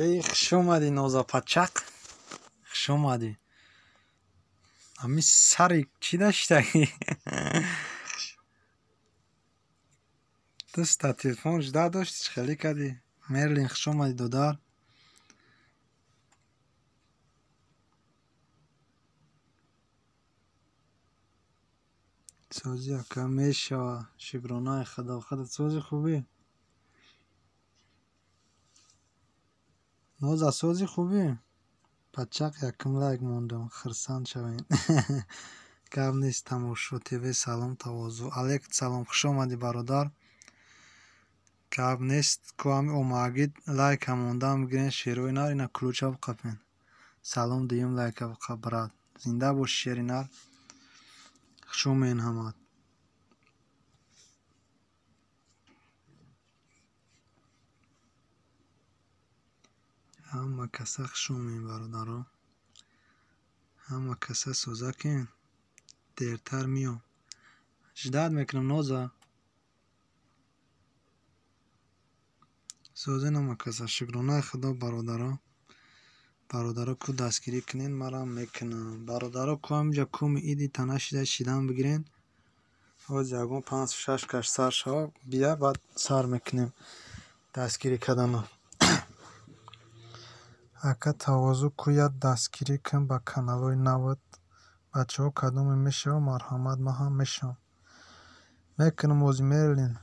Эй, хуш омадӣ, Нозапачақ, хуш омадӣ. Ами сари чӣ даштагӣ? Дуста телефон жда дошти, чӣ хеле кардӣ? Мерлин, хуш омадӣ, додар. Сози ака мешава, шукронаи Худо. Худат сози хубӣ? Ноза, сози хубӣ? Пачақ якум лайк мондам, хурсанд шавем. Гап нест, Тамошо ТВ, салом, Тавозӯ. Алейкум салом, хуш омадӣ, бародар. Гап нест, ку ҳами омагид лайка мондам, бигирен шерои нар, ина ключа биқапен. Салом, дуюм лайка биқап, брат. Зинда боши, шери нар. Хуш омеден ҳамат. Ҳама каса хуш омеден, бародаро. Ҳама каса соза кен. Дертар миём. Ждать мекунам, Ноза. Созен ҳама каса. Шукронаи Худо, бародаро. Бародаро, ку дастгирӣ кунен, марам мекунам. Бародаро, ку ҳаминҷа куми иди тана шида шидан бигирен. Ҳозир ягон панҷ шаш каш сар шава, бия, баъд сар мекунем дастгирӣ кардана. Ака Тавозӯ, ку як дастгирӣ кун ба каналҳои нават. Бачаҳо, кадоме мешава, марҳамат, ман ҳам мешавам. Мекунам ҳозир, Мерлин.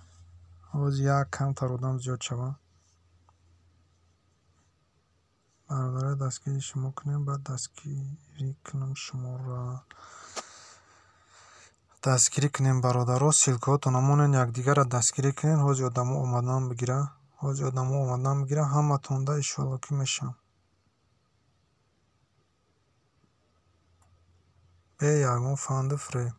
Ҳозир як камтар одам зиёд шава. Бародаро, дастгирии шумо кунем, баъд дастгирӣ кунам шуморо. Дастгирӣ кунем, бародаро, ссылкаҳотонро монен, якдигарро дастгирӣ кунен. Ҳозир одамо омадан бигира. Ҳозир одамо омадан бигира, ҳаматонда иншоалло ки мешавам. Бе ягон фанду фиреб.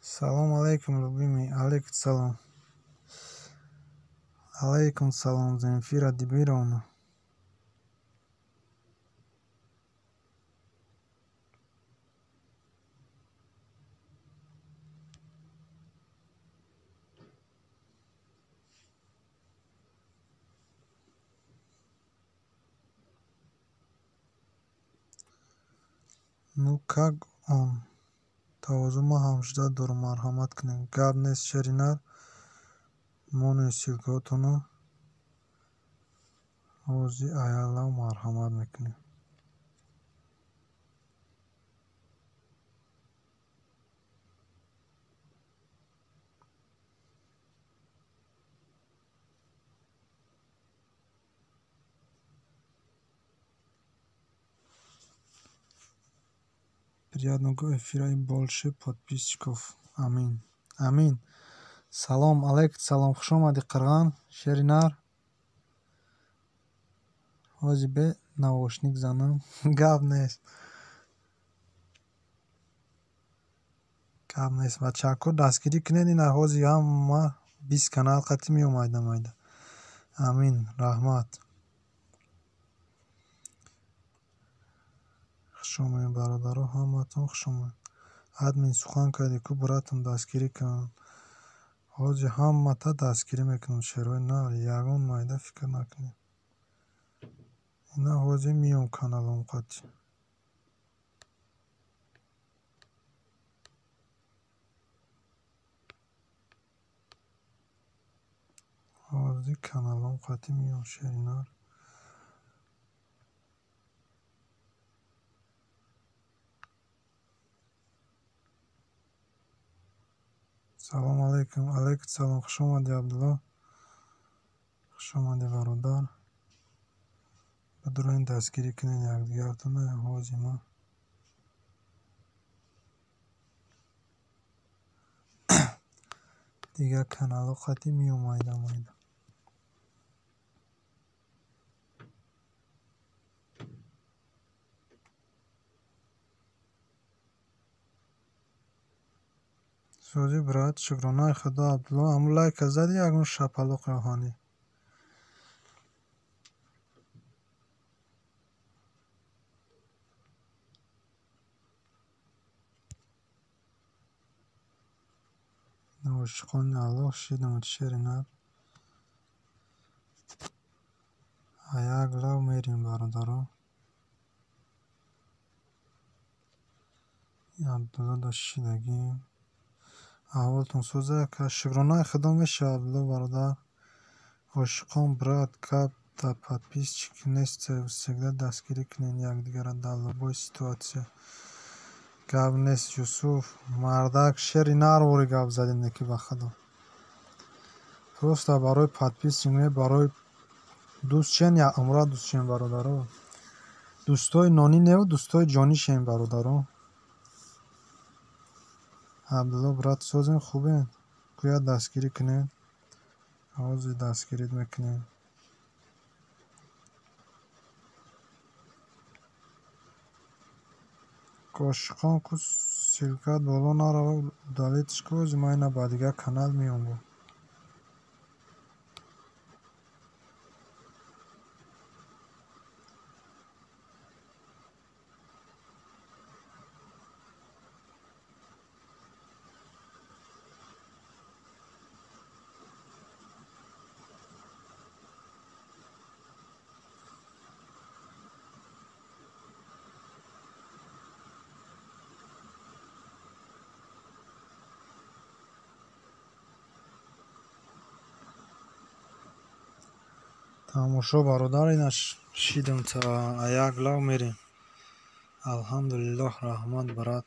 Салом алейкум, любимый. Алейкум салом. Алейкум салом, Земфира Дибировна. Ну как он? Тавозӯ, ман ҳам ждать дорам, марҳамат кунед. Гап нест, шери нар. Монен ссылкаҳотонро. Ҳозир аялав марҳамат мекунем. Приятного эфира и больше подписчиков. Амин. Амин. Салом, алейкум салом, хуш омадӣ, Қирған, шери нар. Ҳозир бе наушник занам. Гап нест. Гап нест. Бачако, дастгирӣ кунед, ина ҳозир ҳама 20 канал қатӣ меом майда майда. Амин, раҳмат. Хуш омадед, бародаро, ҳаматон хуш омадед. Админ, сухан кардӣ ку, братам, дастгирӣ кун. Ҳозир ҳамата дастгирӣ мекунам, шерои нар, ягон майда фикр накунед. Ина ҳозир миём каналом қатӣ. Ҳозир каналом қатӣ миём, шери нар. Салом алейкум. Алейкум салом. Хуш омадӣ, Абдулло. Хуш омадӣ, бародар. Бидуроин дастгирӣ кунед якдигартона. Ҳози ма дигар каналҳо қатъӣ меомайда майда. Сӯзи брат, шукронаи худо. Абдулло, ҳамун лайка задӣ ягон шапалоқи оҳанӣ? Ошиқони Аллоҳ шидам шери нар. Як лав мерем, бародаро. Абдулло да шидагим. Аҳволтон сӯза ака. Шукронаи худо мешавад, Абдулло бародар. Ошиқон брат, гап да подписчик нест, всегда дастгирӣ кунед якдигарро дар любой ситуация. Гап нест, Юсуф. Мардак шери нарвори гап задем неки ба худо. Просто барои подписчик не, барои дӯстшен я умра дӯстшен, бародаро. Дӯстои нонӣ неву дӯстои ҷонишен, бародаро. Абдулло брат, созем, хубем? Гӯяд дастгирӣ кунед. Ҳозир дастгирит мекунем. Ошиқон ку ссылкат боло нарава, удалитьш ку, ҳозир ман ина ба дигар канал меом. Тамошо, бародар, ина шидам та як лав мерем. Алҳамдулиллоҳ, раҳмат, брат.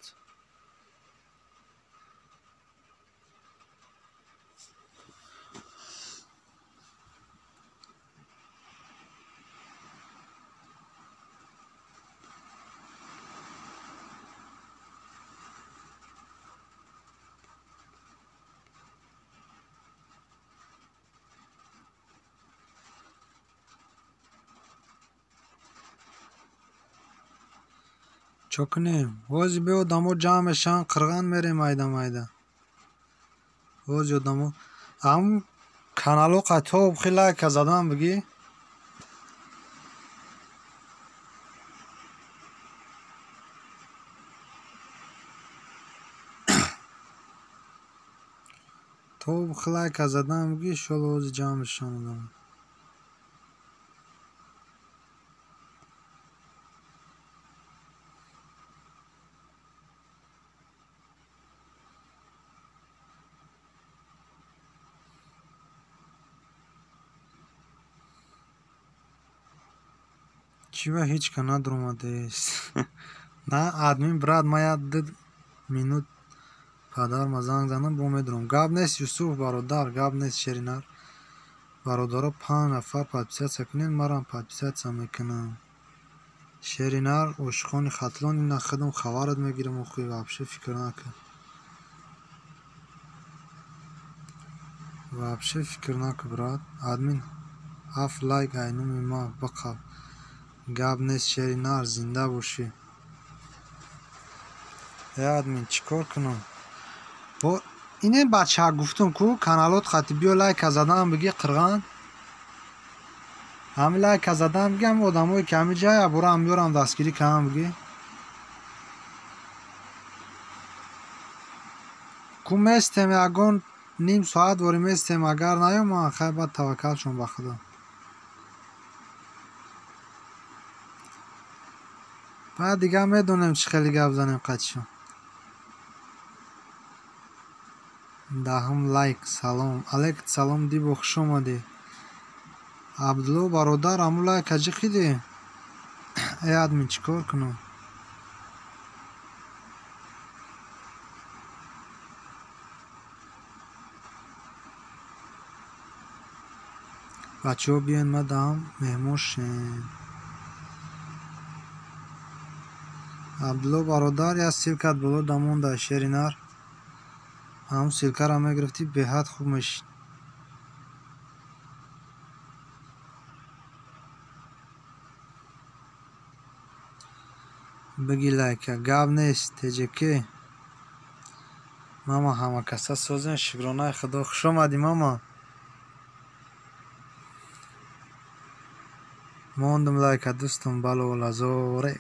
Чо кунем? Ҳозир биё одамо ҷамъ мешаванд, қирған мерем майда майда. Ҳозир одамо ҳамун каналҳо қатъ хи лайка задан бигӣ. То хи лайка задан бигӣ, иншолло ҳозир ҷамъ мешаванд одамо. Чӣ ва ҳеҷ ка надуромадааст? На, админ брат, ман як ду минут падарма занг занам, бо медурам. Гап нест, Юсуф бародар, гап нест, шеринар. Бародаро, 5 нафар подписаться кунед, марам подписаться мекунам. Шеринар, ошиқони Хатлон, ина худам хабарат мегирам, охи вообще фикр накун. Вообще фикр накун, брат. Админ 7 лайк айнуми ма биқаб. Гап нест, шеринар, зинда бошӣ. Э админ, чӣ кор кунам? Бо ине бача гуфтум ку каналот хати биё лайка задан бигӣ қирған. Ҳами лайка задан бигӣ, ҳами одамое ки ҳами ҷая бурам биёрам дастгирӣ кунам бигӣ. Ку местем ягон ним соат вори местем, агар наёманд хай баъд таваккалшон ба худо. Баъд дигар медонем чӣ хеле гап занем қатишон. 10 лайк. Салом алейкум, салом Дибо, хуш омадӣ. Абдулло бародар, ҳамун лайка ҷиқидӣ? Э админ, чӣ кор кунам? Бачаҳо биёен мадам меҳмон шен. Абдулло бародар, як ссылкат боло дамонда шери нар. Ҳамун ссылкаро мегирифтӣ, беҳад хуб мешид. Биги лайка, гап нест, теҷеке. Мама ҳамакаса созен, шукронаи худо. Хуш омадӣ мама. Мондум лайка дӯстум, балолазоре.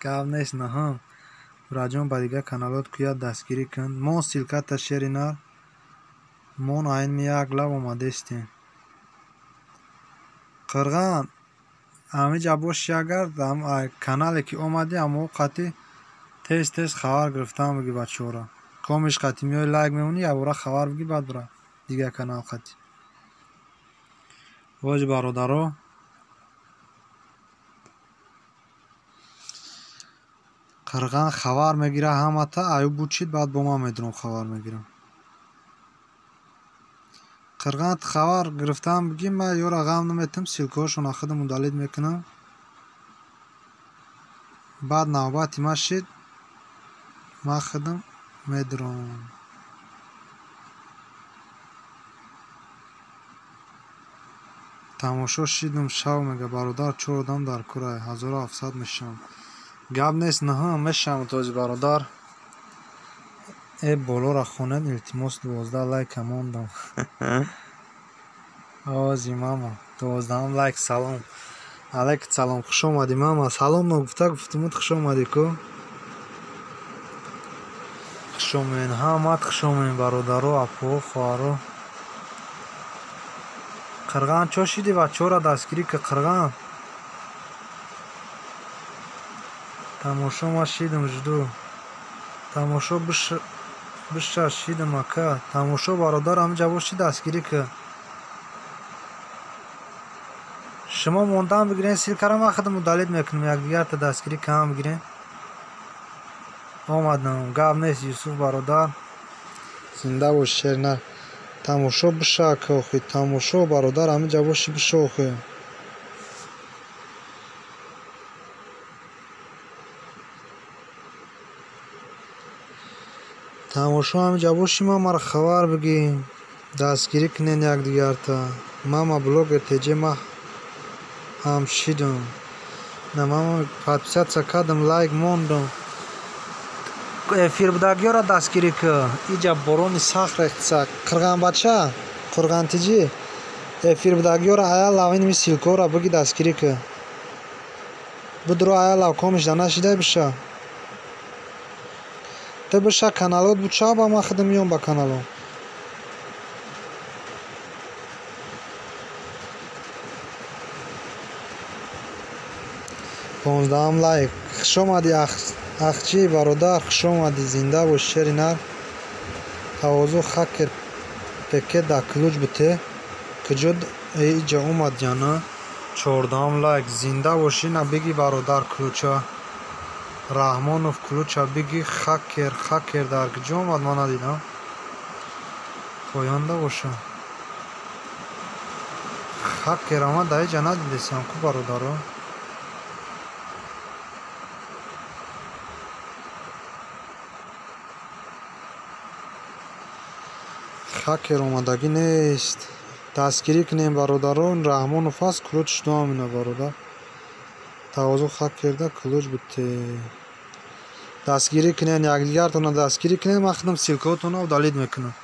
Гап нест, наҳам. Бираҷон, ба дигар каналот куяд дастгирӣ кун. Мон ссылката шери нар. Мон айнми як лав омадестем. Қирған, ҳамиҷа боши агар канале ки омадӣ, ҳамо қати тез тез хабар гирифтан биги бачаҳоро. Комиш қати меои лайк мемонӣ, якбора хабар биги, баъд бира дигар канал қати. Воҷи бародаро, Қирған хабар мегира ҳамата, аюб бучид, баъд бо ман медурам хабар мегирам. Қирған хабар гирифтан биги, ман ёра ғам наметам, ссылкаҳошонро худам удалить мекунам. Баъд навбати ман шид, ман худам медурам. Тамошо шидум шав мега бародар, чор одам дар курай, 1700 мешавам. Гап нест, наҳам мешавам този бародар. Э болоро хонед, илтимос, 12 лайка мондам. Ози мама, 12 лайк, салом. Алайк салом, хуш омадӣ мама. Салом ногуфта гуфтумуд, хуш омадӣ ку. Хуш омадед, ҳамат хуш омадед бародаро, апо, хоҳаро. Қирған чо шидӣ ва чора дастгирӣ ки Қирған? Тамошо ма шидам жду. Тамошо биша шидам ака. Тамошо бародар, ҳамиҷа боши дастгирӣ ки. Шумо мондан бигирен, ссылкаро ман худам удалить мекунам, якдигарта дастгирӣ кам бигирен. Омадам, гап нест, Юсуф бародар. Зинда бош шернар. Тамошо биша ака охи, тамошо бародар, ҳамиҷа боши биша охи. Тамошо ҳамиҷа боши, мамаро хабар бигӣ, дастгирӣ кунен якдигарта. Мама блогер теҷе ма ҳам шидум. На мама подписаться кардам, лайк мондум. Эфир будагиёро дастгирӣ ку. Иҷа борони сахт рехтса. Қирғанбача, Қурғантиҷӣ, эфир будагиёро ая лавинми ссылкаҳоро биги дастгирӣ ку. Будро ая лав комишда нашидай биша. Ту биша каналот буча, ба ман худам меём ба канало. Понздаҳам лайк. Хуш омадӣ ахчи бародар, хуш омадӣ, зинда бош шери нар. Тавозу хакер пеке да ключ буте. Куҷо иҷа омад яна? 14 лайк. Зинда бошӣ, на биги бародар ключа. Раҳмонов ключа биги хакер, хакер дар куҷо омад ман надидам. Поёнда боша. Хакер омад дар иҷа надидесам ку бародаро. Хакер омадагӣ нест. Дастгирӣ кунем бародарон. Раҳмонов аст, ключ шудоам ина бародар. Тавозу хакерда ключ буте. Дастгирӣ кунем, якдигартонро дастгирӣ кунем, ман худам ссылкаҳотонро удалить мекунам.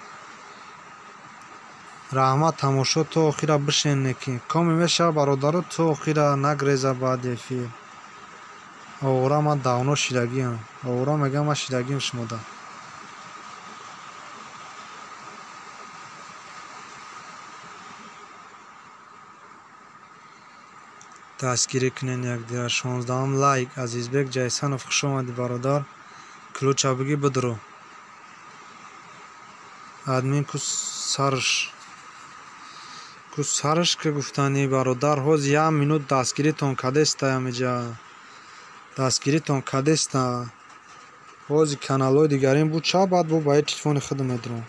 Раҳмат, тамошо то охира бишен неки. Коми мешава бародаро, то охира нагреза баъди эфир. Овора ман давно шидагиам. Овора мегӯям ман шидагиам шумода. Дастгирӣ кунен якдигар. 16 лайк. Азизбек Ҷайсанов, хуш омадӣ бародар. Ключа биги бидро. Админ ку сарш. Ку сарш ки гуфтанӣ бародар, ҳоз як минут дастгиритон кадеста ҳамиҷа. Дастгиритон кадеста. Ҳози каналҳои дигарин буд ча, баъд бо ба телефони худам медурам.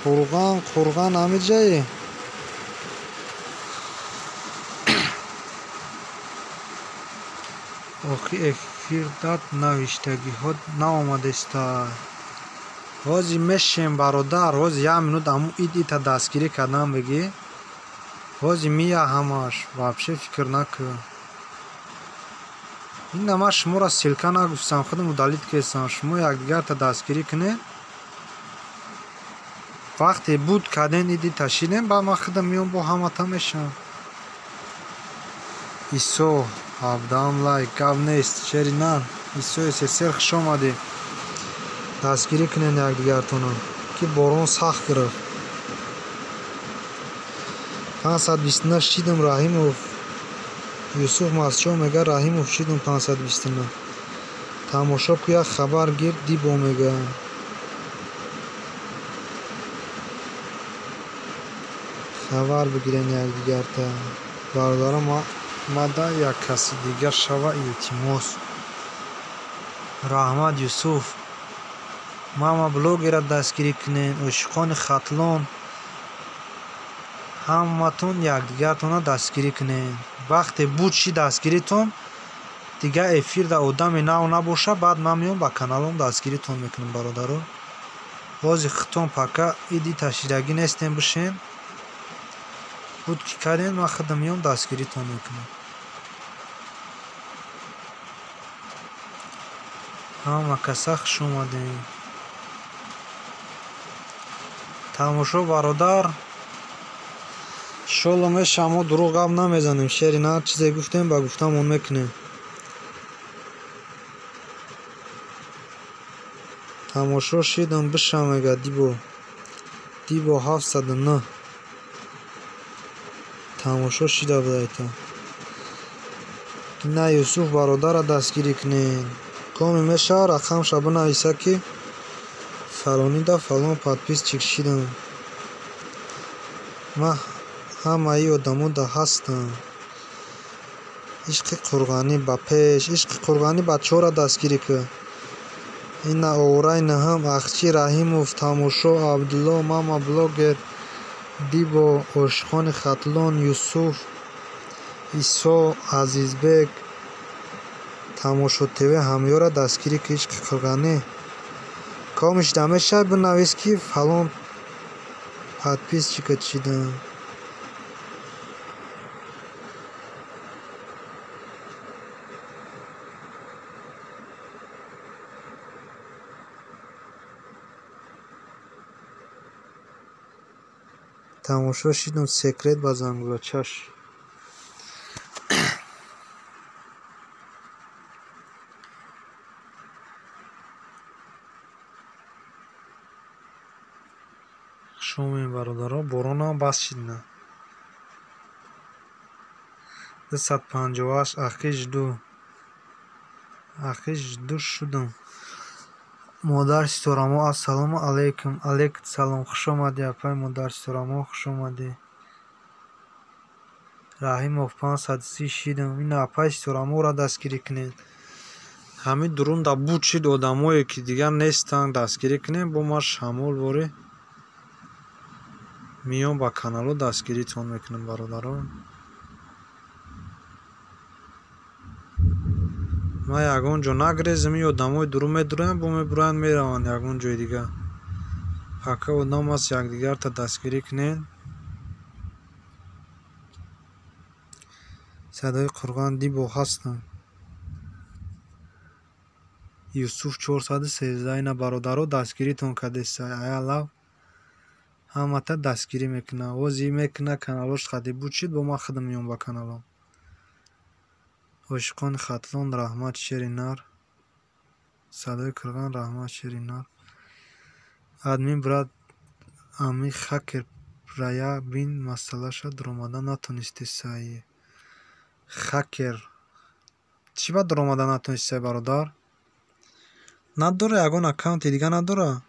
Қурған, Қурған ҳамиҷае. Охи эфирдат навиштагиҳо наомадеста. Ҳози мешем бародар, ҳози як минут аму ид ита дастгирӣ кардан бигӣ. Ҳози мия ҳамаш, вообще фикр накун. Ина ман шуморо ссылка нагуфтам, худам удалить кардам. Шумо якдигарта дастгирӣ кунед. Вақте буд карден иди ташидем, баъд ман худам меом бо ҳамата мешавам. Исо 17 лайк, гап нест, шери нар. Исо СССР хуш омадед. Дастгирӣ кунед якдигартонро, ки борон сахт гирифт. 529 шидам Раҳимов. Юсуф Масчо мега Раҳимов шидам 529. Тамошо ку як хабар гир дибо мега. Хабар бигирен якдигарта. Бародарам мада як каси дигар шава илтимос. Раҳмат Юсуф. Мама блогера дастгирӣ кунед, ошиқони Хатлон. Ҳаматон якдигартонро дастгирӣ кунед. Вақте буд ши дастгиритон, дигар эфирда одами нав набоша, баъд ман меом ба каналом дастгиритон мекунам бародаро. Ҳози худтон пака иди ташидагӣ нестем бишен. Буд ки кардем, ман худам меом дастгиритон мекунам. Ҳама каса хуш омадем. Тамошо бародар. Иншолло мешавам, мо дурӯғ гап намезанем. Шери нар чизе гуфтем, ба гуфтамон мекунем. Тамошо шидам бишам мега Дибо. Дибо 709. Тамошо шида будайта. На Юсуф бародара дастгирӣ кунед. Коми мешава рақамша бинависа ки фалонида фалон подписчик шидам. Ман ҳамаи одамода ҳастам. Ишқи Қурғонӣ ба пеш, ишқи Қурғонӣ бачаҳоро дастгирӣ кун. Ина Овраи наҳам, Ахчи Раҳимов, Тамошо, Абдулло, Мама блогер, Дибо, Ошиқони Хатлон, Юсуф, Исо, Азизбек, Тамошо ТВ ҳамёра дастгирӣ кун ишқи Қурғонӣ. Комиш дамеша бинавис ки фалон подписчика чидам. Тамошо шидам секрет ба зангулачаш. Хуш омадем бародаро, боронам бас шидна. 258 ахи жду. Ахи жду шудам. Модар Ситорамо, ассалому алайкум. Алейкум салом. Хуш омадӣ апай модар Ситорамо, хуш омадӣ. Раҳимов 530 шидам. Ина апай Ситораморо дастгирӣ кунед. Ҳамин дурунда буд шид одамое ки дигар нестанд дастгирӣ кунед, бо ман шамол ворӣ меом ба канало дастгиритон мекунам бародаро. Ман ягон ҷо нагрезам, ин одамои дуру медуроянд, бо мебуроянд мераванд ягон ҷои дигар. Пока одам аст якдигарта дастгирӣ кунед. Садои Қурғон Дибо ҳастам. Юсуф 413 ина бародаро дастгиритон кардеста. Ая лав ҳамата дастгирӣ мекунад. Ози мекунад каналош қади буд шид, бо ман худам меом ба каналом. Ошиқони Хатлон раҳмат шери нар. Садои Қурғон раҳмат шери нар. Админ брат ами хакер рая бин масъалаша дуромада натонистесай. Хакер чӣ ба дуромада натонистесай бародар? Надора ягон аккаунти дига надора?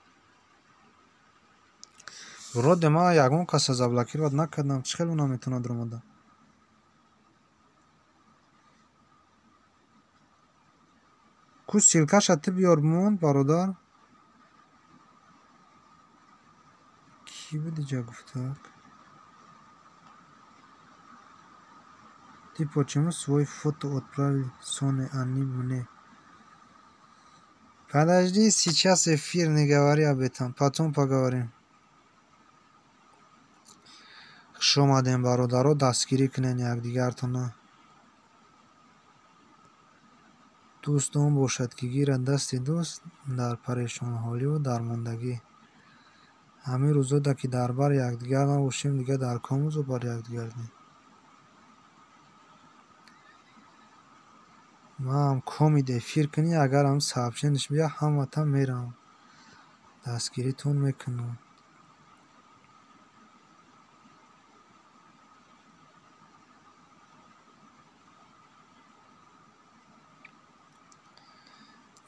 Вроде ман ягон каса заблокировать накардам, чӣ хел ӯ наметавонад дуромада? Ку ссылкаша ту биёр монд бародар. Диҷа гуфтак? Ты почему свой фото отправил Соне, а не мне? Подожди, сейчас эфир, не говори об этом, потом поговорим. Хуш омадем, бародаро, дастгирӣ кунед якдигартона. Дӯст он бошад, ки гирад дасти дӯст дар парешонҳоливу дармондагӣ. Ҳамин рӯзода ки дар бар якдигар набошем, дигар дар ком рӯзо бар якдигар дем. Маам комид эфир кунӣ, агар ҳам сообщениш бия, ҳамата мерам. Дастгиритон мекунам.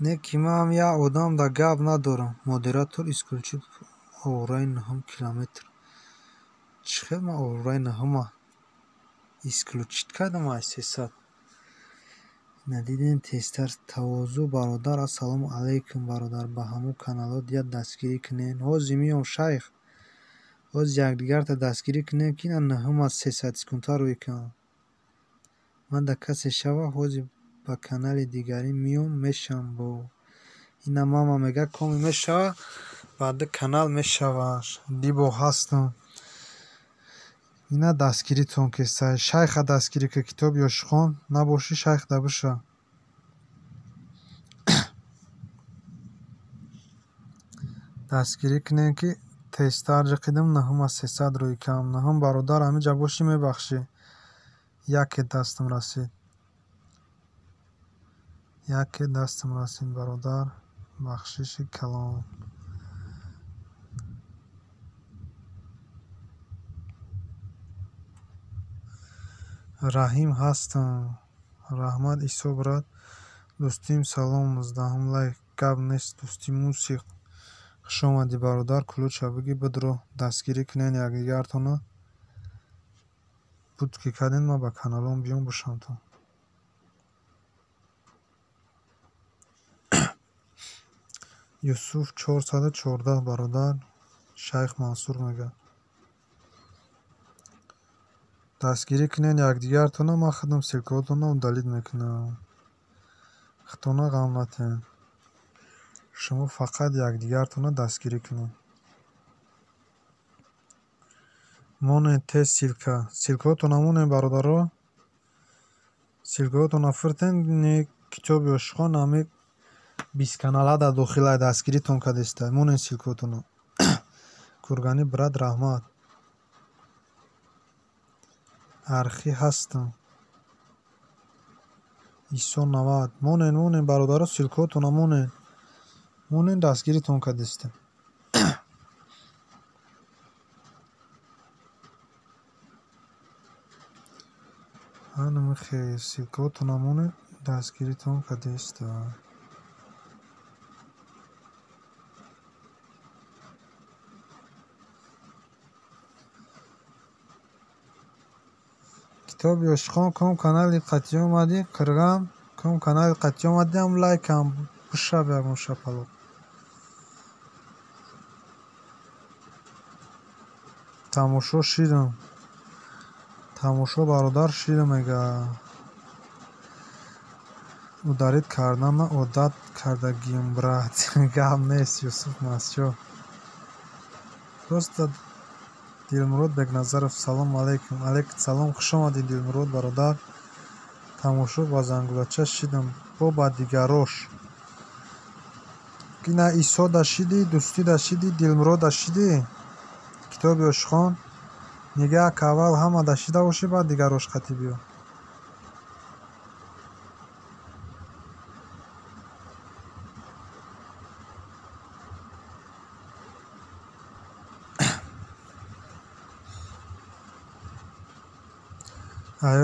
Не ки ман як одам да гап надорам. Модератор исключит овраи нӯҳум километр. Чӣ хел ман овраи нӯҳума исключит кардам ай 300? Надидем тезтар. Тавозӯ бародар. Ассалому алайкум бародар. Ба ҳамун каналҳо дия дастгирӣ кунед. Ҳозир миём шайх. Ҳозир якдигарта дастгирӣ кунед, ки на нӯҳума 300 секундта рӯй кунам. Ман да касе шава, ҳозир ба канали дигарӣ миём мешавам бо. Ина мама мега коми мешава, баъда канал мешава. Дибо ҳастам. Ина дастгиритон кесай. Шайха дастгирӣ ка китоб ёшихон набошӣ шайх да биша. Дастгирӣ кунем ки тезтар ҷиқидам нӯҳума 300 рӯй кам. Нӯҳум бародар ҳамиҷа бошӣ мебахшӣ. Яке дастам расид. Яке дастам расид бародар. Бахшиши калон. Раҳим ҳастам. Раҳмат Исо брат. Дӯстим салом 19 лайк. Гап нест дӯстӣ мусиқ. Хуш омадӣ бародар. Кулуча бигӣ бидро. Дастгирӣ кунед якдигартона. Буд ки кардем ман ба каналом биём бошамтон. Юсуф 414 бародар. Шайх Мансур мега. Дастгирӣ кунед якдигартона, ман худам ссилкаҳотонро удалить мекунам. Худтона ғам натиҳед. Шумо фақат якдигартона дастгирӣ кунед. Монед тез ссилка. Ссилкаҳотонро монед бародаро. Ссилкаҳотонро фиртен, не китоби ошиқон ҳами 20 канала дар дохилай дастгиритон кардеста. Монед ссилкаҳотонро. Кургани брат раҳмат. Архи ҳастам. Исо 90. Монед, монед бародаро, ссилкаҳотонро монед. Монед дастгиритон кардеста. Ҳанамихе ссилкаҳотонро монед дастгиритон кардеста. Китоби ошиқон ком канали қатъӣ омадӣ, қирғам ком канали қатъӣ омадиам лайкам бишаб ягон шапалоқ. Тамошо шидам. Тамошо бародар шидам мега. Ударид кардана одат кардагием брат. Гап нест Юсуф Масчо. Просто Дилмурод Бекназаров салом алейкум. Алейкум салом, хуш омадед Дилмурод бародар. Тамошо ба зангулача шидам бо ба дигарош. Ина Исо да шидӣ, дӯстӣ да шидӣ, Дилмурод да шидӣ. Китоби ошиқон нигаҳ ка аввал ҳама да шида бошӣ, баъд дигарош қатӣ биё.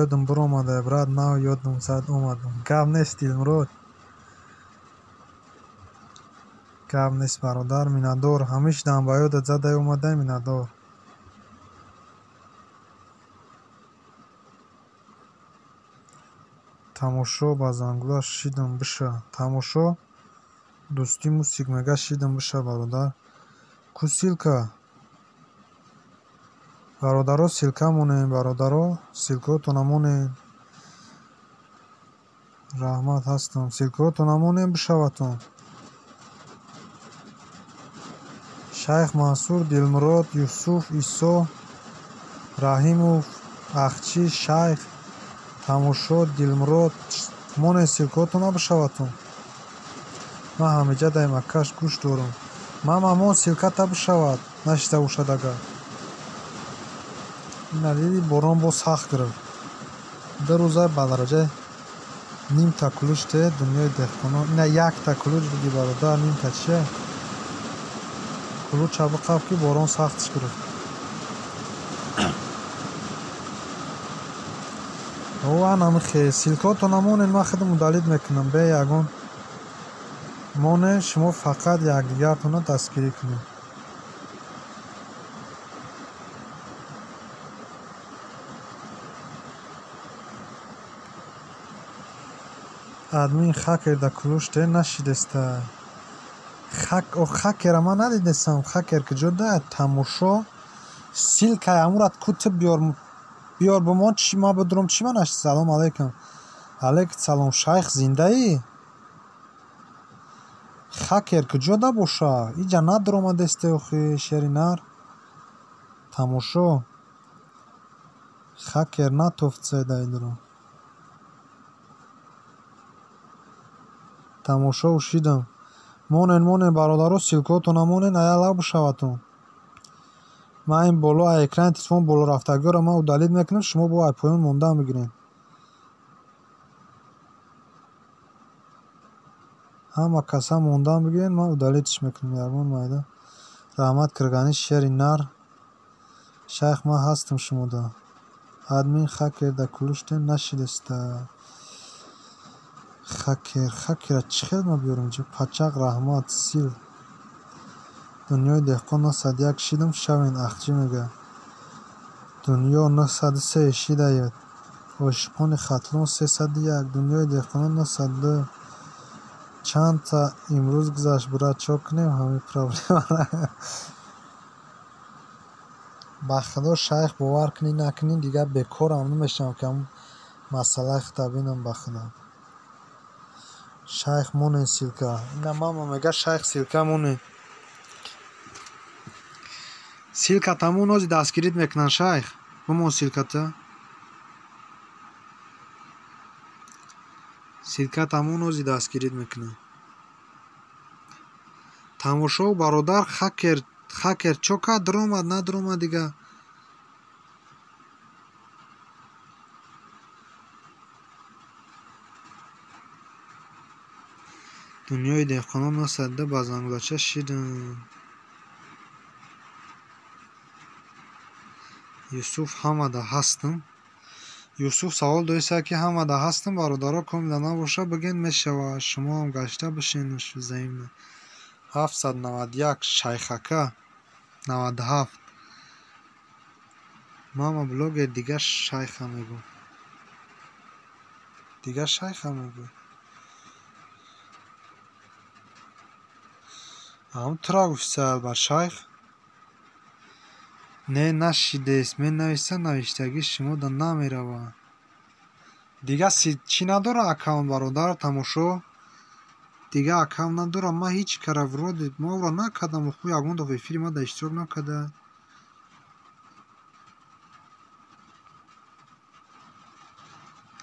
Ёдам биромада брат, нав ёдам зад омадам. Гап нест Дилмурод. Гап нест бародар, миннатдор. Ҳамишдам ба ёдат задай омадай миннатдор. Тамошо ба зангула шидам биша. Тамошо дӯстӣ мусик мега шидам биша бародар. Ку ссилка? Бародаро, ссылка монем, бародаро, ссылкаотона монем. Раҳмат, ҳастам. Ссылкаотона монем, бишаватон. Шайх Мансур, Дилмурод, Юсуф, Исо, Раҳимов, Ахчи, Шайх, Тамошо, Дилмурод, монем ссылкаотона, бишаватон. Ман ҳамеҷа дар макаш гӯш дорам. Мама, мон ссылката, бишавад, нашида бошад агар. Ина диди, борон боз сахт гирифт. 2 рӯза ба дараҷаи нимта ключ те дунёи деҳқонон. Ина якта ключ биги, бародар, нимта чия? Ключа биқаб, ки борон сахтш гирифт. О, анами хе, ссылкаотона монед, ман худам удалить мекунам, бе ягон монед, шумо фақат якдигартонро дастгирӣ кунед. Админ, хакер да ключ те нашидеста. Хак, о, хакера ман надидестам, хакер куҷо да? Тамошо, ссылкаи амурат кутиб биёр, биёр бимон, чӣ ма бидурам, чӣ ма нашид. Салом алейкум. Алейкум салом, шайх, зиндаӣ? Хакер куҷо да боша? Иҷа надуромадесте охи, шери нар. Тамошо. Хакер натофтсе да идуро. Тамошо ушидам. Монен, монен, бародаро, ссылкаотона монен, ая бишаватон. Ман ин боло экрани телефон боло рафтагиҳоро ман удалить мекунам, шумо бо ай поён мондан бигиред. Ҳама каса мондан бигиред, ман удалитьш мекунам, ягон майда. Раҳмат, киргани шери нар. Шайх, ман ҳастам шумода. Админ, хакер да ключте нашидеста. Хакер, хакера чӣ хел ма биёрам инҷо? Пачақ, раҳмат, сил. Дунёи деҳқон 901 шидам, шавен, Ахчӣ мега. Дунё 903 шидаед. Ошиқони Хатлон 301, дунёи деҳқонон 902. Чандта имрӯз гузашт, брат, чо кунем ҳамин проблемаро? Ба худо, шайх, бовар кунӣ накунӣ, дигар бекорам намешавам, ки ҳамун масъалаи худта бинам, ба худо. Шайх, монен ссылка. Ина мама мега, шайх, ссылка монен. Ссылка тамон ози дастгирит мекунанд, шайх. Бимон ссылката. Ссылка тамон ози дастгирит мекунанд. Тамошо, бародар, хакер, хакер чо кард, дуромад, надуромад дига. Дунёи деҳқонон 902 ба зангулача шидам. Юсуф, ҳамада ҳастам. Юсуф савол доиста, ки ҳамада ҳастам, бародаро, комила набоша, бигӯед, мешавад. Шумоам гашта бишинед взаимно. 791, шайхака 97. Мама блогер, дигар шайха мегӯ. Дигар шайха мегӯ. Ҳам тура гуфтиса албат, шайх. Не, нашидест, менависа, навиштагии шумо да намеравад. Дигар чӣ надора аккаунт, бародар, тамошо? Дигар аккаунт надорам, ман ҳеҷ кара вроде ма ӯро накардам, оху ягон дафъа эфири ма да иштирок накарда.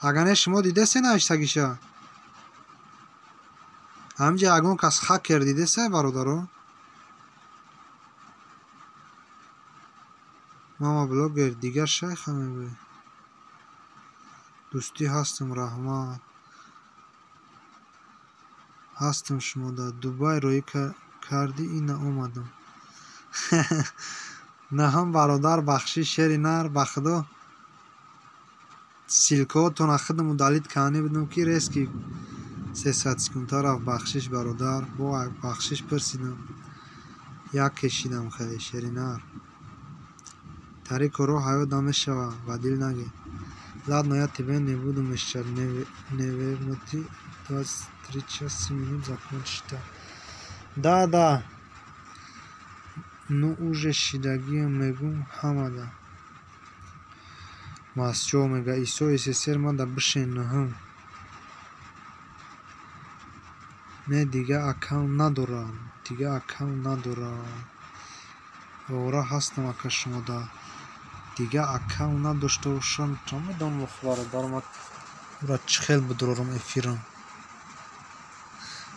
Агар не, шумо дидесе навиштагиша? Ҳаминҷа ягон кас хакер дидесе, бародаро? Мама блогер, дигар шайха мегӯӣ. Дӯстӣ ҳастам, раҳмат. Ҳастам шумода. Дубай роӣ кардӣ, ина омадам. Наҳам, бародар, бахшиш, шери нар, ба худо. Ссылкаотона худам удалить кардани будам, ки резки 300 секундта рафт. Бахшиш, бародар, бо бахшиш пурсидам. Як кешидам хеле, шери нар. Тари корҳо ҳаёт намешавад, ба дил нагир. Ладно, я тебя не буду мешать. Наверно, ты 23 часа минут закончишь. Да, да. Ну уже шидагиам мегӯм ҳамада. Масчо мега Исо СССР мада бишен нуҳум. Не дига аккаунт надорам, дига аккаунт надорам. Ора ҳастам ака шумода. Дига аккаунт надошта бошам, ча медонам бародар ма ура чӣ хел бидурорам эфирам.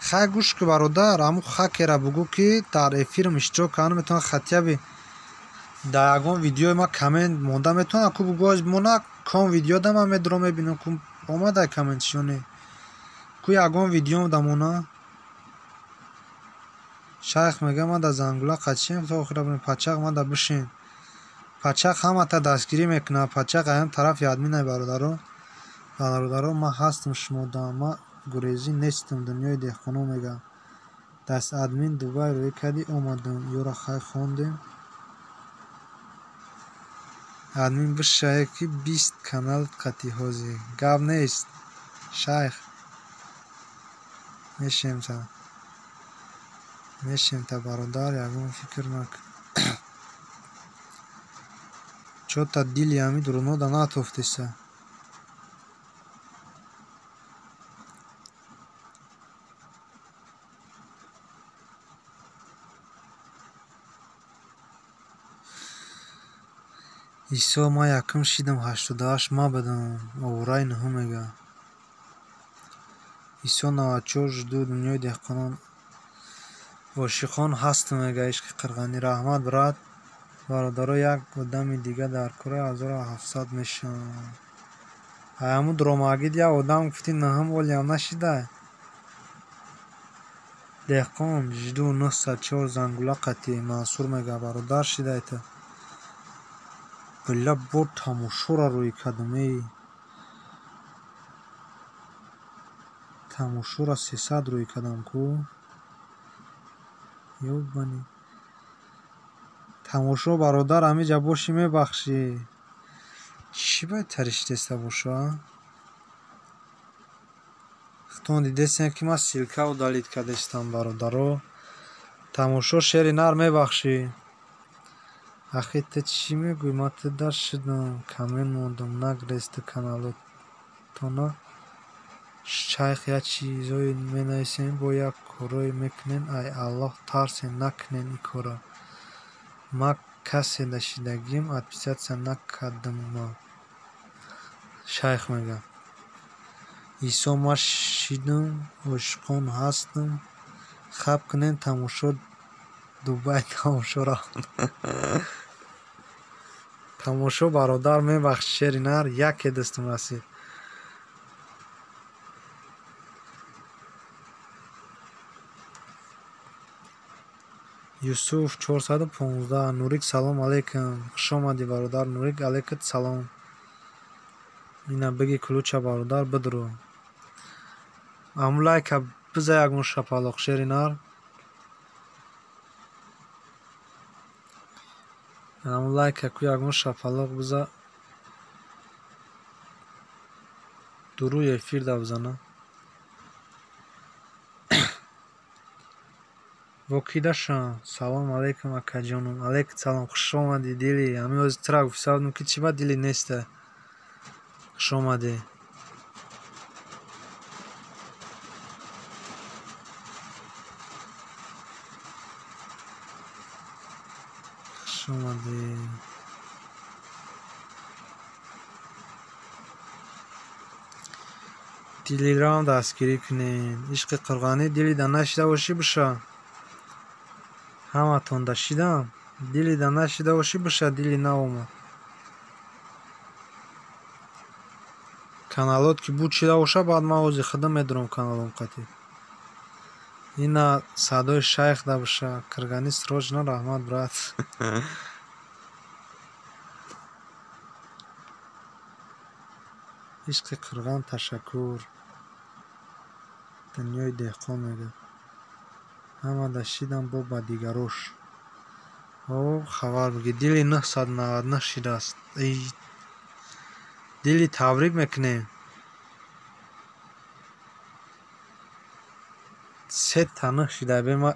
Хай гӯш ки бародар, ҳамун хакера бугӯ ки дар эфирам иштирок кардан метавонад, хатяби дар ягон видеои ма коммент монда метавонад, ку бугӯ оз мона ком видео да ман медурам мебинам ку омада комментш ё не. Ку ягон видеом да мона. Шайх мега ман да зангула қачем то охира бинем пачақ ман да бишин. Пачақ ҳамата дастгирӣ мекунад, пачақ аям тарафи админай бародаро. Бародаро ман ҳастам шумода, ман гурезӣ нестам, дунёи деҳқонон мега. Даст админ Дубай рӯй кардӣ омадам, ёра хай хондем. Админ бишае ки 20 канал қатӣ ҳозир. Гап нест, шайх. Мешем та. Мешем та бародар, ягон фикр накун. Чота дили ҳами дурунода натофтеса. Исо ман якум шидам 88 ма будам, овораи нуҳум мега. Исо 94 жду дунёи деҳқонон. Ошиқон ҳастам мега ишқи қирғанӣ. Раҳмат брат. Бародаро як одами дига дар кори 1700 мешаванд. Ҳамун дуромагид як одам гуфти нуҳум олиам нашида. Деҳқон жду 904 зангула қатӣ. Мансур мега бародар шидаита. Била бор тамошора рӯй кардам эй. Тамошора 300 рӯй кардам ку. Ёбани. Тамошо бародар ҳамиҷа бошӣ мебахшӣ. Чӣ бояд тариштеста боша? Хитон дидесем ки ман ссилка удалить кардестам бародаро. Тамошо шери нар мебахшӣ. Ахи ту чӣ мегӯӣ? Ман ту дар шидам, коммент мондам, нагрез ту каналотона. Шайх як чизое менависем, бо як корое мекунем, ай Аллоҳ тарсен накунен ин корро. Ман касе дашидагим отписаться накардам. Шайх мега. Исо ман шидам, ошиқон ҳастам. Хаб кунем тамошо Дубай тамошоро. Тамошо бародар мебахши шери нар, яке дастам расид. Юсуф 415. Нурик салом алейкум. Хуш омадӣ бародар Нурик, алейкум салом. Ина биги ключа бародар бидро. Ҳамун лайка биза ягон шапалоқ шери нар. Ҳамун лайка ку ягон шапалоқ биза. Дуруи эфир да бизана. Вокидашам. Салом алейкум акаҷонум. Алейкум салом. Хуш омадӣ дили. Ҳамин ҳозир тура гуфта будам ки чӣ ба дили неста. Хуш омадӣ. Хуш омадӣ. Дилиро дастгирӣ кунед. Ишқи қирғанӣ дили да нашида бошӣ биша. Ҳаматон да шидам. Дили да нашида бошӣ биша, дили наомад. Каналот ки буд шида боша, баъд ман ҳозир худам медурам каналом қатӣ. Ина садои шайх да биша. Кирғанӣ срочно раҳмат брат. Ишқи қирған ташаккур. Дунёи деҳқон мега. Ҳама да шидам бо ба дигарош. О, хабар биги. Дили 999 шидааст. Дили табрик мекунем. Сета нӯҳ шида. Бе ма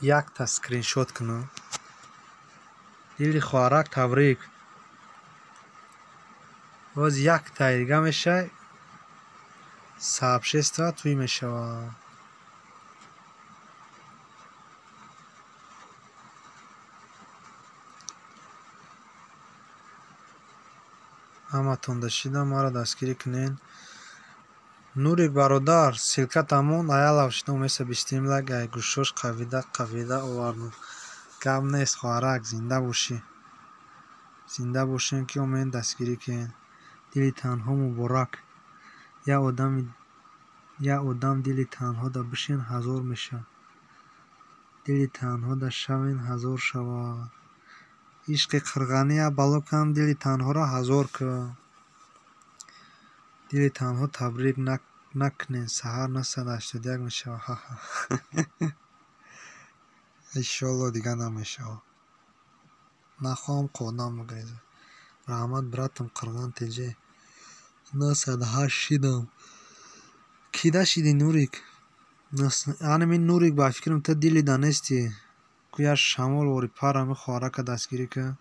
якта скриншот кунам. Дили хоҳарак табрик. Боз як тайрига мешай, сообщество туй мешавад. Ҳаматон дашида маро дастгирӣ кунен. Нурик бародар, ссылка тамон аялав шидом меса бистим лайк ай гӯшош қавида қавида овардум. Гап нест хоҳарак, зинда бошӣ. Зинда бошем ки омед дастгирӣ кунен. Дили танҳо муборак. Я одам дили танҳо да бишен ҳазор мешавад. Дили танҳо да шавен ҳазор шавад. Ишқи қирғанӣ я бало кам дили танҳоро ҳазор кун. Дили танҳо табрик накунен, саҳар 981 мешавад. Ха-ха. Иншоалло дига намешавад. Нахоҳам қодам бигрезад. Раҳмат братам Қирған теҷе. 908 шидам. Кида шиди Нурик? Ани мин Нурик ба фикрам ту дили да нести. Ку як шамол вори пара ми хоҳарака дастгирӣ кун.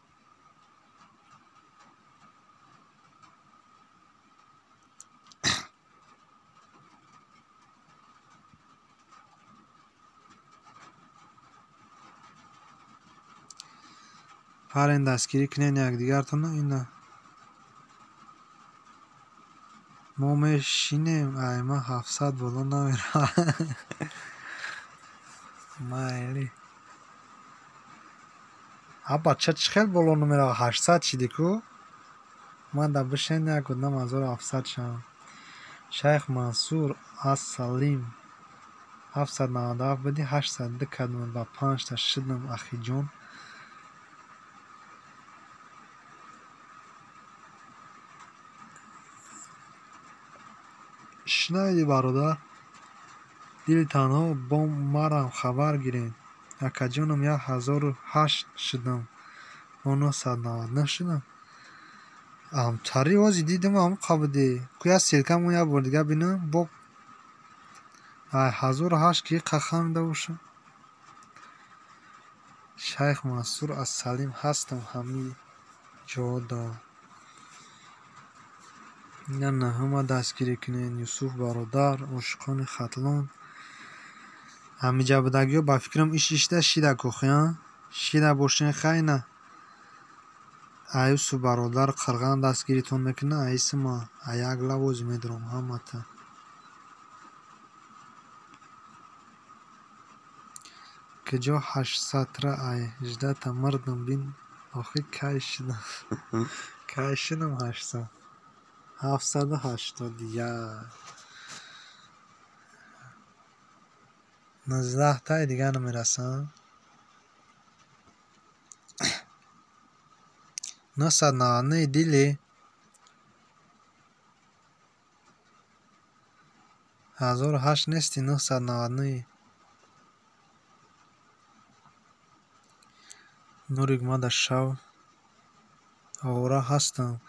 Парен дастгирӣ кунен якдигартона ина. Мо мешинем, ай ма 700 боло намеравад. Майли. А бача чӣ хел боло намеравад? 800 шиди ку? Ман да бишен як одам 1700 шавам. Шайх Мансур Ас-Салим 797 буди 802 кардам ба 5 та шидам ахиҷон. Шунавиди бародар? Дили танҳо бо марам хабар гирем. Акаҷонам 1008 шудам. Бо 999 шудам. Амтари ози дидам ам қабуди. Ку як ссылкамон як бор дига бинам бо 1008 ки қахамида бошам. Шайх Мансур Ас-Салим ҳастам ҳами ҷода. Ина наҳума дастгирӣ кунен. Юсуф бародар, ошиқони Хатлон. Ҳамиҷа будагиҳо ба фикрам иш ишда шида кохи, шида бошен хайна. Аюсуф бародар Қирған дастгиритон мекунад, айсима аяк лавози медорам ҳамата. Куҷо 800-ра ай 18-та мардам бин охи кай шидам. Кай шидам 800. 781. 19 таи дига намерасам. 999 дили. 1008 нести 999. Нурик мада шав. Овора ҳастам.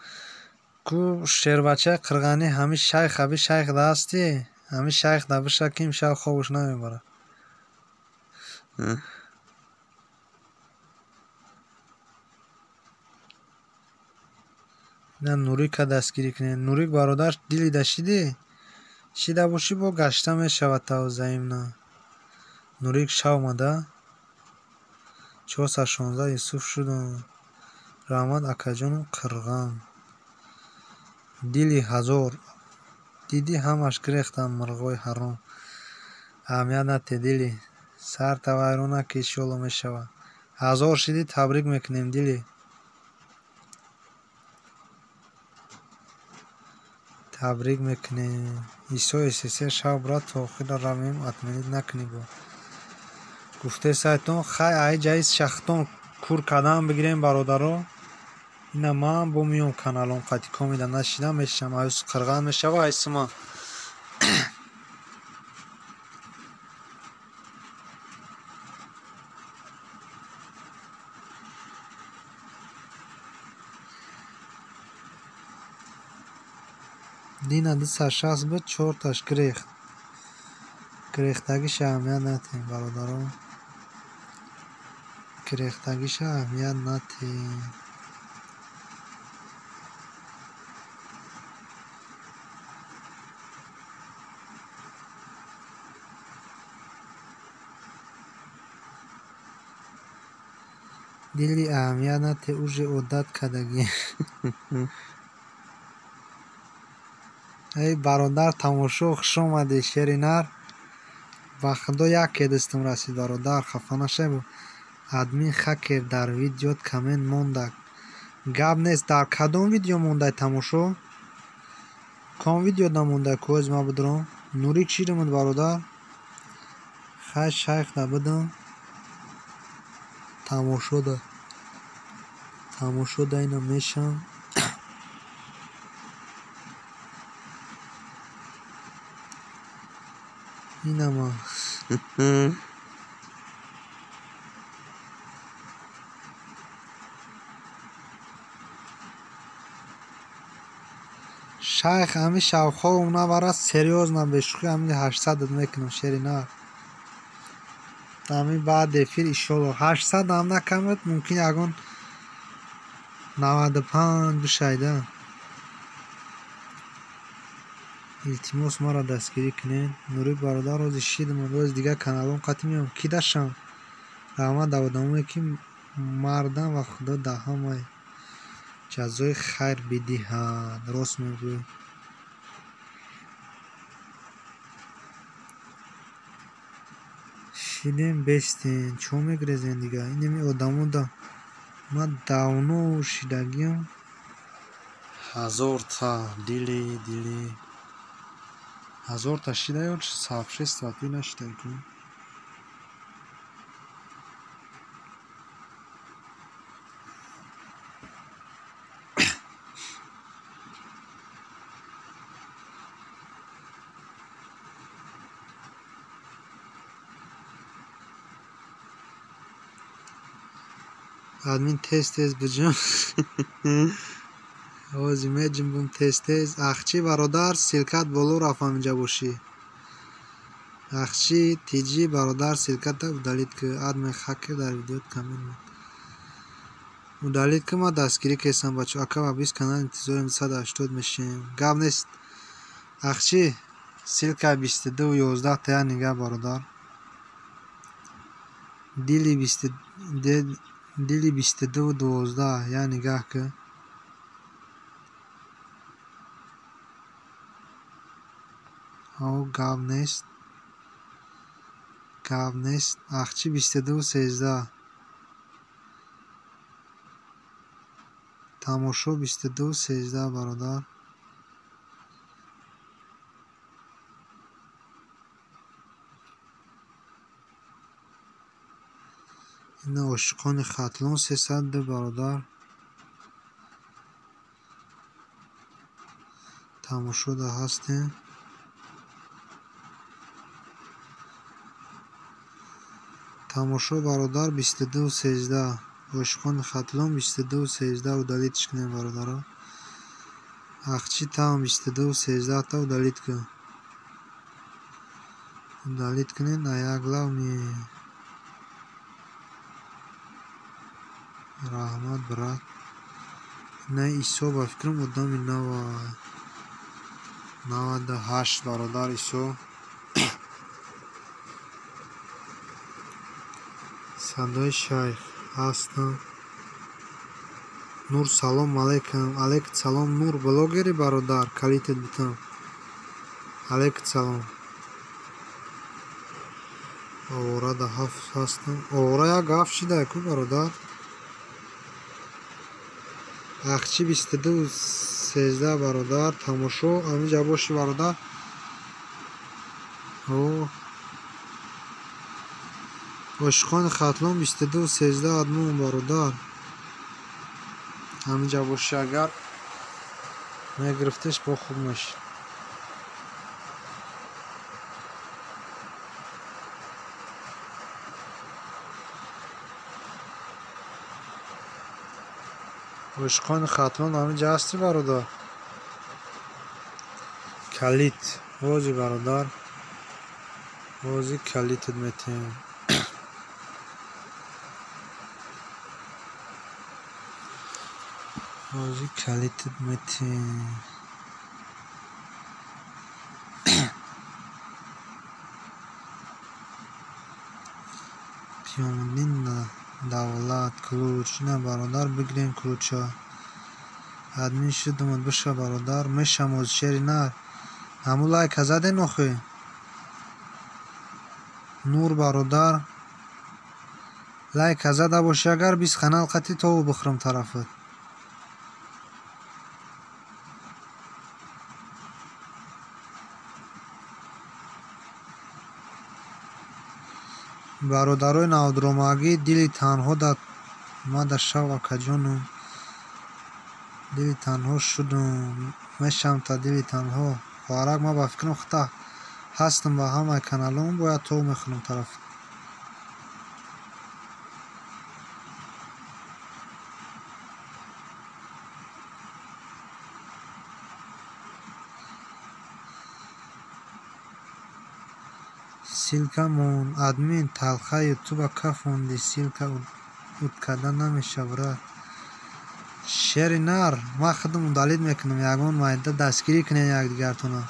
Ку шербачаи Қирғанӣ ҳами шайх аби шайх да ҳастӣ? Ҳами шайх да биша ки имшаб хобаш намебарад. Ина Нурика дастгирӣ кунед. Нурик бародар дили да шидӣ? Шида бошӣ бо гашта мешавад тавзаимна. Нурик шав омада. 416 Юсуф шудам. Раҳмат акаҷонам Қирған. Дили ҳазор. Дидӣ ҳамаш гирехтам мурғои ҳаром. Аҳамият нате дили. Сарта вайрон наки иншоалло мешавад. 1000 шидӣ табрик мекунем дили. Табрик мекунем. Исо СССР шав брат то охира равем отменить накунӣ бо. Гуфте сайтон хай ай ҷаи шахтон кур кардан бигирем бародаро. Ина ман бо миём каналом қати комида нашидам мешавам. Аюс Қирған мешава айсима. Дина 260 буд, 4таш гирехт. Гирехтагиша аҳамият натем бародаро. Гирехтагиша аҳамият натем. Дили аҳамият нате, уже одат кардагӣ. Эй бародар тамошо, хуш омадӣ, шери нар. Ба худо яке дастам расид бародар, хафа нашав. Админ хакер дар видеот коммент монда. Гап нест, дар кадом видео мондай тамошо? Ком видео намондай, кӯз ма бидром. Нурик шидамуд бародар. Хай шайх да бидам. Тамошо да. Тамошо да ина мешам. Инама. Шайх ҳами шавховум набарад, серьёзно бешӯхӣ ҳами 800 мекунам шери нар. Ҳами баъд эфир иншолло 800 ҳам накамад, мумкин ягон 95 бишайда. Илтимос маро дастгирӣ кунед. Нурик бародар, рози шидам, рози дигар каналон қатъи меом. Ки дашам? Раҳмат дар одамое ки мардам ва худо дар ҳамаи ҷазои хайр бидиҳад. Рост мегӯӣ. Шидем бестен. Чо мегрезен дигар? Инами одамо да ман давно шидагиам. Ҳазорта дили дили ҳазорта шида ё сообщество ту нашида ки? Админ тез тез биҷум. Ҳози меҷунбум тез тез. Ахчи бародар, ссылкат боло рафт ҳаминҷа бошӣ. Ахчи тиҷи бародар, ссылката удалить ки. Админ хакер дар видеот коммент мон. Удалить ки, ма дастгирӣ кесам бачо. Ака ба 20 канал интизорем, 180 мешем. Гап нест. Ахчи ссылка 22 11 тая нигаҳ бародар. Дили дили 22 12 я нигаҳ ки. О, гап нест. Гап нест. Ахчи 22 13. Тамошо 22 13 бародар. Ина ошиқони Хатлон 302 бародар. Тамошо да ҳастем. Тамошо бародар 22 13. Ошиқони Хатлон 22 13 удалитьш кунем бародаро. Ахчи там 22 13 та удалить кун. Удалить кунед, а як главный. Раҳмат, брат. На Исо ба фикрам одами нава. 98 бародар Исо. Садои шайх ҳастам. Нур салом алейкум. Алейкум салом Нур, блогери бародар, калитет битам. Алейкум салом. Овора да ҳафт ҳастам. Овора як ҳафт шида ку бародар. Ахчи 22 13 бародар. Тамошо ҳаминҷа боши бародар. О Ошиқони Хатлон 22 13 адмон бародар. Ҳаминҷа боши агар мегирифтеш бо хуб мешид. Ошиқони Хатлон ҳаминҷа ҳастӣ бародар? Калит. Вози бародар. Вози калитет метиҳем. Вози калитет метиҳем. Пиёнин. Давлат ключ на бародар бигирем ключа. Админ шудумад биша бародар мешам оз шери нар. Ҳаму лайка заден охи. Нур бародар лайка зада боши агар 20 канал қати то бихӯрам тарафат. Бародарои навдромагӣ дили танҳо да мада шав акаҷонум. Дили танҳо шудум. Мешам та дили танҳо. Хоҳарак ма ба фикрам хута ҳастам ба ҳамаи каналом бояд то мехӯрам тараф. Ссылка мон админ талха ютуба кафонди ссылка уд карда намешавад. Шери нар ман худам удалить мекунам ягон майда дастгирӣ кунед якдигартона.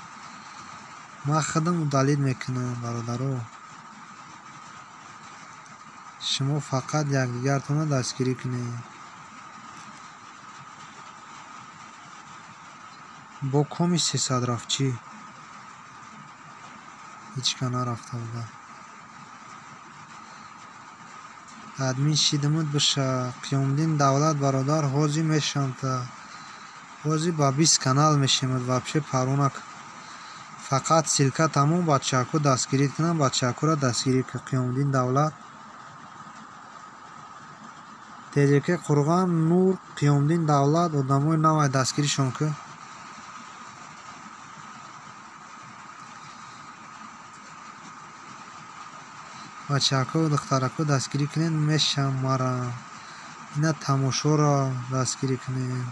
Ман худам удалить мекунам бародаро. Шумо фақат якдигартона дастгирӣ кунед. Бо коми 300 рафт чӣ? Ҳеҷ ка нарафта буда. Админ шидимуд биша. Қиёмиддин Давлат бародар ҳозир мешам та. Ҳозир ба 20 канал мешемуд вообще парво накун. Фақат ссылка тамом бачаҳако дастгирӣ кунам бачаҳакоро дастгирӣ кун. Қиёмиддин Давлат ТЖК Қурғон Нур Қиёмиддин Давлат одамои навай дастгиришон кун. Бачаҳако духтарако дастгирӣ кунед мешам марам. Ина тамошоро дастгирӣ кунед.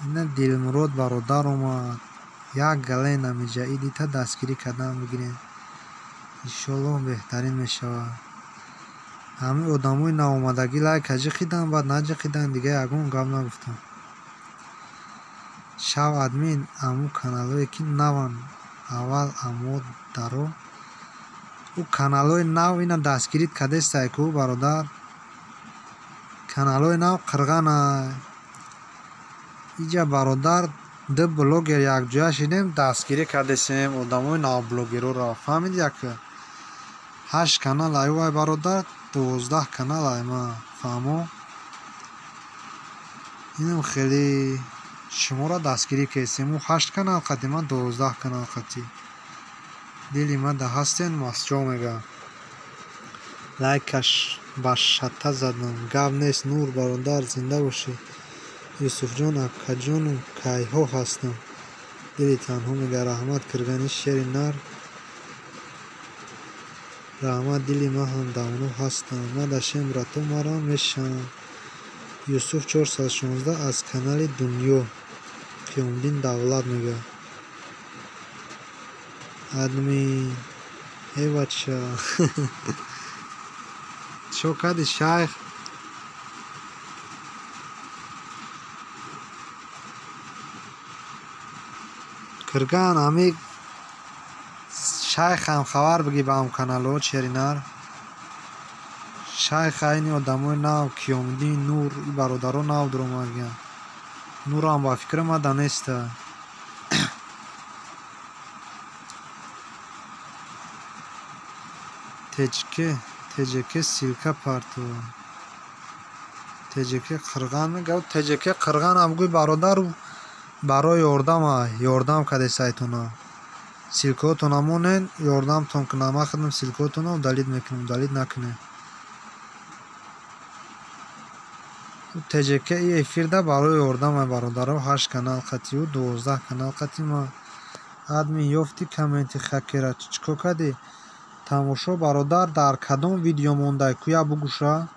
Ина Дилмурод бародар омад. Як галаи намиҷаӣ дита дастгирӣ кардан бигиред. Иншоаллоҳ беҳтарин мешавад. Ҳамин одамои навомадагӣ лайка ҷиқидан баъд наҷиқидан дига ягон гап нагуфтам. Шав админ аму каналое ки наванд аввал амо даро. Ӯ каналҳои нав ина дастгирит кардестай ку бародар. Каналҳои нав қирғанай. Иҷа бародар ду блогер якҷоя шидем дастгирӣ кардесем одамои навблогерора. Фаҳмиди яка? 8 канал ай вай бародар 12 канал ай ма. Фаҳмо? Инам хеле шуморо дастгирӣ кардем. Ӯ 8 канал қати ман 12 канал қати. Дили ма да ҳастен масҷо мега. Лайкаш ба шата задам. Гап нест Нур бародар зинда бошӣ. Юсуфҷон акаҷону кайҳо ҳастам. Дили танҳо мега раҳмат киргани шери нар. Раҳмат дили ма ҳам давно ҳастам. Ма дашем брато марам мешам. Юсуф 416 аз канали Дунё. Қиёмиддин Давлат мега. Админ э бача. Чо кади шайх? Кирган ҳами шайхам хабар бигӣ ба ҳам каналҳо шеринар. Шайх айни одамои нав Қиёмиддин Нур и бародаро нав дуромадгиянд. Нурам ба фикри ма да неста. ТЖК ссылка парту. ТЖК Қирған мега. ТЖК Қирған ҳам гӯй бародар барои ёрдама ёрдам кардесайтона. Ссылкаотона монен ёрдамтон кунам. Ман худам ссылкаотона удалить мекунам. Удалить накунед. ТЖК и эфирда барои ёрдама бародаро 8 канал қатию 12 канал қати ма. Админ ёфти комменти хакера чӣ кор кардӣ? Тамошо бародар дар кадом видео мондай куя бугӯша?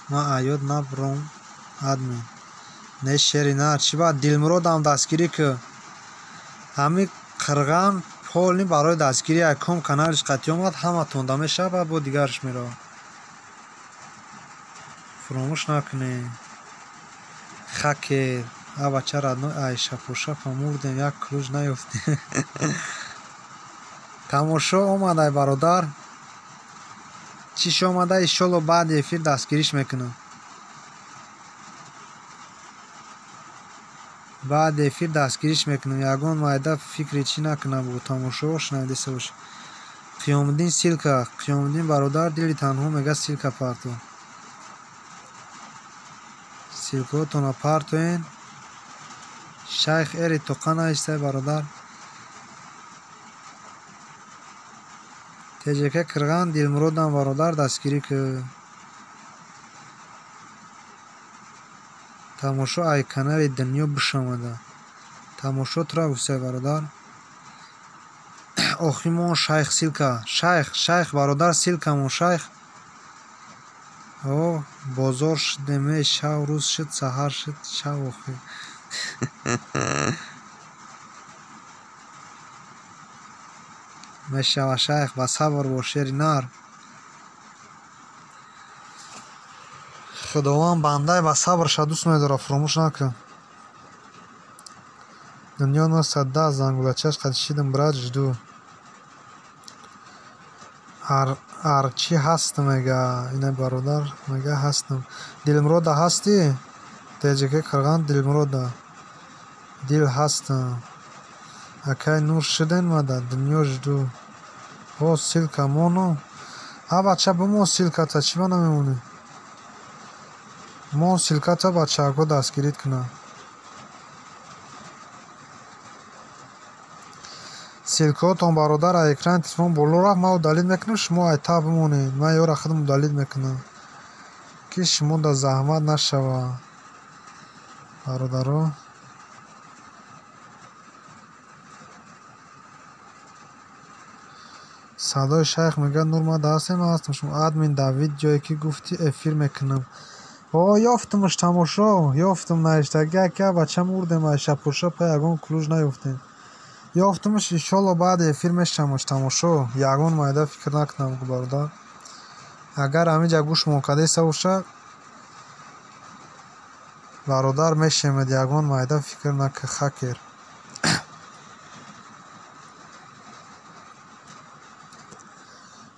Ман аёд набром админ. Не шери нар чӣ баъд Дилмуродам дастгирӣ ку. Ҳамин Қирған полни барои дастгирӣ якум каналиш қатӣ омад ҳаматон да мешавад баъд бо дигараш меравад. Фуромӯш накунед. Хакер А бача родной ай шапошапа мурдем, як ключ наёфтем. Тамошо омадай бародар. Чиш омада, иншолло баъди эфир дастгириш мекунам. Баъди эфир дастгириш мекунам. Ягон майда фикри чӣ накунам бо тамошо шунавидаста бош. Қиёмиддин ссылка. Қиёмиддин бародар дили танҳо мега ссылка парто. Ссылкаотонро партоен. Шайх эри тоқа наистай бародар. ТЖК Кирган Дилмуродам бародар дастгирӣ ки. Тамошо ай канали Дунё бишомада. Тамошо тура гуфтай бародар. Охимон шайх ссылка. Шайх, шайх бародар ссылкамон шайх. О, бозор шудеме, шав рӯз шуд, саҳар шуд, шав охир. Мешава шайх, ба сабр бош шери нар. Худованд бандаи ба сабрша дӯст медорад, фуромӯш накун. Дунё 910 зангулачаш қадишидам брат жду. Арчи ҳастам мега, ина бародар мега ҳастам. Дилмурода ҳастӣ? ТЖК Қирған Дилмурода. Дил ҳастам. Акай нур шуден мада, дунё жду. О, ссылка моно. А бача бимон ссылката, чӣ ба намемонӣ? Мон ссылката бачаҳако дастгирит кунам. Ссылкаотон бародар аз экрани телефон боло рафт, ман удалить мекунам, шумо ай та бимонед. Ман ёра худам удалить мекунам. Ки шумо да заҳмат нашава. Бародаро. Садои шайх мегӯяд Нур мада ҳастем, ман ҳастам. Шумо админ дар видеое ки гуфтӣ эфир мекунам. О, ёфтумш тамошо, ёфтум навиштаги ака бача мурдем ай шапошапа ягон ключ наёфтем. Ёфтумш иншолло баъди эфир мешавамш тамошо. Ягон майда фикр накунам бародар. Агар ҳаминҷа гӯшмон кардеста боша, бародар мешемед, ягон майда фикр накун хакер.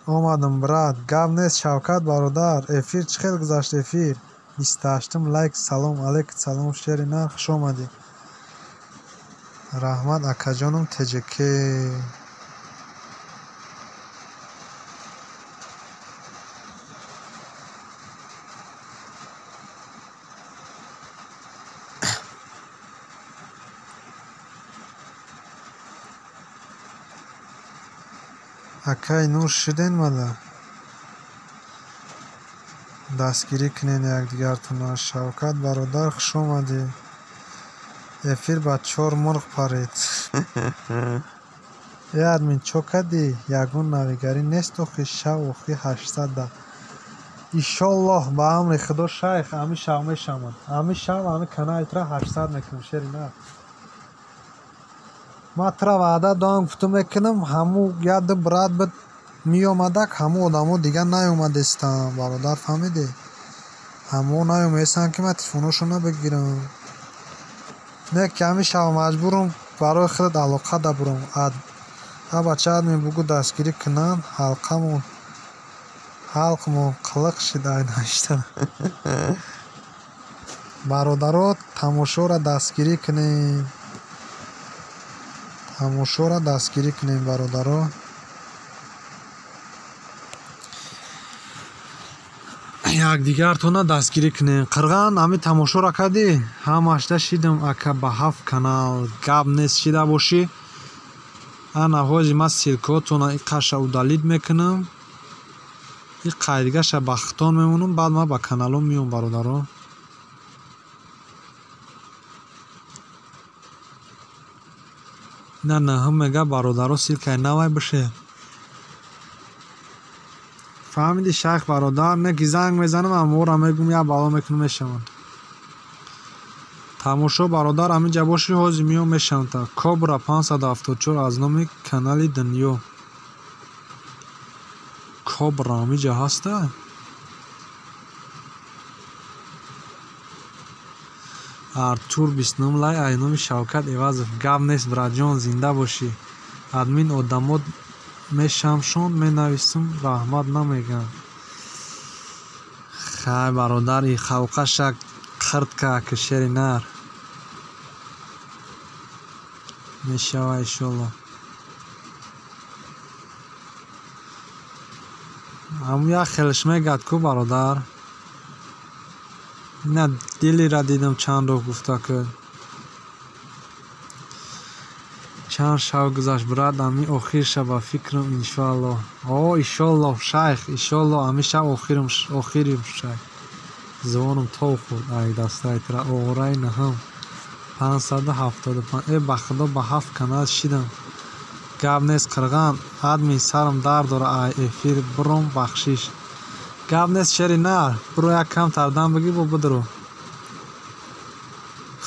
Омадам брат, гап нест Шавкат бародар. Эфир чӣ хел гузашт эфир? 28-м лайк, салом алейк, салом шери нар, хуш омадӣ. Раҳмат акаҷоном ТЖК. Акай нур шуден мада. Дастгирӣ кунед якдигартонро. Шавкат бародар хуш омадӣ. Эфир ба чор мурғ парид. Э админ чо кардӣ? Ягон навигарӣ нест охи шав охи 800. Иншоллоҳ ба амри Худо шайх ами шав мешавад. Ами шав ами канали тура 800 мекунам шери нар. Ман тура ваъда додам, гуфтум мекунам, ҳаму яду брат бид меомадак, ҳаму одамо дигар наёмадестанд бародар, фаҳмидӣ? Ҳамо наёмаестанд ки ман телефонҳошонро бигирам. Не ки ҳами шав маҷбурам барои худат алоқа дабурам. А бача админ бугӯ дастгирӣ кунанд, ҳалқамон ҳалқмон қилиқ шид ай навиштан. Бародаро тамошоро дастгирӣ кунем. Тамошоро дастгирӣ кунем бародаро. Якдигартонро дастгирӣ кунем. Қирған ҳами тамошоро кардӣ? Ҳамашда шидам ака ба 7 канал. Гап нест шида бошӣ. Ана ҳози ман ссылкаотонро и қаша удалить мекунам. И қайдигаша ба хитон мемонам, баъд ман ба каналҳо меом бародаро. На наҳум мега бародаро ссылкаи навай бише. Фаҳмиди шайх бародар, не ки занг мезанам, амора мегум, як бало мекунам мешаванд. Тамошо бародар ҳаминҷа бошӣ, ҳозир меом мешаванд. Кобра 574 аз номи канали Дунё. Кобра ҳаминҷа ҳаста? Артур 29 лайк ай номи Шавкат Эвазов. Гап нест, братҷон, зинда бошӣ. Админ одамот мешамшон, менависам, раҳмат намегӯям. Хай бародар, и халқаша қирд ка, ки шери нар. Мешава иншолло. Ҳамун як хелш мегӯяд ку бародар. Ина дилира дидам чанд роҳ гуфта ки чанд шав гузашт, брат, ами охир шаб ба фикрам иншоаллоҳ. О, иншоаллоҳ, шайх, иншоаллоҳ, ами шаб охирим, охирим шайх. Звоном тов хӯрд ай дастаи тра оғораи наҳам. 575. Э, ба худо ба ҳафт канал шидам. Гап нест, қирған, админ сарам дард дора, ай эфир биром, бахшиш. Гап нест, шери нар, биро як кам тардан бигир, бо бидро.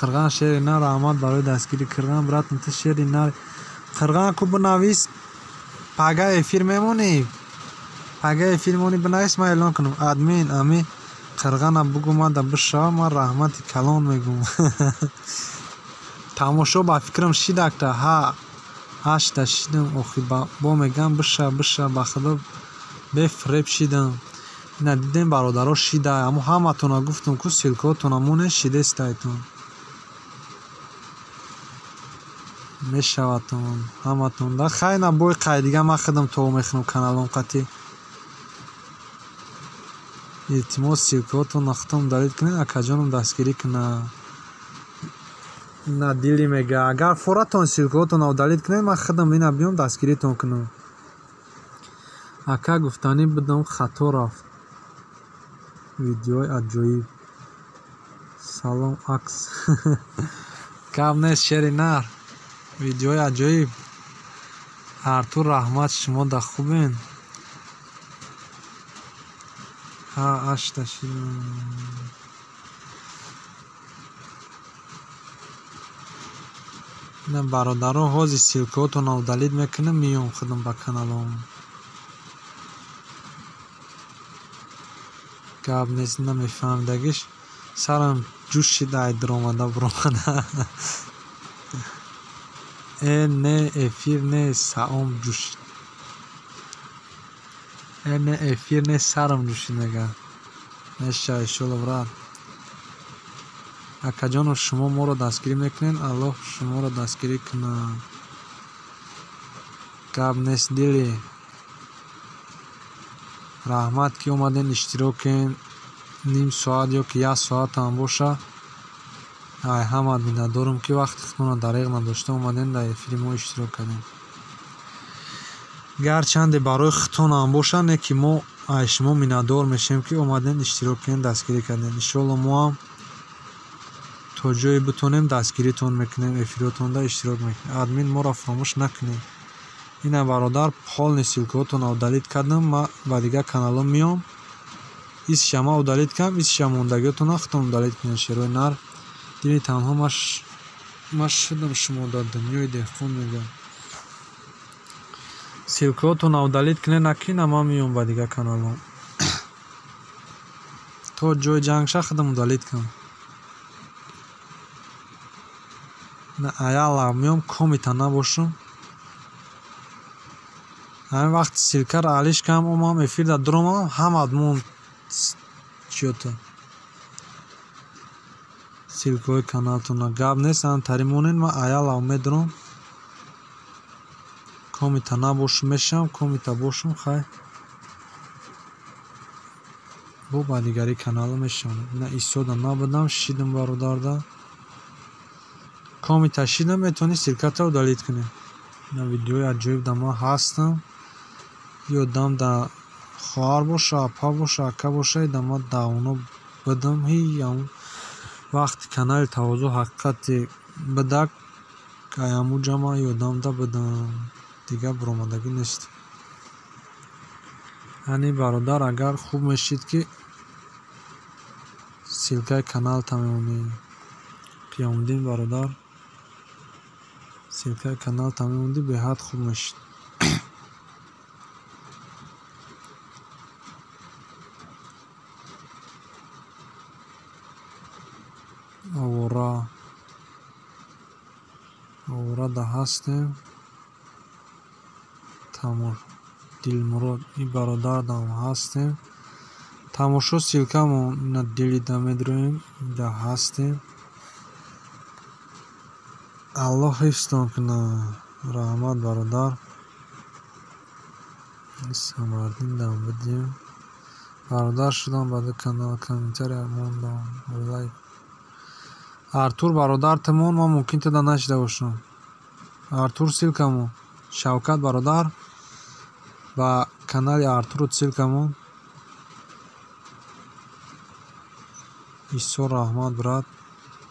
Қирған шери нар, раҳмат барои дастгирӣ. Қирған, братам, ту шери нар. Қирған ку бинавис, пага эфир мемонӣ. Пага эфир монӣ, бинавис, ман эълон кунам. Админ, ами қирғана бугу мада бишава, ман раҳмати калон мегӯм. Тамошо ба фикрам шидакта, ҳа, ҳашта шидам, охи бо мегӯям биша, биша, ба худо бефреб шидам. Ина дидем бародаро шида, аммо ҳаматона гуфтам ку ссилкаотона монед, шидестайтон. Мешаватон ҳаматон. Да хай на бой қай дига ман худам то мехӯрам каналом қатӣ. Илтимос ссилкаотона худтон удалить кунед, акаҷоном дастгирӣ кунад. На дили мега, агар форатон ссилкаотона удалить кунед, ман худам ина биём дастгиритон кунам. Ака гуфтанӣ будам, хато рафт. Видеои аҷоиб. Салом акс. Гап нест, шери нар. Видеои аҷоиб. Артур, раҳмат, шумо да хубен? Ҳа, ашта шидам. Ина бародаро, ҳозир ссилкаотонро удалить мекунам, меём худам ба каналом. Гап нест, намефаҳмидагиш. Сарам ҷӯш шид, ай дуромада буромада. Э, не, эфир не, саом ҷӯшид. Э, не, эфир не, сарам ҷӯшид мегӯяд. Мешава иншолло, брат. Акаҷоно, шумо моро дастгирӣ мекунед, Аллоҳ шуморо дастгирӣ кунад. Гап нест, дили. Раҳмат ки омаден, иштирок кунед. Ним соат ё ки як соатам боша. Ай ҳамат миннатдорам ки вақти худтонро дареғ надошта омаден дар эфири мо иштирок кардем. Гарчанде барои худтонам боша, не ки мо ай шумо миннатдор мешавем ки омаден иштирок кунед, дастгирӣ кардем. Иншоалло мо ҳам то ҷое битонем дастгиритон мекунем, эфиротонда иштирок мекунем. Админ моро фаромӯш накунед. Ина бародар, полный ссилкаотонро удалить кардам, ман ба дигар каналҳо меём. Исша ман удалить кардам, исша мондагиотонро худтон удалить кунед, шерои нар. Дили танҳо ман шудам шумо дар дунёи деҳқон мегӯям. Ссилкаотонро удалить кунед, накина ман меём ба дигар каналҳо. То ҷои ҷанг ша худам удалить кунам. На аяла меём, комита набошам. Ҳамин вақт ссилкаро алиш кардам, омадам эфирда дуромадам, ҳамат монд чиёта. Ссилкаҳои каналтона гап нест, ан тари монед, ман аяла медурам. Комита набошам мешавам, комита бошам, хай. Бо ба дигари каналҳо мешавам. Ина истода набудам, шидам бародарда. Комита шидам, метавонӣ ссилкатро удалить кунӣ. Ина видеои аҷоиб да ман ҳастам. Ёдам да хоҳар боша, апа боша, ака боша, да ман давно будам. Ҳи, ҳамун вақти канали Тавозӯ ҳақиқати бидак, ай ҳамун ҷа ман ёдам да будам. Дигар буромадагӣ нест. Яъне бародар, агар хуб мешид ки ссилкаи каналта мемонӣ. Қиёмуддин бародар, ссилкаи каналта мемондӣ, беҳад хуб мешид. Овора. Овора да ҳастем. Тамош Дилмурод и бародарам ҳастем. Тамошо ссылкамон ина дилида медроем, да ҳастем. Аллоҳ ҳифзтон кунад. Раҳмат бародар. Самардин дам бидем. Бародар шудам ба ду канал комментария мондам. Лайк. Артур бародартамон ман мумкин тада нашида бошам. Артур ссылкамон. Шавкат бародар ба канали Артуру ссылкамон. Исо раҳмат брат.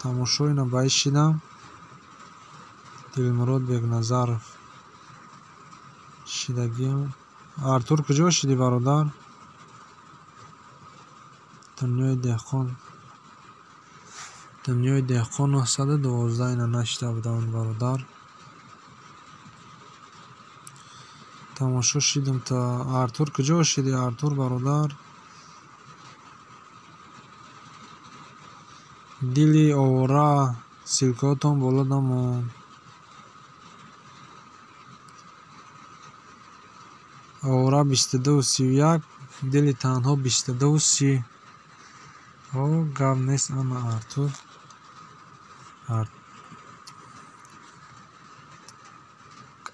Тамошо ина ба иш шидам. Дилмурод Бекназаров. Шидагиам. Артур куҷо шидӣ бародар? Дунёи деҳқон. Дунёи деҳқон 912 ина нашида будам бародар. Тамошо шидам та Артур куҷо шидӣ Артур бародар? Дили овора ссылкаотон боло дамон. Овора 22:31, дили танҳо 22:30. О, гап нест ана Артур.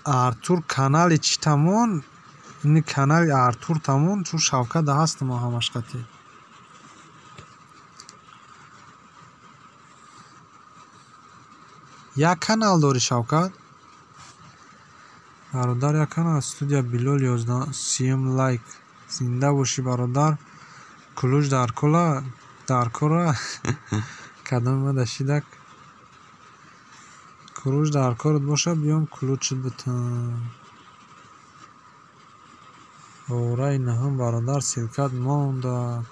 Артур канали чӣ тамон? Ини канали Артур тамон, чун Шавкат да ҳастам ҳамаш қатӣ. Як канал дорӣ Шавкат? Бародар як канал студия Билол 11:30 лайк. Зинда бошӣ бародар. Кулуш дар кола, дар кора. Кадом ма шидак. Кулуш дар корат боша, биём кулучит битам. Овораи наҳум бародар ссылкат мондак.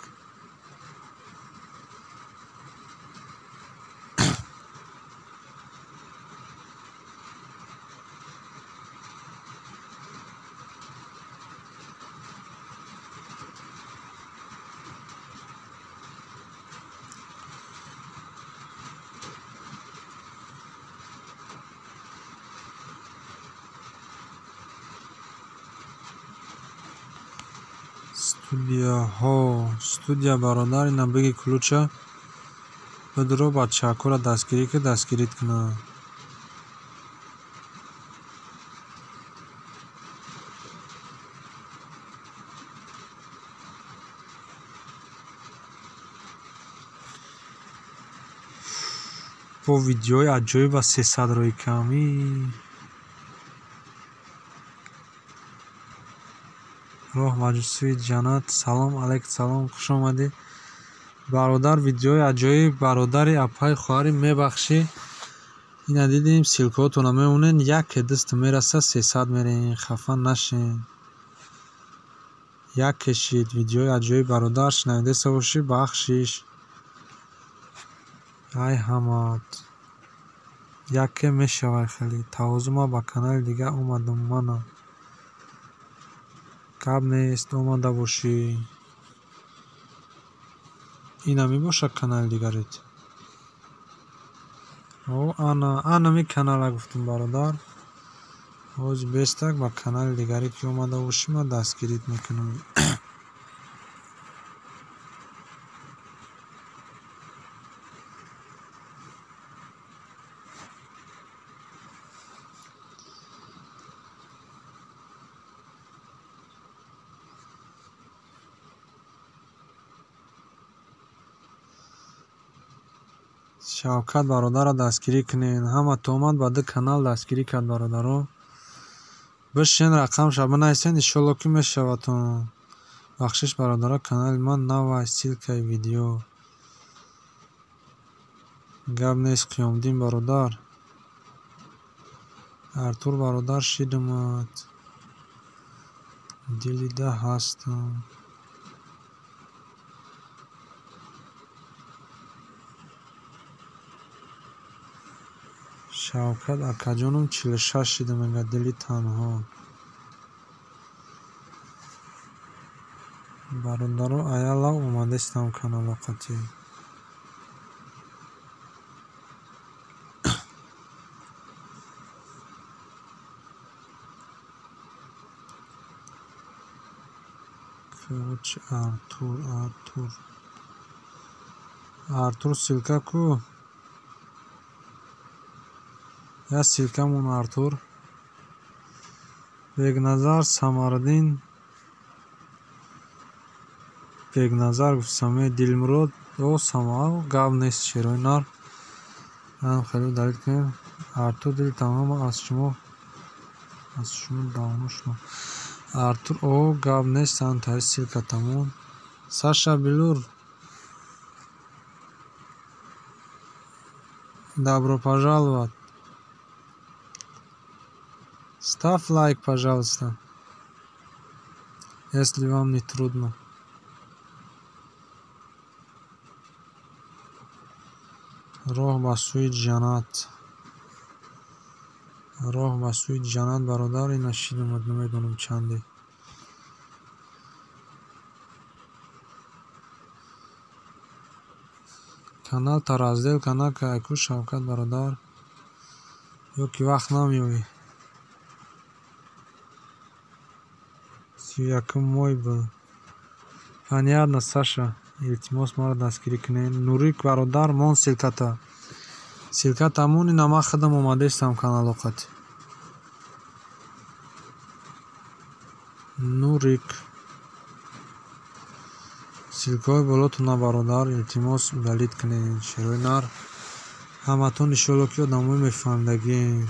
Студияҳо, студия бародар ина биги кулуча бидро бачаҳакора дастгирӣ ки дастгирит кунад. Бо видеои аҷоиб ва 300 рои камӣ. Роҳ маҷусии ҷаннат. Салом алайк, салом, хуш омадӣ бародар. Видеои аҷоиб бародари апаи хоҳари мебахшӣ. Ина дидем, ссылкаотона мемонен, яке даст мераса 300 мерем, хафа нашен. Яке шид видеои аҷоиб бародар, шунавидаста бошӣ, бахшиш. Ай ҳамад. Яке мешавай хеле. Тавозу ма ба канали дига омадам мана. Гап нест, омада бошӣ. Ина мебошад канали дигарит. О, ана, анами канала гуфтам бародар. Ҳози бестак ба канали дигаре ки омада бошӣ, ман дастгирит мекунам. Шавкат бародарро дастгирӣ кунед. Ҳама омад ба ду канал дастгирӣ кард бародаро. Бишин рақамша бинависед, иншолло ки мешавадтон. Бахшиш бародаро, канали ман навай, ссылкаи видео. Гап нест, Қиёмдин бародар. Артур бародар шидумад. Дилида ҳастам. Шавкат акаҷоном 46 шида мега, дили танҳо. Бародаро аялав омадестам каналоқатӣ. Короче, Артур, Артур. Артур ссылка ку. Я ссылка мон Артур. Бегназар Самардин. Бегназар гуфтсаме Дилмурод о Самал гап нест шерои нар. Ман хеле далил кунем. Артур дил тамом аз шумо давно шумо. Артур о гап нест ан тари ссылка тамом. Саша Белур. Добро пожаловать. Ставь лайк, пожалуйста, если вам не трудно. Роҳ ба сӯи ҷаннат. Роҳ ба сӯи ҷаннат, бародар, ина шидам, намедонам чанде. Канал та раздел канал кайку Шавкат бародар. Ё ки вақт намеёбӣ. 31 мой был. Понятно, Саша. Илтимос маро дастгирӣ кунед. Нурик бародар, мон ссылката. Ссылката мон, ина ман худам омадаистам каналоқат. Нурик. Ссылкаҳои болотона бародар, илтимос удалить кунед. Шерои нар. Ҳаматон иншоалло ки одамои мефаҳмидагиен.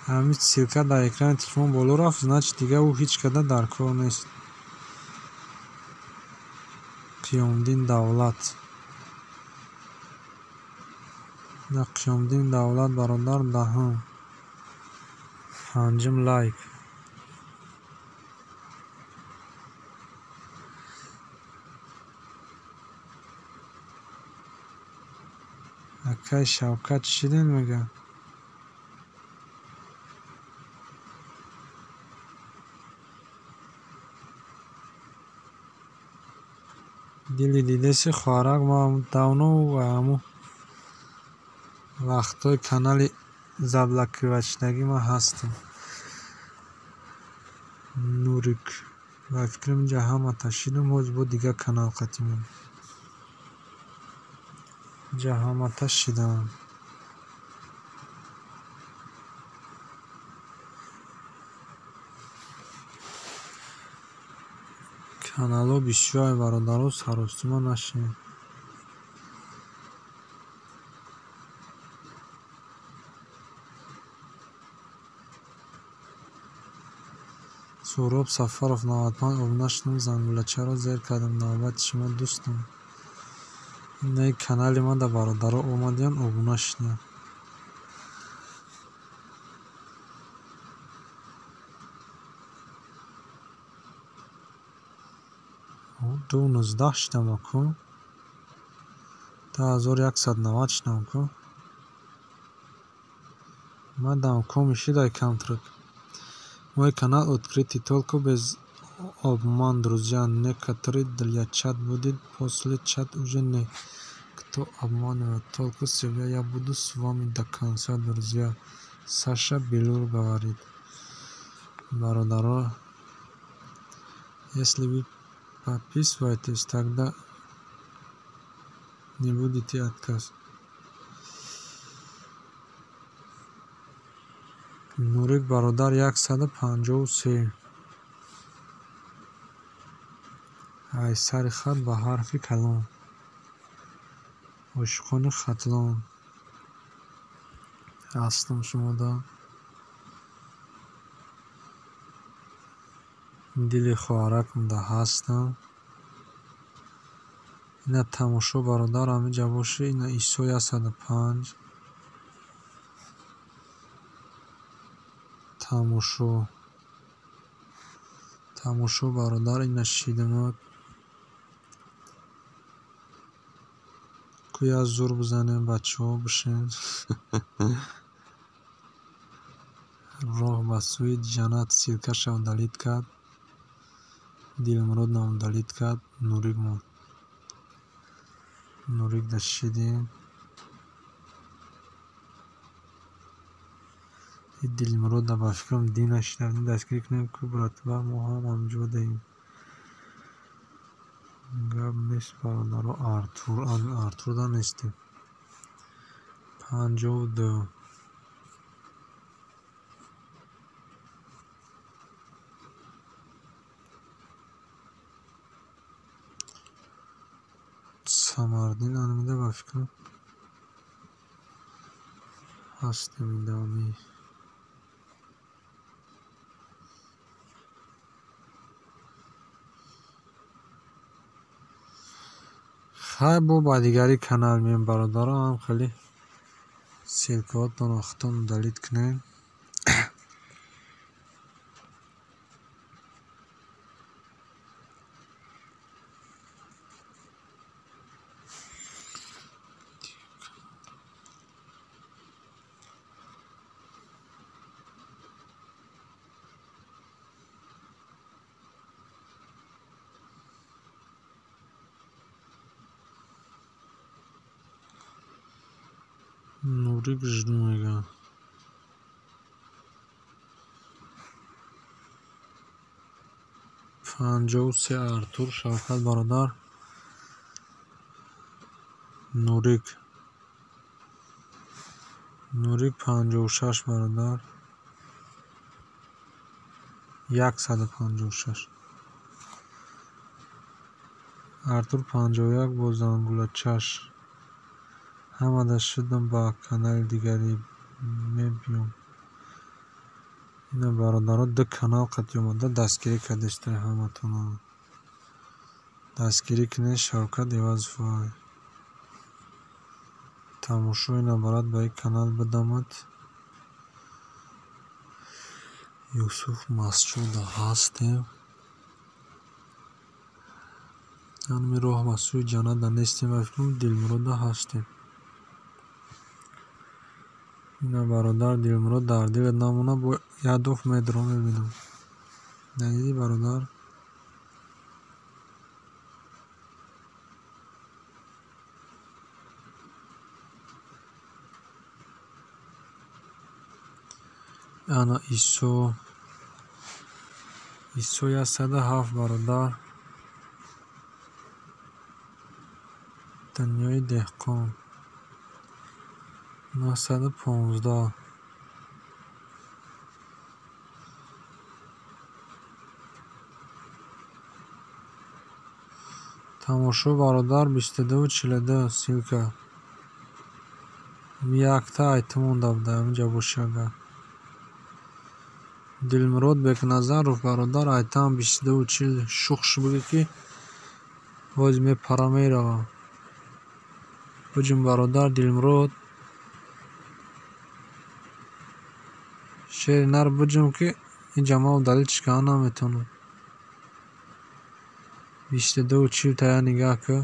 Ҳамин ссылка дар экрани телефон боло рафт, значит дигар ӯ ҳеҷ када дар кор нест. Қиёмиддин Давлат. На Қиёмиддин Давлат бародар даҳум. Панҷум лайк. Акай Шавкат чӣ шидем мега? Дили дидеси хоҳарак ма давно ҳаму вақтҳои канали заблокировачдагӣ ман ҳастам. Нурик. Ба фикрам инҷа ҳама ташидам, ҳоз бо дигар канал қатимон. Инҷа ҳама ташидам. Каналҳо бисёр бародаро, саросима нашинед. Суҳроб Сафаров 95 обуна шудам, зангулачаро зер кардам. Навбати шумо дӯстам. Инаи канали ман да бародаро омадиян, обуна шуданд. Ду нуздаҳ шудам аку. 1190 шудам ку. Ман дам коми шидай камтрик. Мой канал открытый только без обман, друзья. Некоторые для чат будет, после чат уже не кто обманывает, только себя. Я буду с вами до конца, друзья. Саша Белур говорит. Бародаро, если вы подписывайтесь, тогда не будете отказ. Нурик бародар 153. Ай сари хат ба ҳарфи калон. Ошиқони Хатлон. Ҳастам шумода. Дили хоҳаракамда ҳастам. Ина тамошо бародар ҳамиҷа бошӣ, ина Исо 105. Тамошо. Тамошо бародар, ина шидамак. Куя зур бизанем, бачаҳо бишин. Роҳ ба сӯи ҷаннат ссылкаша удалить кард. Дилмурод нам удалить кард. Нурик монд. Нурик да шидем. Дилмурода ба фикрам дина шидавдем, дастгирӣ кунем ку братва, мо ҳам ҳамҷодаем. Гап нест бародаро, Артур, Артурда нестем. 52. Самардин анамида ба фикрам ҳастем идоми. Хай бо ба дигари канал меем бародаро, ҳам хеле ссылкаҳотонро худтон удалить кунед. Нурик жду мега. 53 Артур Шавкат бародар. Нурик. Нурик 56 бародар. 156. Артур 51 бо зангулачаш. Ҳамада шудам ба канали дигаре мебиём. Ина бародаро ду канал қати омада дастгирӣ кардестай ҳаматона. Дастгирӣ кунед Шавкат Ивазов. Тамошои набарад ба ин канал бидамад. Юсуф Масчуда ҳастем. Ҳамин роҳ ба сӯи ҷаннат нестем ва фикрам Дилмурода ҳастем. Ина бародар Дилмурод дар дилат намона бо ядоф медро мебинам. Надидӣ бародар? Ана Исо. Исо 107 бародар. Дунёи деҳқон. 915. Тамошо бародар 22:42 ссылка. Якта айтм монда буда ҳаминҷа боши агар. Дилмурод Бекназаров бародар айтам 22:40 шухш буги ки боз мепара мерава. Буҷум бародар Дилмурод. Шери нар буҷум ки ин ҷамоа удалить шикана наметавонад. 22:40 тая нигаҳ кун.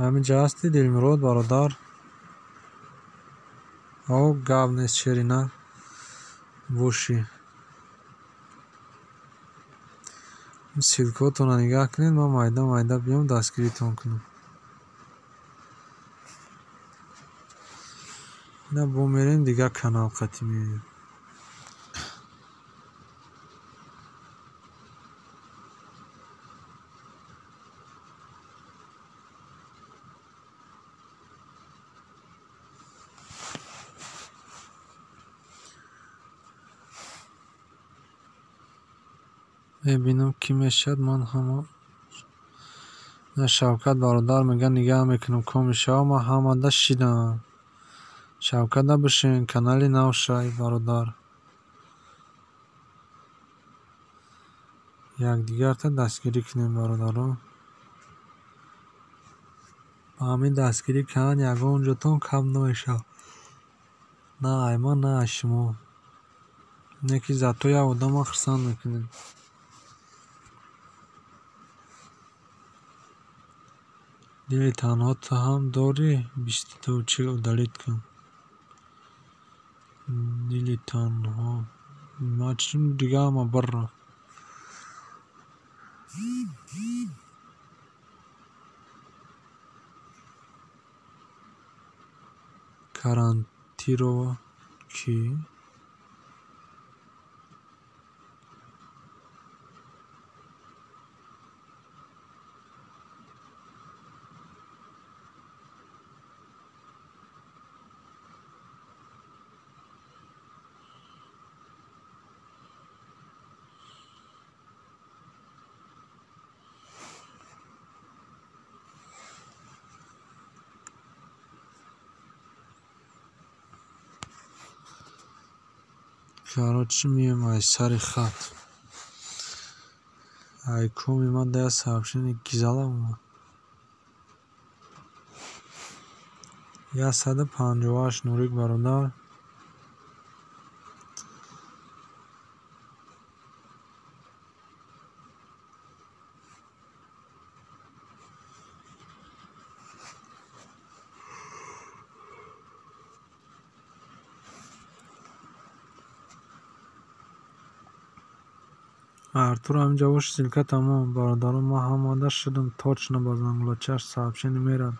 Ҳаминҷа ҳасти Дилмурод бародар? О, гап нест шери нар бошӣ. Ссылкаҳотонро нигаҳ кунед, ман майда майда биём дастгиритон кунам. Ина бо мерем дигар канал қати меоем. Мебинам кӣ мешавад, ман ҳама на Шавкат бародар мега нигаҳ мекунам коми шава, ман ҳамада шидам. Шавкат набошен, канали нав шай бародар. Якдигарта дастгирӣ кунем бародаро. Ба ҳамин дастгирӣ кардан ягон ҷотон кам намешавад. На ай ман, на ай шумо. Не ки зато як одама хурсанд мекунем. Дили танҳо ту ҳам дорӣ 22:40 удалить кун. Дили танҳо ман чун дига ҳама бирра. Карантин Тирова кӣ? Короче, мием ай сари хат. Ай коми ман да сообщение гизала омад. 158 Нурик бародар. Артур ҳаминҷа бош, ссылка тамом. Бародарон, ман ҳамада шудам точно ба занглочаш сообщение мерад.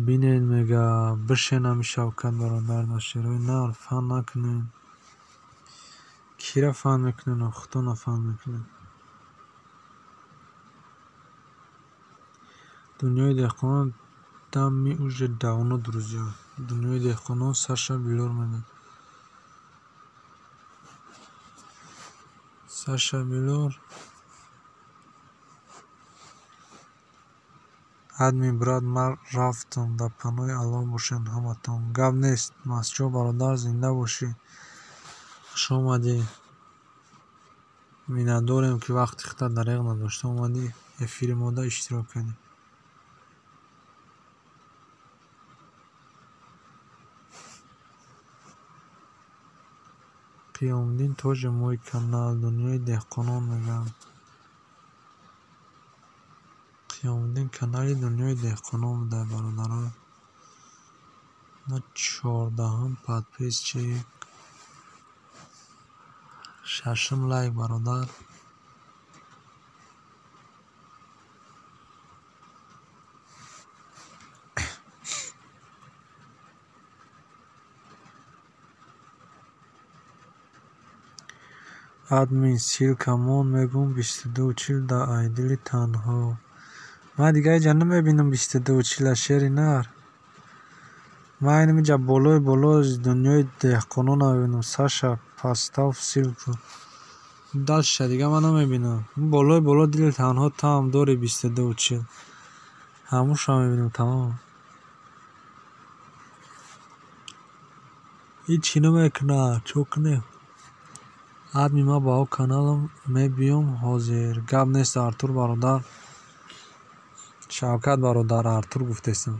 Бинед, мега бишен ҳами Шавкат бародар дар шерои нар фан накунед. Кира фан мекунед, худтона фан мекунед. Дунёи деҳқонон там мы уже давно друзья. Дунёи деҳқонон Саша Билор мегӯяд. Саша Билор. Админ брат, ман рафтам. Дар паноҳи Аллоҳ бошед ҳаматон. Гап нест, Масҷо бародар, зинда бошӣ. Хуш омадӣ. Миннатдорем, ки вақти худта дареғ надошта омадӣ эфири мода иштирок кардӣ. Қиёмиддин тоже мой канал Дунёи деҳқонон мегӯянд. Қиёмиддин канали Дунёи деҳқонон буда, бародарон. На 14-ум подписчик, 6-ум лайк, бародар. Админ ссылка мон мегӯм 22:40 дар айдили танҳо. Ман дига иҷа намебинам 22:40 шери нар. Ман инамиҷа болои боло дунёи деҳқонона мебинам. Саша поставь ссылку. Дальше дига ман намебинам. Болои боло дили танҳо таам дори 22:40. Ҳамуша мебинам тамом. Ҳичи намекунад, чо кунем? Админ, ман ба о каналам мебиём ҳозир. Гап нест, Артур бародар. Шавкат бародар, Артур гуфтесам.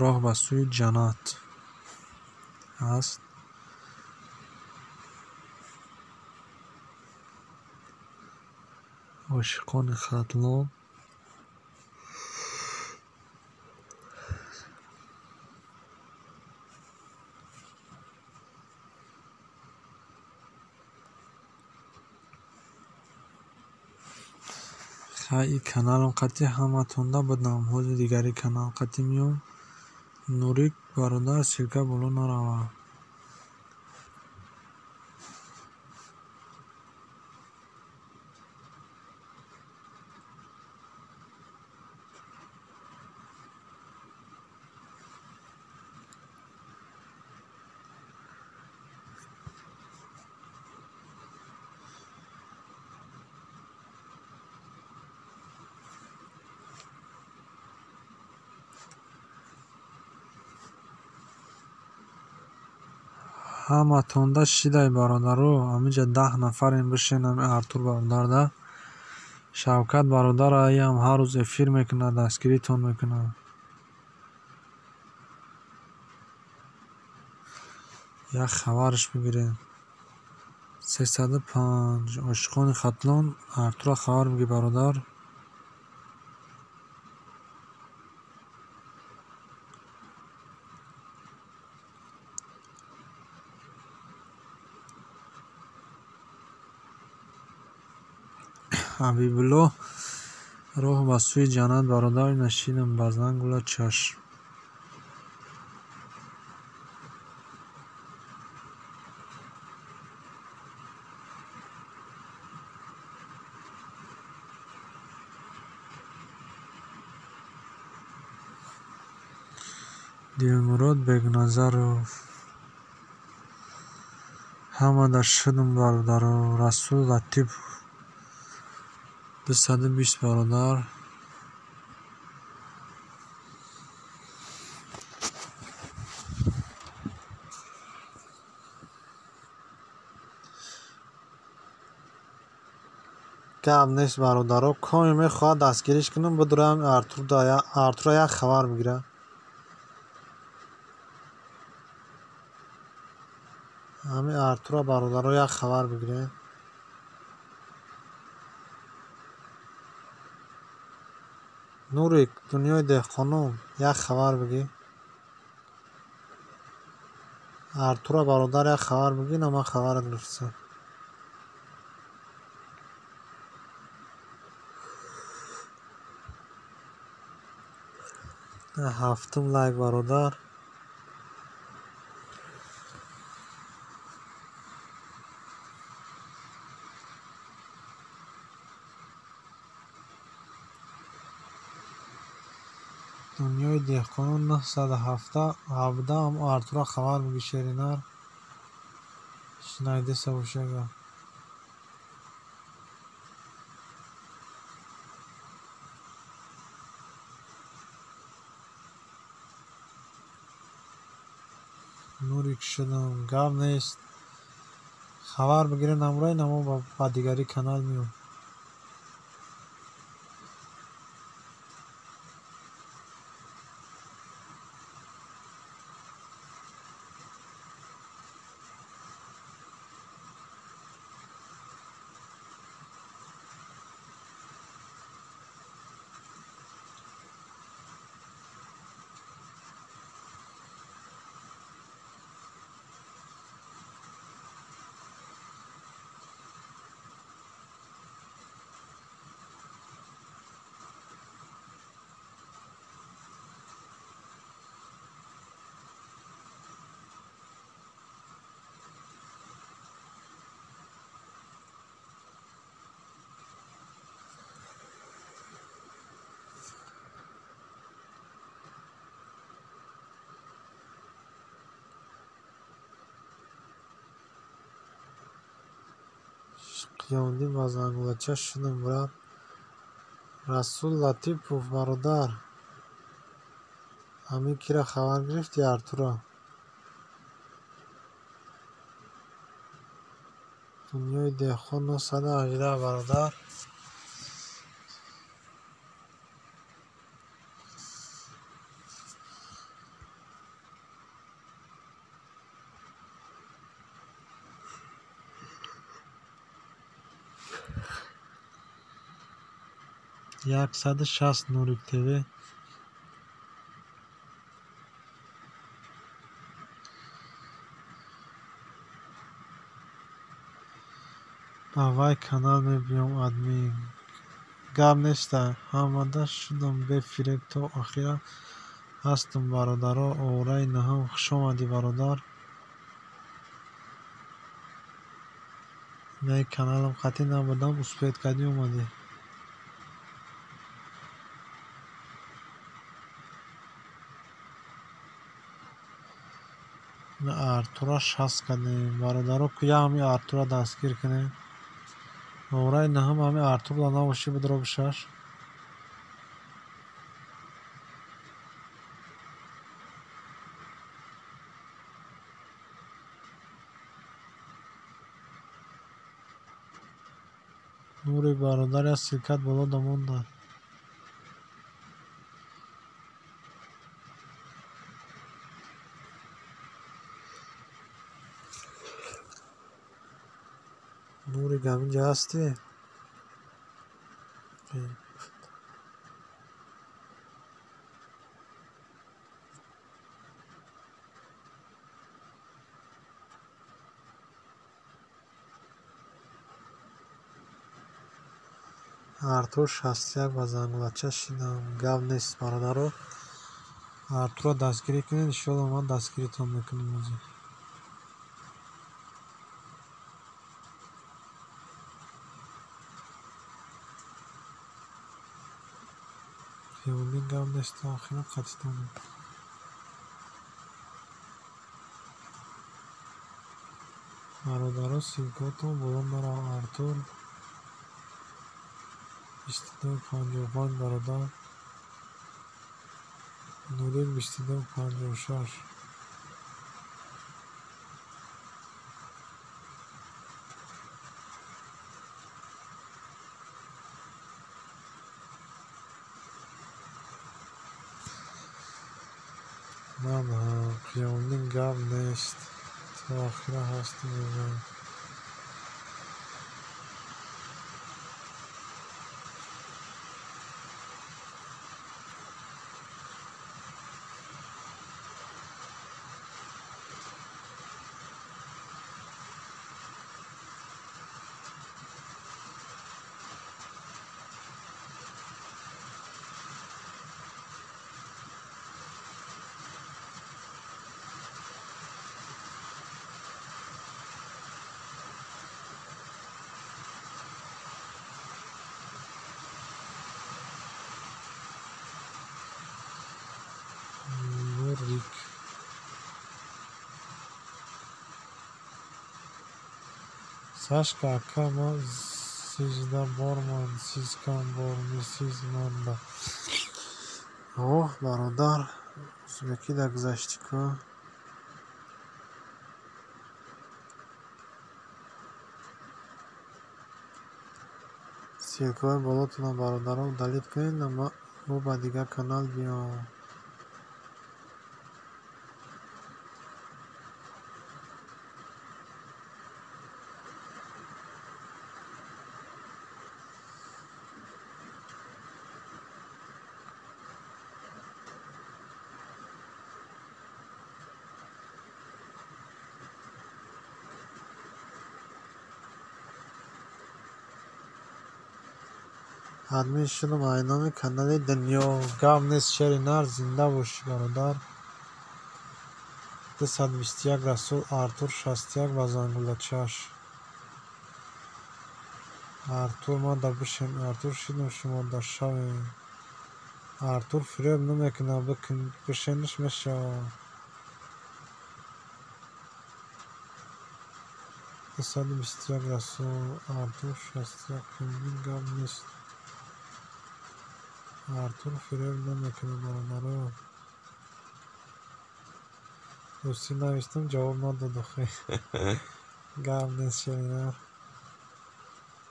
Роҳ ба сӯи ҷаннат аст. Ошиқони Хатлон. Хай, и каналам қатъи ҳаматонда будам. Ҳози дигари канал қатъи меом. Нурик бародар, ссылка боло нарава. Ҳаматонда шидай, бародаро. Ҳаминҷа 10 нафарем, бишен ҳами Артур бародарда. Шавкат бародар аям ҳар рӯз эфир мекунад, дастгиритон мекунад. Як хабарш бигирем. 305 Ошиқони Хатлон. Артура хабар бигир, бародар. Ҳабибулло Роҳ ба сӯи ҷаннат бародар нашидам ба зангула чашм. Дилмурод Бегназаров. Ҳамада шудум бародаро. Расул Латипов. 220 бародар. Гап нест бародаро. Коме мехоҳад дастгириш кунам, бидурам Артура як хабар бигирам. Ҳамин Артура бародаро як хабар бигирем. Нурик, дунёи деҳқонон, як хабар бигӣ. Артура бародар як хабар бигӣ, на ман хабарат мефирстам. Ҳафтум лайк бародар. Дунёи деҳқонон 917 Артура хабар бигӣ шеринар. Шинайдеса бошага. Нурик шудам, гап нест. Хабар бигирем намрои намо ба дигари канал меом. Қиёмиддин ба зангулача шудам брат. Расул Латипов бародар. Ҳамин кира хабар гирифтӣ Артура? Дунёи деҳқон 918 бародар. 160 Нурик ТВ. Ба вай канал мебиём админ. Гап неста. Ҳамада шудам бефиреб то охира ҳастам бародаро. Овораи наҳам хушомадӣ бародар. Инаи каналам қатъӣ набудам, успеҳ кардӣ омадӣ. Артура 60 кардем. Бародаро куя ҳами Артура дастгир кунем. Овораи наҳам ҳами Артурла набошӣ бидро бишаш. Нурик бародар як силкат боло дамонда. Нурик ҳаминҷа ҳастӣ? Артур 61 ба зангулача шидам. Гап нест, бародаро. Артурро дастгирӣ кунед, иншоалло ман дастгиритон мекунам ҳозир. Қиёмиддин гап нест, то охира қатитонем. Бародаро, ссылкаотон боло нарав. Артур 2255 бародар. Нурик 2256. Ман Қиёмиддин гап нест, то охира ҳастем мегӯям. Нурик. Сашка ака, ман сижда борман, сиз кам бормисиз манда. Оҳ, бародар, узбекида гузашти ку. Ссылкаҳои болотонро бародаро удалить кунед, мо ба дигар канал биём. Админ шудам айноми канали Дунё. Гап нест, шери нар, зинда бошӣ, бародар. 221 Расул, Артур 61 ба зангулачаш. Артур ман да бишем, Артур шидам, шумо да шавем. Артур фиреб намекунад, бишениш мешавад. 221 Расул, Артур 61, Қиёмиддин гап нест. Артур фиреб намекунад, бародаро. Русӣ навиштам, ҷавоб надод охи. Гап нест, шеринар.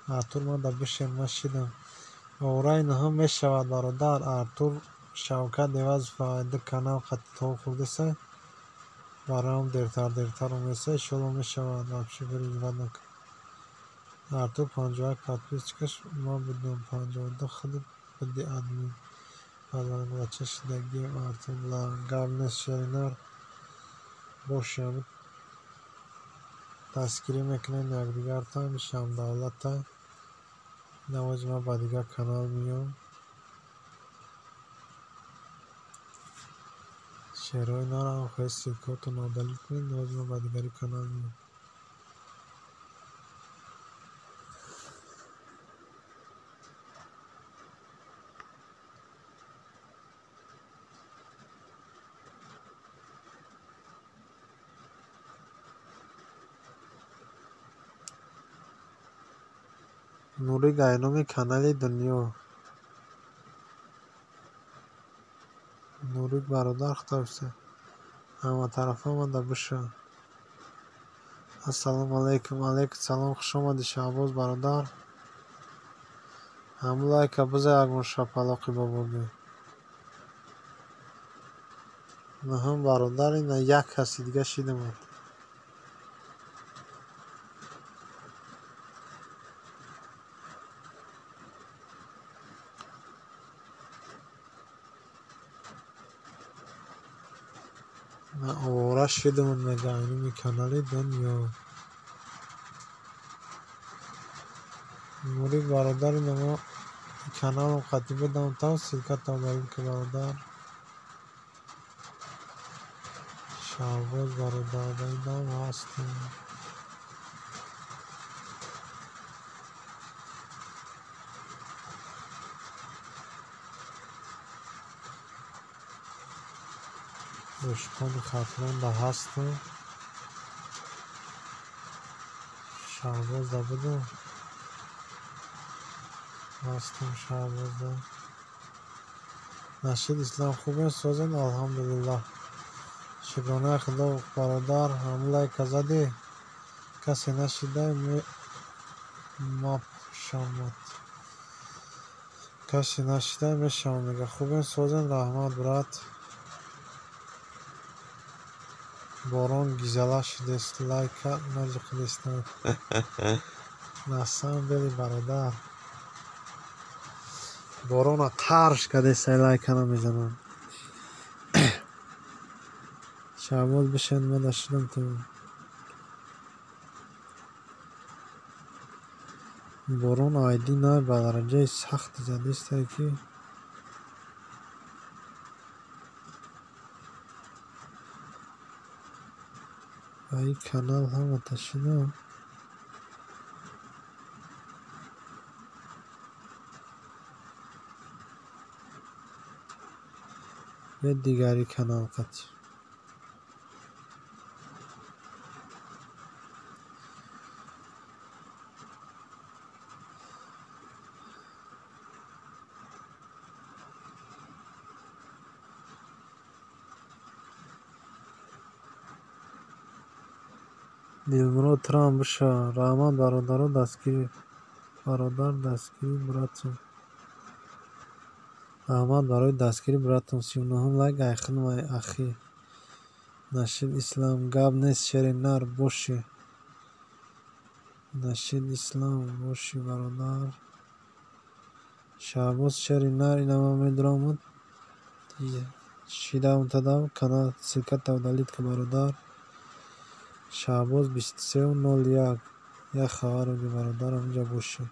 Артур ман да бишем, ман шидам. Овораи нӯҳум мешавад, бародар. Артур Шавкат Эвазов ду канал қатитҳо хӯрдаса. Бароям дертар дертар омеса, иншоалло мешавад. Вообще переживать накун. Артур 51 подписчикаш, ман будам 52, худ буди админ. Ба зангулача шидагием Артур гап нест, шеринар. Бошем, дастгирӣ мекунем якдигарта, мешавам давлата. Навози ман ба дигар канал меём. Шеърҳои нарам хоҳед, ссылкаотонро удалить кунед, навози ман ба дигари канал меём. Нурик айноми канали Дунё. Нурик бародар, худоҳофиз. Ҳаматарафа омада биша. Ассалому алайкум. Алайкум салом, хуш омадӣ, Шаҳбоз бародар. Ҳамун лайка биза ягон шапалоқи бобогӣ. Нӯҳум бародар, ина як каси дига шидамад. Овора шидамад мега айноми канали Дунё. Нурик бародар, ина мо Каналам қатӣ будам, тав ссылка удалить ки бародар. Шаҳбоз бародар, инам ҳастем. Ошиқони Хатлонда ҳастам. Шаҳбозда будам. Ҳастам Шаҳбозда. Нашид Ислам хубен созен, алҳамдулиллаҳ. Шукронаи Худо бародар, ҳамун лайка задӣ? Касе нашида мапшамад. Касе нашида мешавам мега. Хубен созен, раҳмат брат. Борон гизала шудест, лайка наҷиқидестам. На самом деле бародар. Борона тарш кардестай, лайка намезанам. Шаҳбоз бишен, ман нашидам ту. Борон айди най ба дараҷаи сахти задистай ки ба ин канал ҳама ташидам. Бе дигари канал қатӣ. Дилмурод Трамп биша. Раҳмат бародаро, дастгирӣ. Бародар дастгирӣ братон. Раҳмат барои дастгирӣ братон. 39 лайк айхунам ахи. Нашид Ислам гап нест, шери нар бошӣ. Нашид Ислам бошӣ бародар. Шаҳбоз шери нар инама медурамад. Шидам тадам канал ссылка удалить ка бародар. Шаҳбоз 23:01. Як хабар оди бародар, ҳаминҷа бошӣ.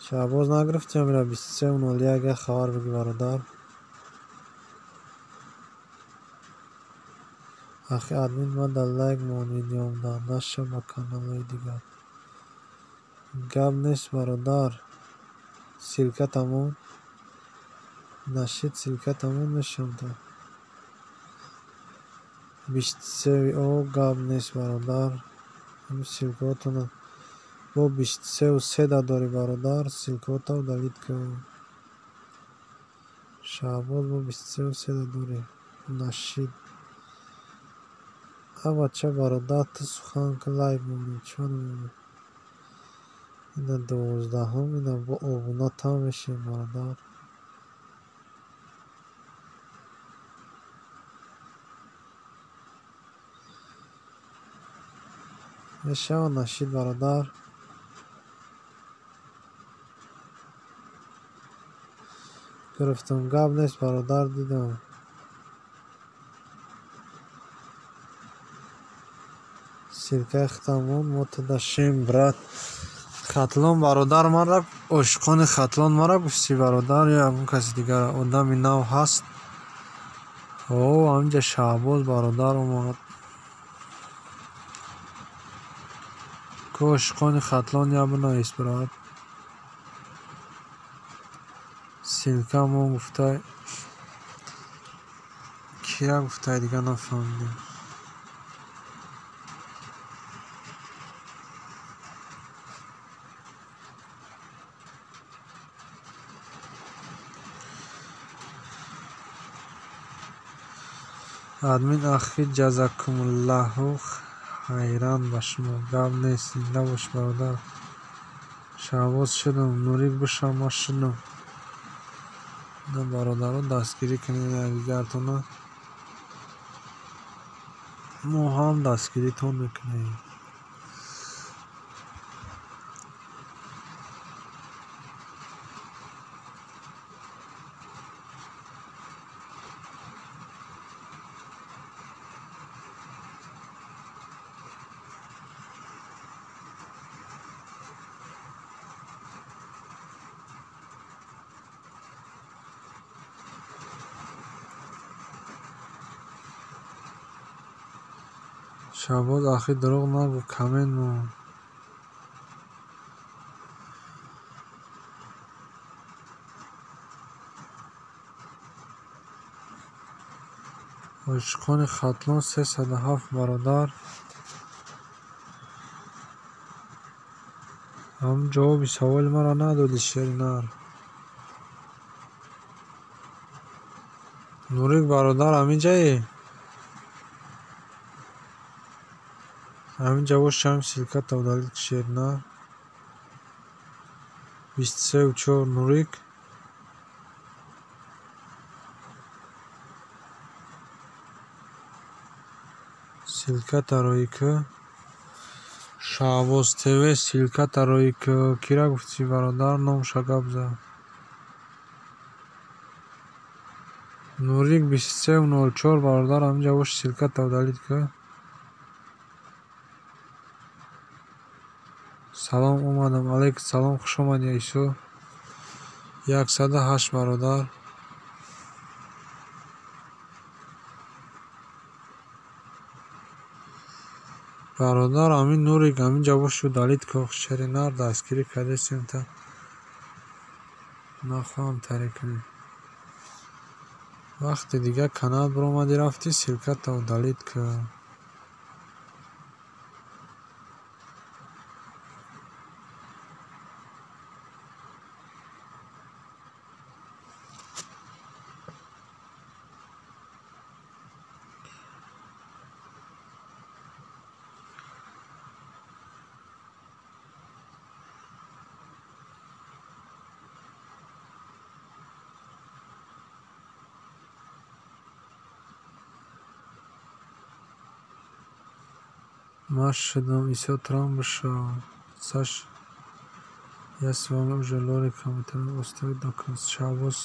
Шаҳбоз нагирифтӣ ҳамира 23:01, як хабар биги бародар. Ахи админ ман дар лайк мон видеомда, наша ба каналҳои дигар. Гап нест бародар. Ссылка тамом. Нашид ссылка тамом мешавам та. 23 о гап нест бародар. Ҳамин ссылкаотона бо 23:03 да дорӣ бародар, ссылкаота удалить кун. Шаҳбоз бо 23:03 да дорӣ. Нашид. А бача бародар, ту сухан ки лайк монӣ, чӣ намемонӣ? Ина 12-ҳум, ина бо обуна там мешавем бародар. Мешавад Нашид бародар. Гирифтам, гап нест бародар, дидам. Ссылкаи худамон мо тадашем брат. Хатлон бародар мара, ошиқони Хатлон мара гуфтӣ бародар ё ягон каси дигар одами нав ҳаст? О, ҳаминҷа Шаҳбоз бародар омад. Ку ошиқони Хатлон я бинавис брат. Ссылка мо гуфтай. Кира гуфтай дигар нафаҳмидем. Админ ахи ҷазакумуллаҳу хайран ба шумо. Гап нест, зинда бош бародар. Шаҳбоз шудам, Нурик бишам, ман шудам. На бародаро дастгирӣ кунед якдигартона. Мо ҳам дастгиритон мекунем. Шаҳбоз ахи дурӯғ нагӯ, коммент мон. Ошиқони Хатлон 307 бародар. Ҳам ҷавоби саволи маро надодӣ, шери нар. Нурик бародар, ҳаминҷае? Ҳамин ҷавоб шам ссылката удалить, шери нар. 23,4 Нурик. Ссылката роӣ ки. Шаҳбоз ТВ ссылката роӣ ки. Кира гуфтӣ бародар, номша гап зад. Нурик 23,04 бародар, ҳамин ҷавоб ссылката удалить ки. Салом омадам. Алейкум салом, хуш омадӣ Исо. 108 бародар. Бародар, ҳамин Нурик ҳамин ҷавобшо удалить ки, шери нар дастгирӣ кардесем та нахоҳам таре кунем. Вақте дигар канал биромадӣ рафтӣ, ссылката удалить ки. Ман шудам Исо Трамп бишав. Саш, я с вами уже лори комментарий оставить до конца. Шаҳбоз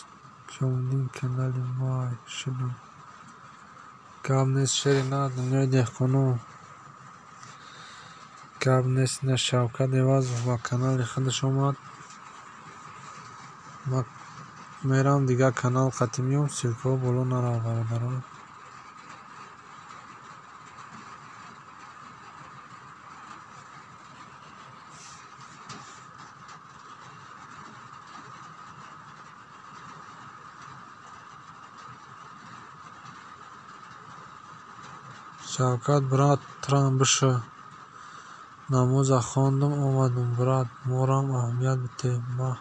Кёмдин канали май шудам. Гап нест, шери нар, дунёи деҳқоно. Гап нест, на Шавкат Эвазов ба канали худаш омад. Ман мерам дигар канал қатӣ меом, ссылкаҳо боло нарав бародарон. Шавкат брат Трамп биша. Намоза хондум омадум брат, морам аҳамият бите ма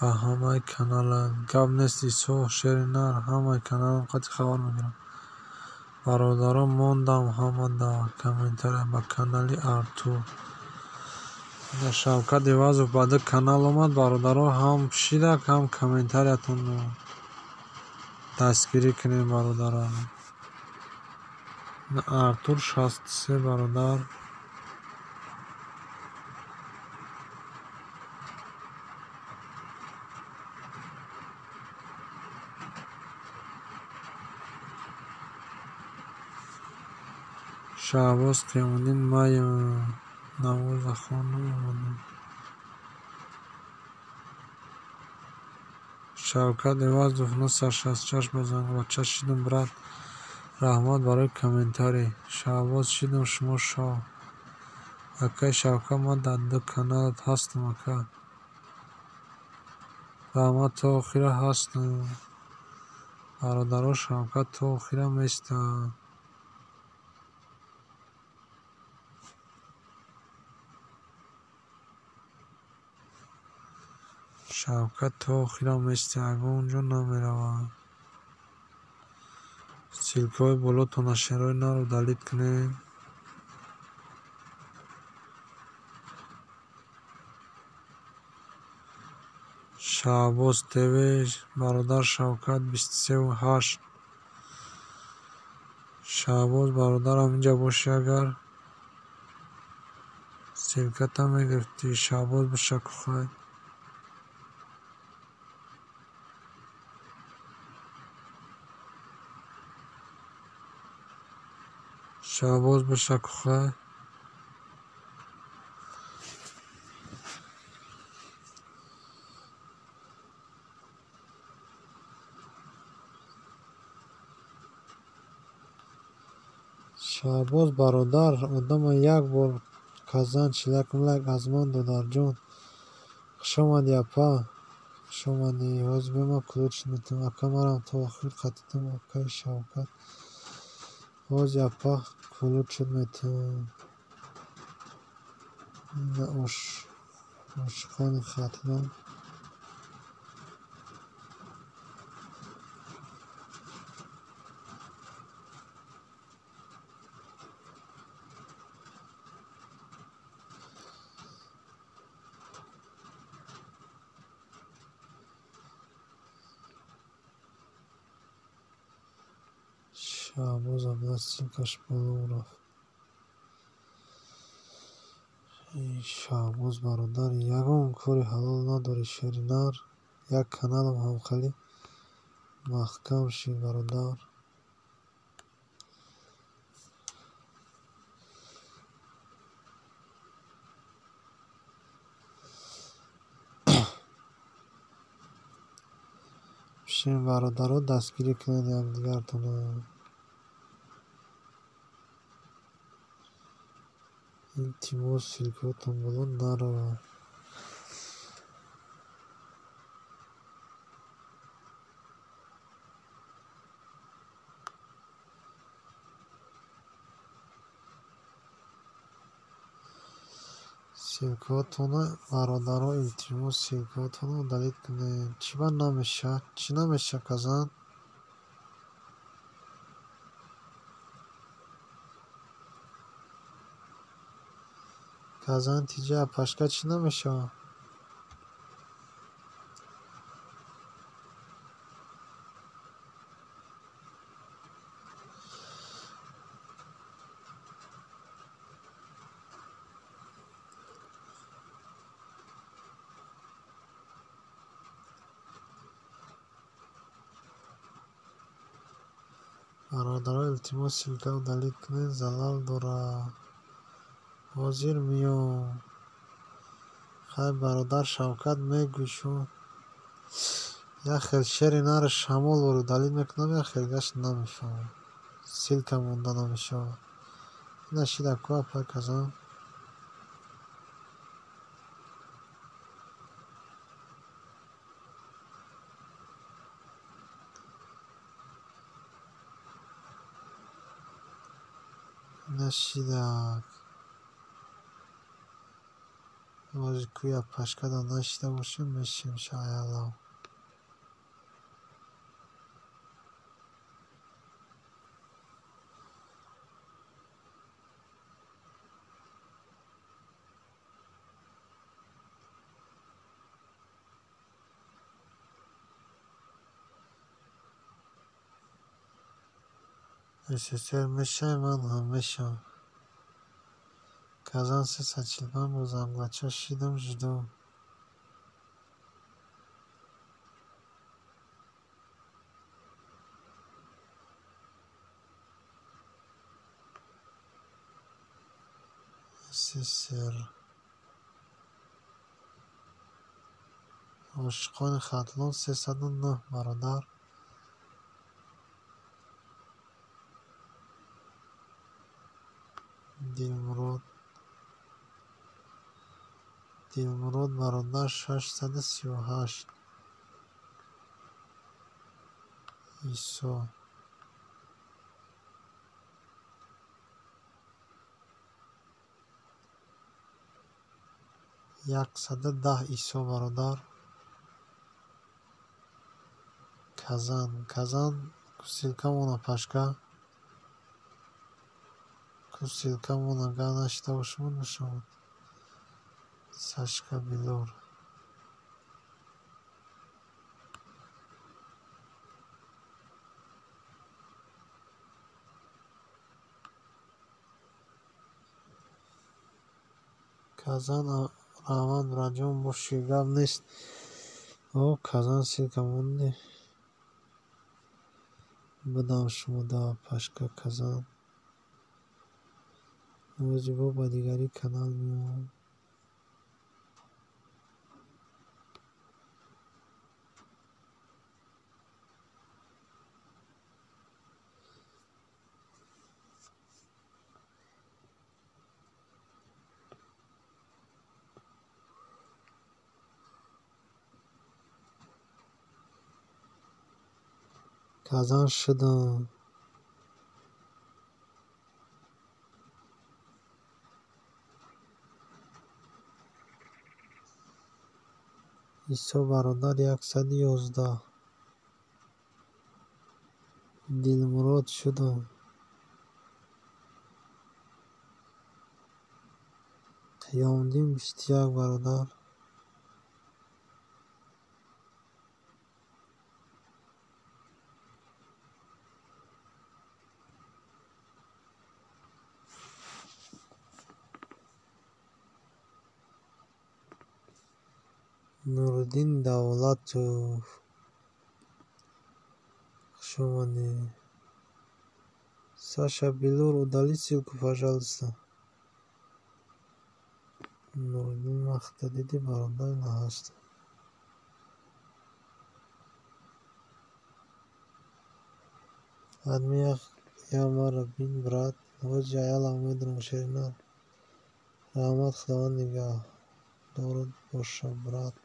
ба ҳамаи каналат. Гап нест Исо, шери нар, ҳамаи каналам қати хабар мегирам. Бародарон мондам ҳама дар комментария ба канали Артур. Шавкат Эвазов ба ду канал омад, бародаро ҳам шидак, ҳам комментариятонро дастгирӣ кунем бародарон. Артур 63 бародар. Шаҳбоз Қиёмуддин маем намоза хондум омадам. Шавкат Эвазов 966 ба зангбача шидум брат. Раҳмат барои комментарий. Шаҳбоз шидум шумо шоҳ. Акай Шавкат, ман дар ду каналат ҳастам ака. Раҳмат, то охира ҳастам. Бародаро Шавкат то охира местад. Шавкат то охира местад, ягон ҷо намеравад. Ссылкаҳои болотона шерои нарро удалить кунед. Шаҳбоз ТВ бародар Шавкат 23,8. Шаҳбоз бародар ҳаминҷа бошӣ агар ссылката мегирифтӣ. Шаҳбоз биша кухай. Шаҳбоз биша кухай. Шаҳбоз бародар, одама як бор казан чилакум лайк аз ман додарҷон. Хуш омадӣ апа. Хуш омадӣ. Ҳозир биё ман ключ метам. Ака марам то охир қатидам акаи Шавкат. Ҳозир апа ключат метам. Ина ошиқони Хатлон. Шаҳбоз абла ссылкаш боло рафт. Шаҳбоз бародар, ягон кори ҳалол надорӣ шери нар. Як каналам ҳам хеле маҳкам шид бародар. Пишем бародаро дастгирӣ кунед якдигартонро. Илтимос ссылкаҳотон боло наравад. Ссылкаҳотонро бародаро илтимос ссылкаҳотонро удалить кунед. Чӣ ба намешавад? Чӣ намешавад казан? Казан тиҷа пашка чӣ намешавад? Бародаро илтимос ссылка удалить кунед, залал дорад. Ҳозир меом. Хай бародар Шавкат мегӯй шуд. Як хел шери нари шамол удалить мекунам, як хел гашт намефаҳмам. Ссылка монда намешавад. Ина шида ку апай казан. Ина шидак. Ҳозир кӯя пашкада нашида бошем, мешем шаялав. СССР мешавем, ман ҳам мешавам. Казан 345 бо занглача шидам жду. СССР. Ошиқони Хатлон 309 бародар. Дилмурод. Дилмурод бародар 638. Исо. 110 Исо бародар. Казан. Казан ссылкамона пашка. Ссылкамона га нашида бошумон мешавад. Сашка Билор. Казан раҳмат браҷон боши гап нест. О Казан ссылка монди. Будам шумо да пашка Казан. Ҳозир бо ба дигари канал меом. Казан шудам. Исо бародар 111. Дилмурод шудам. Қиёмдин 21 бародар. Нуриддин Давлатов, хуш омадӣ. Саша Белур, удали ссылку, пожалуйста. Нуриддин вақта дидӣ бародар на ҳаст. Адми я мара бин брат. Ҳоҷи аяла умедорам шеринар. Раҳмат, Худованд нигаҳдорат боша брат.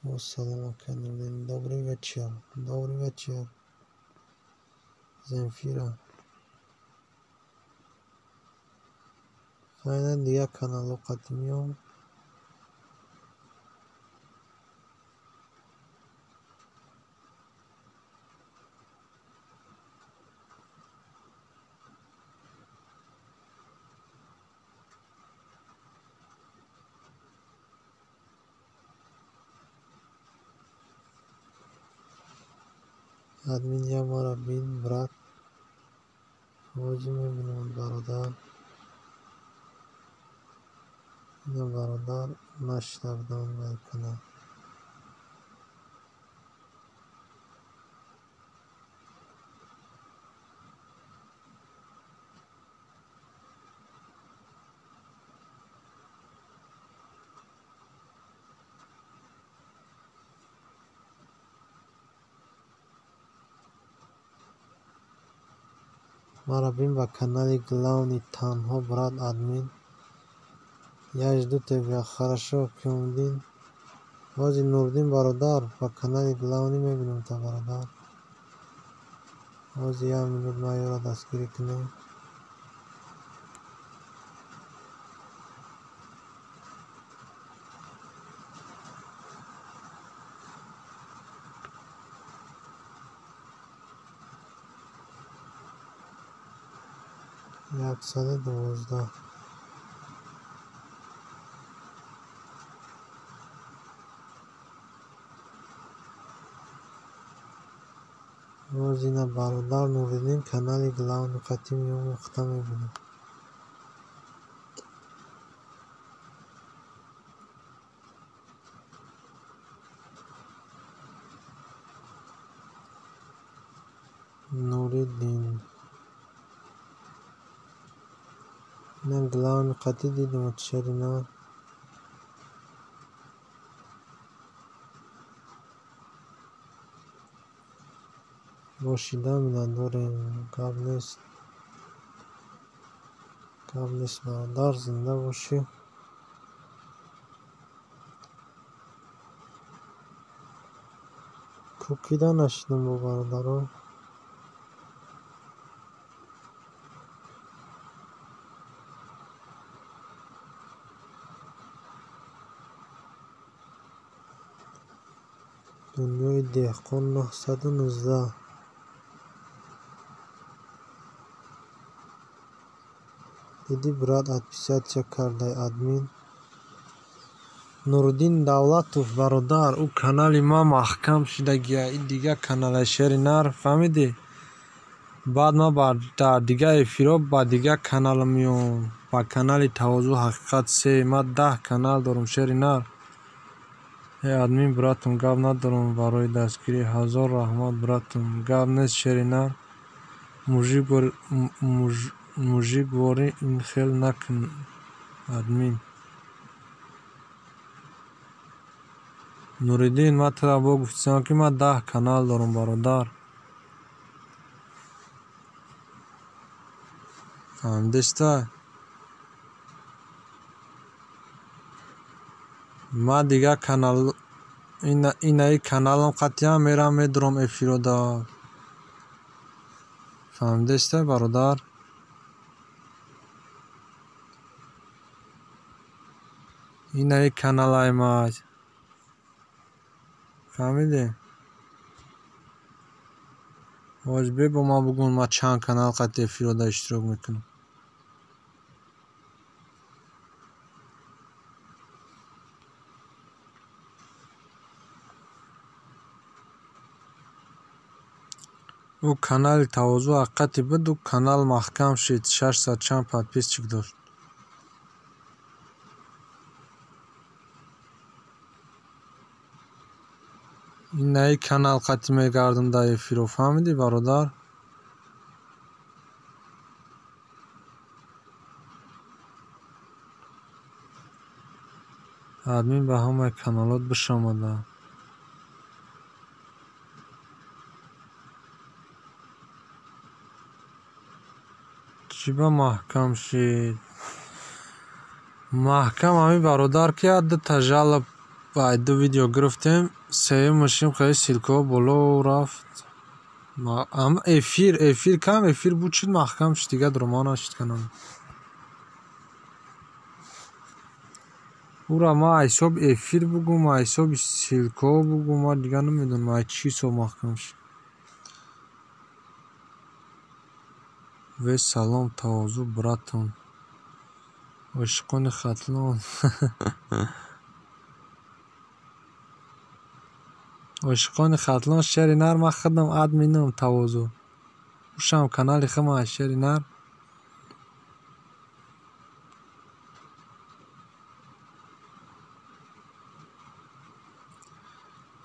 О, салом ака Нуриддин. Добрый вечер. Добрый вечер. Земфира. Хайна дигар каналҳо қатъ меом. Админ я мара бин брат. Ҳоҷи мебинам бародар. Ина бародар нашида будам дар канал. Мара бин ба канали главный танҳо брат админ. Я жду тебя. Хорошо, Қиёмиддин. Ҳоҷи Нуриддин бародар ба канали главный мебинам та бародар. Ҳоҷи як минут ман ёро дастгирӣ кунам. 112. Ҳозина бародар Нуриддин канали главный қатъи меом ухта мебинам. Нуриддин. Ина главный қатъи дидам шери нар. Бошида миннатдорем. Гап нест. Гап нест бародар, зинда бошӣ. Кӯкида нашидам бо бародаро. Дунёи деҳқон 919. Диди брат отписаться кардай админ. Нуриддин Давлатов бародар, ӯ канали ман маҳкам шудагия. И дигар каналаи шери нар, фаҳмидӣ? Баъд ман дар дигар эфирҳо ба дигар канал меом. Ба канали Тавозӯ Ҳақиқат 3. Ман 10 канал дорам шери нар. Э админ братум гап надорам барои дастгирӣ. Ҳазор раҳмат братум. Гап нест шери нар. Мужикворӣ ин хел накун админ. Нуриддин, ман туро бо гуфтам ки ман 10 канал дорам бародар. Фаҳмидиста? Ман дигар канал Инаи каналам қатъиян мерам медурам эфирода. Фаҳмидеста, бародар? Инаи каналай ма. Фаҳмидӣ? Ҳоҷ бе бо ман бугун ман чанд канал қатъи эфирода иштирок мекунам. Ӯ канали Тавозӯ ҳақиқате буд, ӯ канал маҳкам шид, 600 чанд подписчик дошт. Инаи канал қатъи мегардам дар эфиро, фаҳмидӣ, бародар? Админ ба ҳамаи каналот бишомада. Чӣ ба маҳкам шид? Маҳкам ҳамин бародар ки дута жалоб ай ду видео гирифтем, сеюмашим хеле ссылкаҳо боло рафт. Эфир, эфир кам эфир буд шуд, маҳкам шуд, дигар дурума нашуд канал. Ура ман аз ҳисоби эфир бугум, аз ҳисоби ссылкаҳо бугум, ман дигар намедонам аз чӣ ҳисоб маҳкам шуд. Ве салом Тавозӯ братон. Ошиқони Хатлон. Ошиқони Хатлон шери нар ман худам админам Тавозӯ. Ушам канали худам аз шери нар.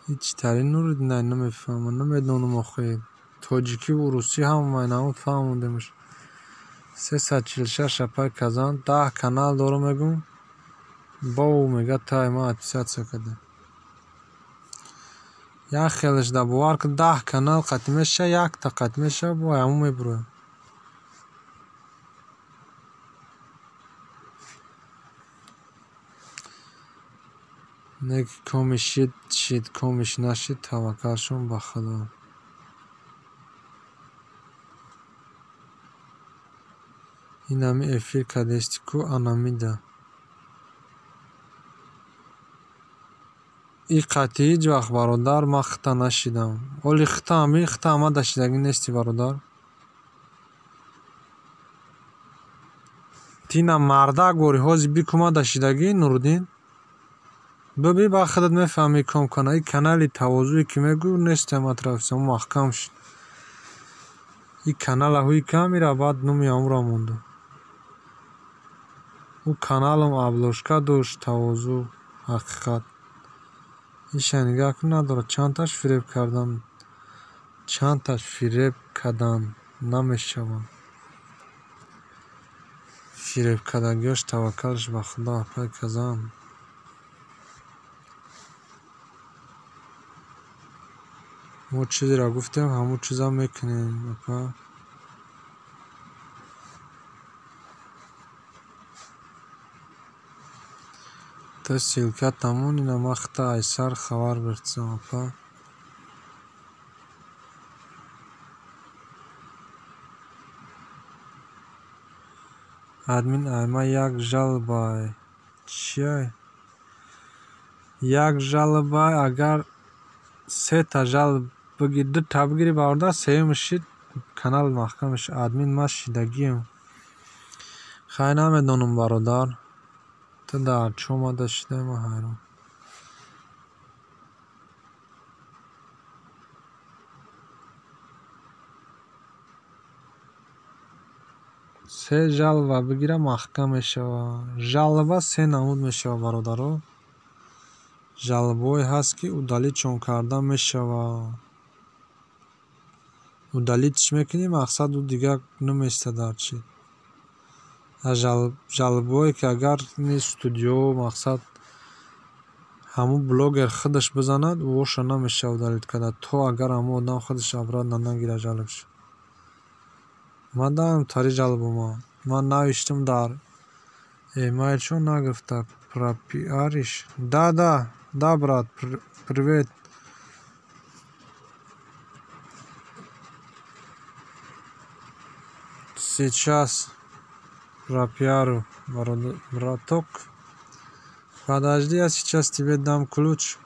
Ҳеҷ тари Нуриддин намефаҳмам, намедонам охир. Тоҷикиву русӣ ҳамаи намуд фаҳмондемаш. 346 апай казан, 10 канал дорам мегум. Бо мега тай ман отписаться кардем. Як хелеш да бовар кун 10 канал қатъ меша, якта қатъ меша, бо ҳамун мебуроям. Не ки коми шид, шид, комиш нашид, таваккалшон ба Худо. Инами эфир кадести ку анамида. И қатъи ҳеҷ вақт бародар ман хита нашидам. Оли хита ами хита ама дашидагӣ нести бародар. Тина мардак бори ҳози бикума дашидагӣ Нуриддин. Биби ба худат мефаҳмӣ ком кана. И канали Тавозӯе ки мегӯ нестем атрафисам маҳкам шуд. И канала ҳуи кам ира баъд номи ҳамура монду. Ӯ каналам обложка дошт Тавозӯ ҳақиқат. Иша нигаҳ кун надорад чандташ фиреб кардан, чандташ фиреб кардан намешаванд. Фиреб кардагиёш таваккалш ба Худо апай казан. Мо чизеро гуфтем, ҳамун чиза мекунем, апа. Та ссылка тамон ина ман хита айсар хабар биртсам, апа. Админ айма як жалобай. Чиай? Як жалобай агар сета жалоб бигир, дута бигирӣ бародар, сеюмаш шид канал маҳкам мешавад. Админ ман шидагием. Хай намедонам бародар. Ту дар чӣ омада шидаи ман ҳайрон. Се жалоба бигира маҳкам мешавад. Жалоба се намуд мешавад бародаро. Жалобаҳое ҳаст ки удалитшон карда мешавад. Удалитш мекунӣ, мақсад ӯ дигар намеиста дар чӣ. Аз жалобаҳое ки агар ни студио мақсад ҳамун блогер худаш бизанад, ӯоша намешавад удалит карда, то агар ҳамун одам худаш обратно нагирад жалобаш. Ман даам тари жалоба ман. Ман навиштам дар эмайлшон нагирифта пропиариш. Да, да. Да, брат, привет. Сейчас пропиарю, браток. Подожди, я сейчас тебе дам ключ.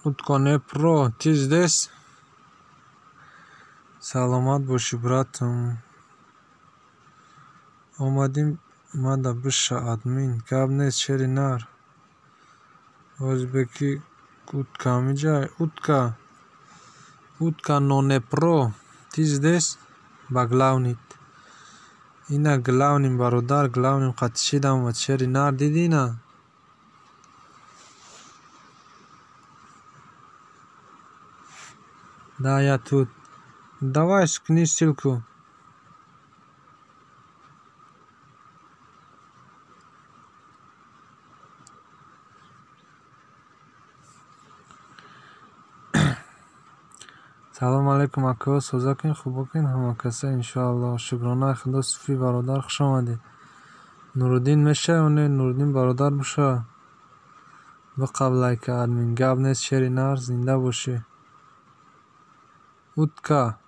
Утка не про, ты здесь? Саломат бошӣ, братом. Омадим мада биша админ. Гап нест, шери нар. Ӯзбеки утка миҷай. Утка. Утка но не про. Ты здесь? Ба главный. Ина главный бародар, главный қатишидам ва шери нар дидӣ на? Да, я тут. Давай скини ссылку. Салом алейкум, акаҳо, созакин, хубокин, ҳамакаса, иншоаллоҳ. Шукронаи Худо, Суфӣ бародар, хуш омадед. Нуруддин мешавӣ ё не? Нуруддин бародар бошава. Биқаблайка админ. Гап нест, шери нар, зинда бошӣ. Утка.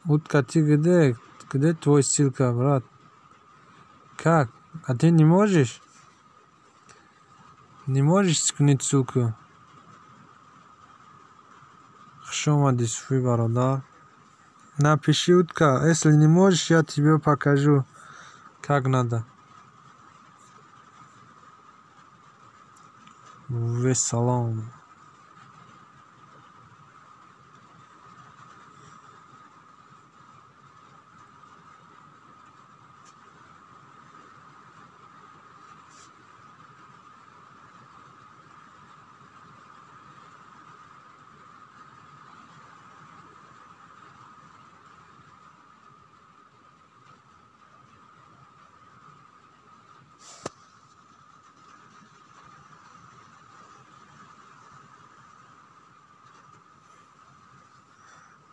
Утка, ты где? Где твой ссылка, брат? Как? А ты не можешь? Не можешь скинуть ссылку? Хуш омадӣ, Суфӣ бародар. Напиши, утка. Если не можешь, я тебе покажу, как надо. Вассалом.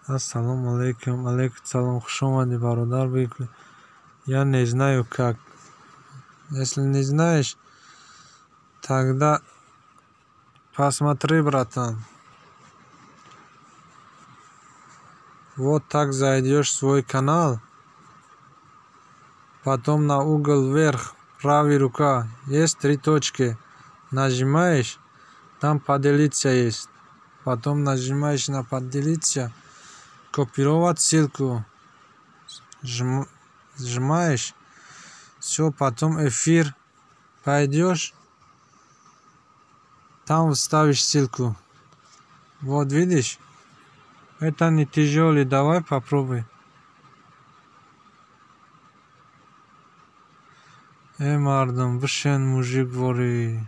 Ассалому алейкум, алейкум салом, хуш омадӣ, бародар. Я не знаю как. Если не знаешь, тогда посмотри, братан. Вот так зайдешь в свой канал, потом на угол вверх, правая рука, есть три точки. Нажимаешь, там поделиться есть. Потом нажимаешь на поделиться, копировать ссылку, сжимаешь, все, потом эфир пойдешь, там вставишь ссылку. Вот видишь, это не тяжелый, давай попробуй. Мардум, бишен мужик ворӣ.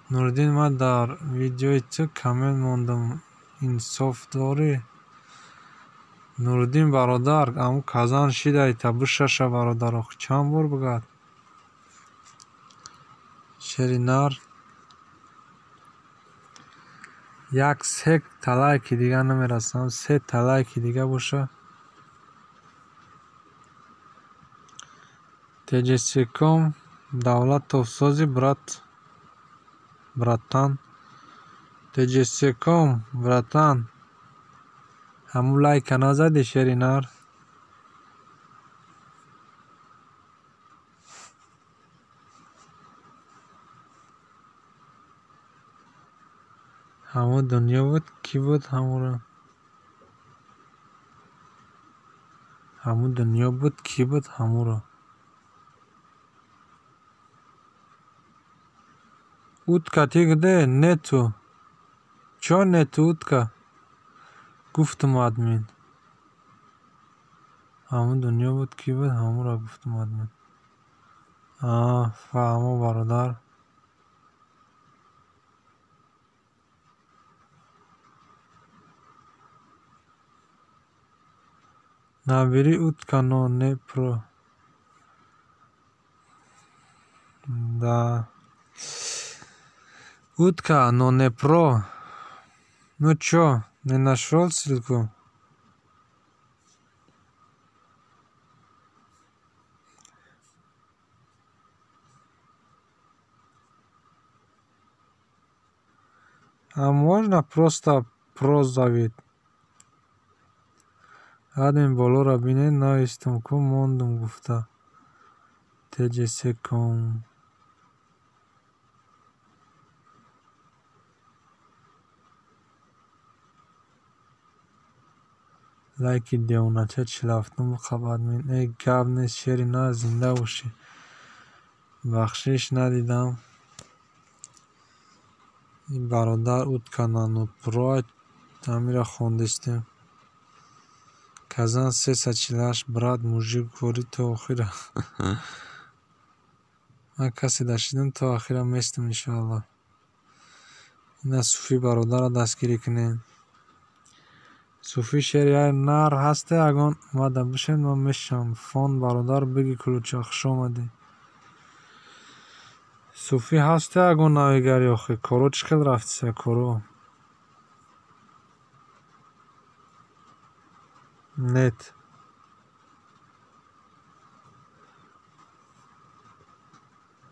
Нуриддин, ман дар видеои ту коммент мондам, инсоф дорӣ? Нуриддин бародар, аму казан шидай та бишаша бародар, ох чанд бор бигад. Шери нар. Як се талайки дига намерасам, се талайки дига боша. TJC.com Давлатов сози, брат. Братан. TJC.com, братан. Ҳамун лайка назадӣ, шери нар? Ҳамун дунё буд, кӣ буд ҳамуро? Ҳамун дунё буд, кӣ буд ҳамуро? Утка, ты где? Нету. Чё нету, утка? Гуфтум админ. Ҳамун дунё буд, кӣ буд ҳамуро гуфтум админ. Фаҳмо, бародар. Набери утка, но не про. Да. Утка, но не про. Ну чё, не нашёл ссылку? А можно просто про зовет? Админ болоро бинед, навистум ку мондум гуфта. Tjs.com. Лайки девонача 47 қаб админ. Эй, гап нест, шери на, зинда бошӣ. Бахшиш надидам. Ин бародар утка нанопро амира хондистем. Казан 348, брат, мужик, гӯри то охира. Ман касе дашидам то охира местам, иншоалло. Ина Суфӣ бародарро дастгирӣ кунед. Суфӣ шери ай нар ҳасте, ягон омада бошед, ман мешавам. Фон бародар биги кулуча, хуш омадӣ. Суфӣ ҳасте ягон навигари охир? Коро чӣ хел рафтиса коро? Нет.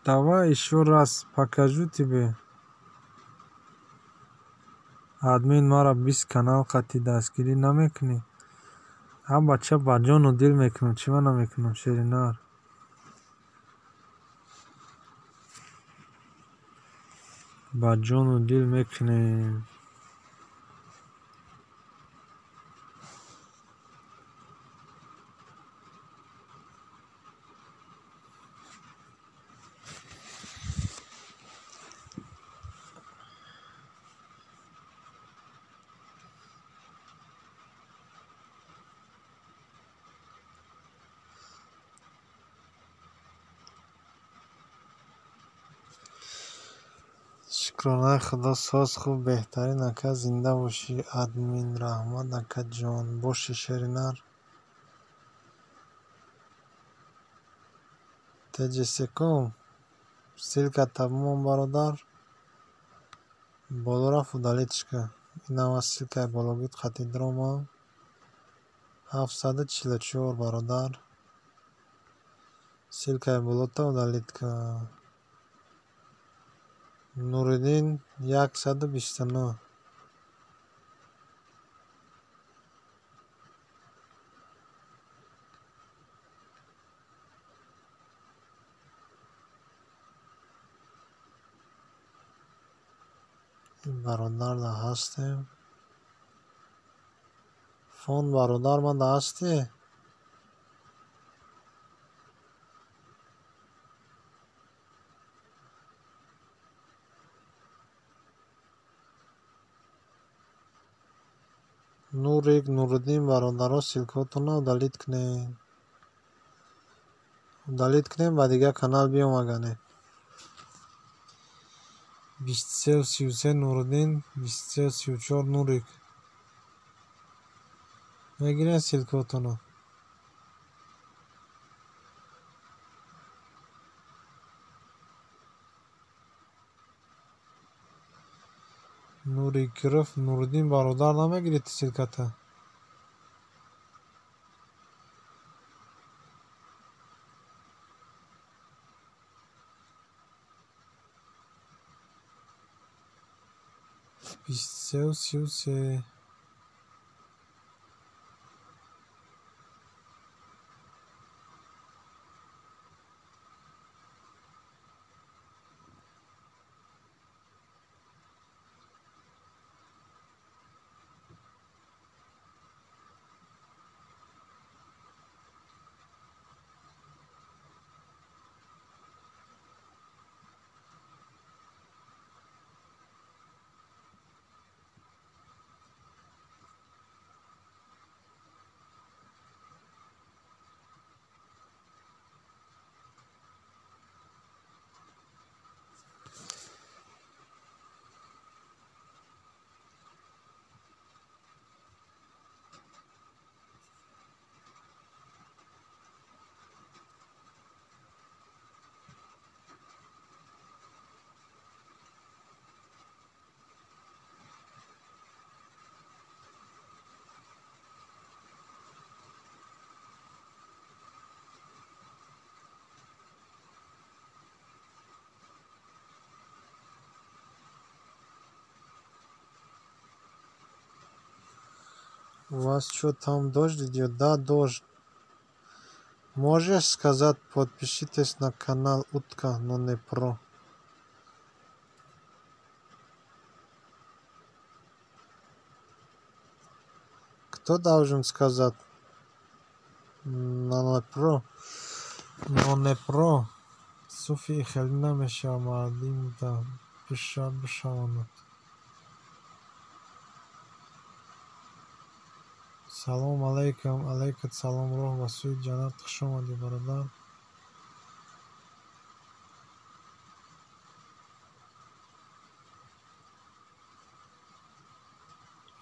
Давай ещё раз покажу тебе. Админ маро 20 канал қатъи дастгирӣ намекунӣ? Ҳа бача, ба ҷону дил мекунам, чӣ ма намекунам, шери нар. Ба ҷону дил мекунем. Шукронаи Худо, соз хуб, беҳтарин ака, зинда бошӣ. Админ раҳмат акаҷон, бошӣ шери нар. Tjs.com ссылка табумон бародар. Боло рафт удалить ка. Инава ссылкаи бологит қатъи дрома. 744 бародар. Ссылкаи болота удалить ка. Нуриддин 129. Ин бародар да ҳастем. Фон бародар ман да ҳастӣ? Нурик, Нуриддин бародаро, ссылкаотонро удалить кунед. Удалить кунед, ба дигар канал биомаганед. 2333 Нуриддин, 2334 Нурик. Мегиред ссылкаотонро. Нурик гирифт, Нуриддин бародар намегиред ссылката. 2333. У вас что там, дождь идет? Да, дождь. Можешь сказать, подпишитесь на канал Утка, но не про. Кто должен сказать? Но не про. Но не про. Суфи хеле намешава мардим да бишаванд. Салом алейкум, алейкат салом, роҳ ба сӯи ҷаннат. Хуш омадӣ, бародар.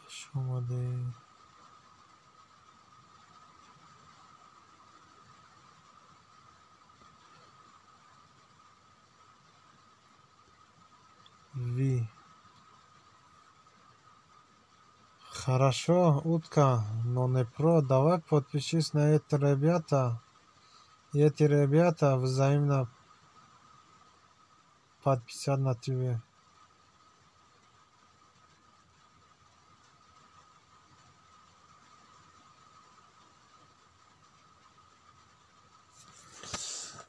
Хуш омадӣ. Ви. Хорошо, утка, но не про. Давай подпишись на эти ребята. И эти ребята взаимно подписать на тебе.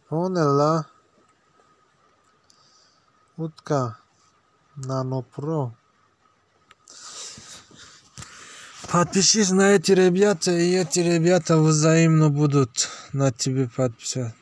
Поняла? Утка, нанопро. Подпишись на эти ребята, и эти ребята взаимно будут на тебе подписать.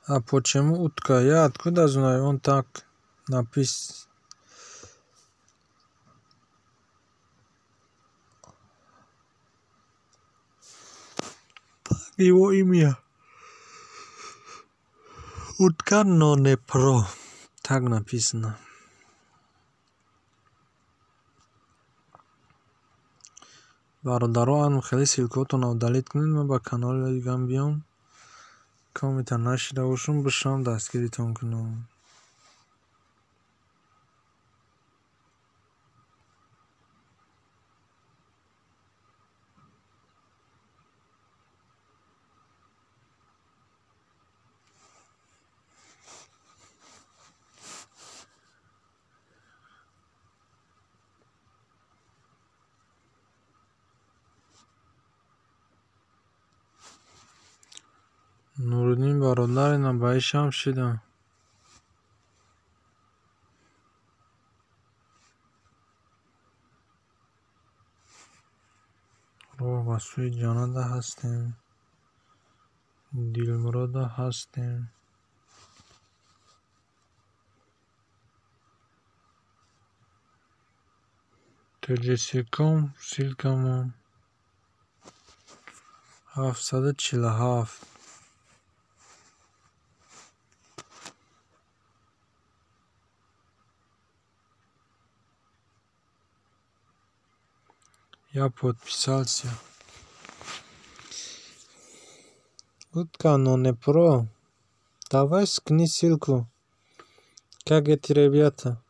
А почему утка? Я откуда знаю? Он так написан. Так его имя. Утка, но не про. Так написано. Бародаро, хеле ссылкотонро удалить кунед, ман ба канали дигам биём. Коммента нашида бошум, бишам дастгиритон кунам. Нуриддин бародар, ина ба ишам шидам. Роҳ ба сӯи ҷаннада ҳастем, дилмурода ҳастем. Тоҷикком ссылкамон 747. Я подписался. Утка, но не про. Давай скни ссылку. Как эти ребята?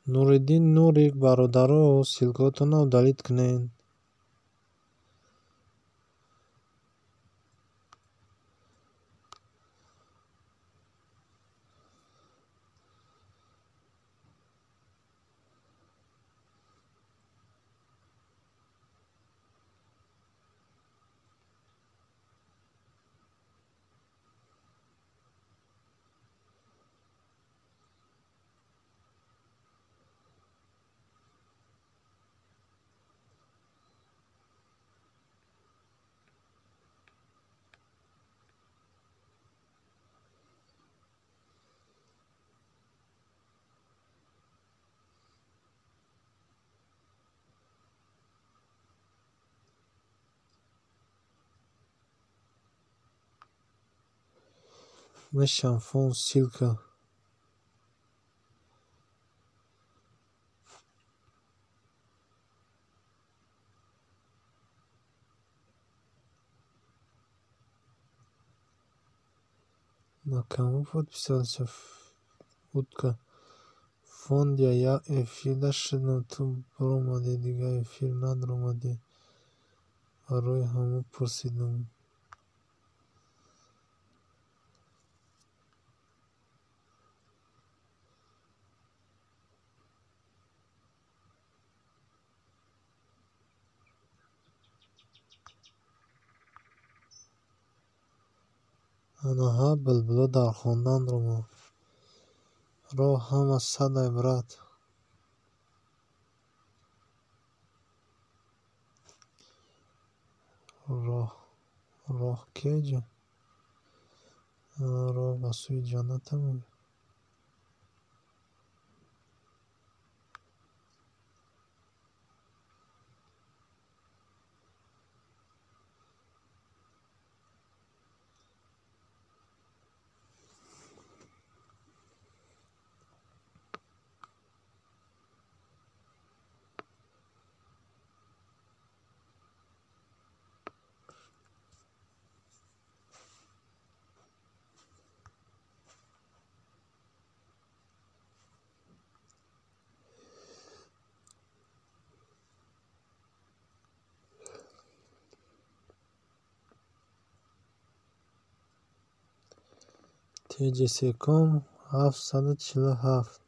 Нуриддин Нурик, бародаро, ссылкотонро удалить кунед. Мешам фон ссылка. На кому подписался? Утка. Фондия я эфирда шудам, ту баромадӣ, дигар эфир надаромадӣ. Барои ҳамон пурсидам. Анаҳа булбуло дар хондан ромад. Роҳ ҳама садай, брат. Роҳ роҳ кеҷа? Роҳ ба сӯи ҷанната мегӯяд. Теҷи-секум 747.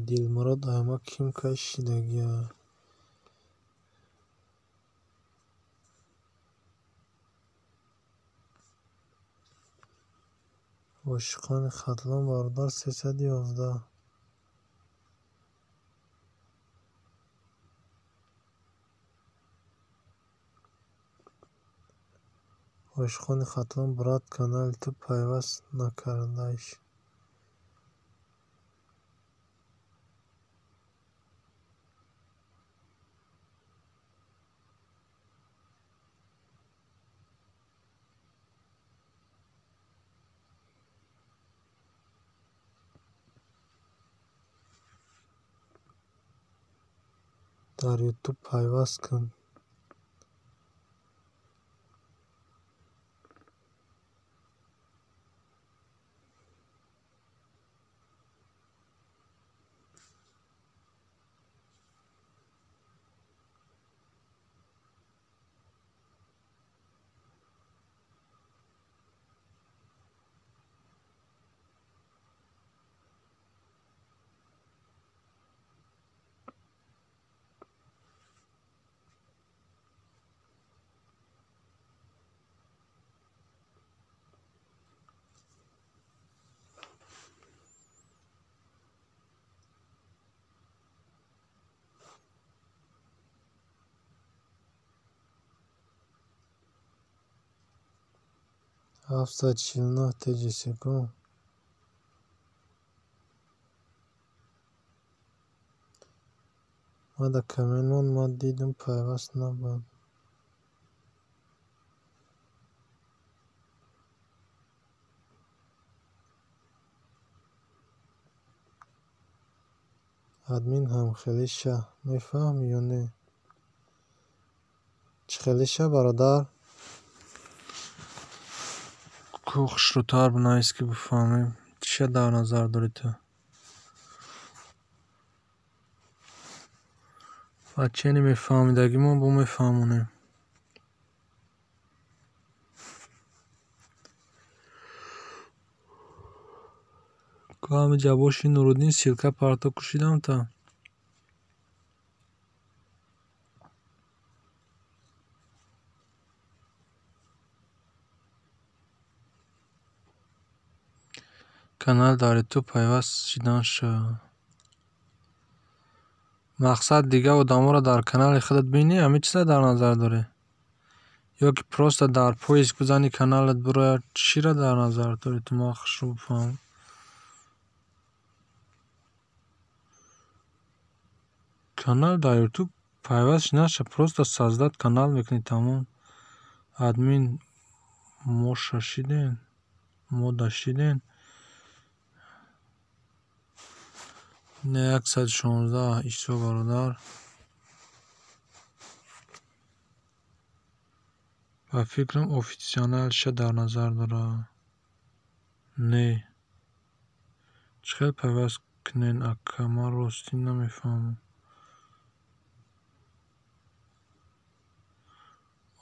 Дилмурод ама ким кай шидагия? Ошиқони Хатлон бародар 311. Ошиқони Хатлон брат, канали ту пайваст накардаиш. Дар Ютуб пайваст кун. 749 теҷи-секум. Ма дар камелон ма дидам пайваст набуд. Админ ҳам хеле ша мефаҳмӣ ё не? Чӣ хеле ша, бародар? Ку хушрӯтар бинавис, ки бифаҳмем. Чиша дар назар дорӣ ту? Бачаи мефаҳмидагимон бо мефаҳмонем. Ку ҳамиҷа боши, Нуруддин, ссылка парто кушидам та. Канал дар Ютуб пайваст шидан ша. Мақсад дигар одаморо дар канали худат бинӣ, ҳамин чиза дар назар дорӣ? Ё ки просто дар поиск бизанӣ, каналат бирояд, чиро дар назар дорӣ ту, ман хушрӯ бифаҳмам. Канал дар Ютуб Пайваст наша, просто создать канал мекунӣ, тамом. Админ моша шиден, мода шиден. Не 116 Исо бародар. Ба фикрам офитсионалша дар назар дорад. Не. Чӣ хел пайваст кунен ака, ман ростӣ намефаҳмам.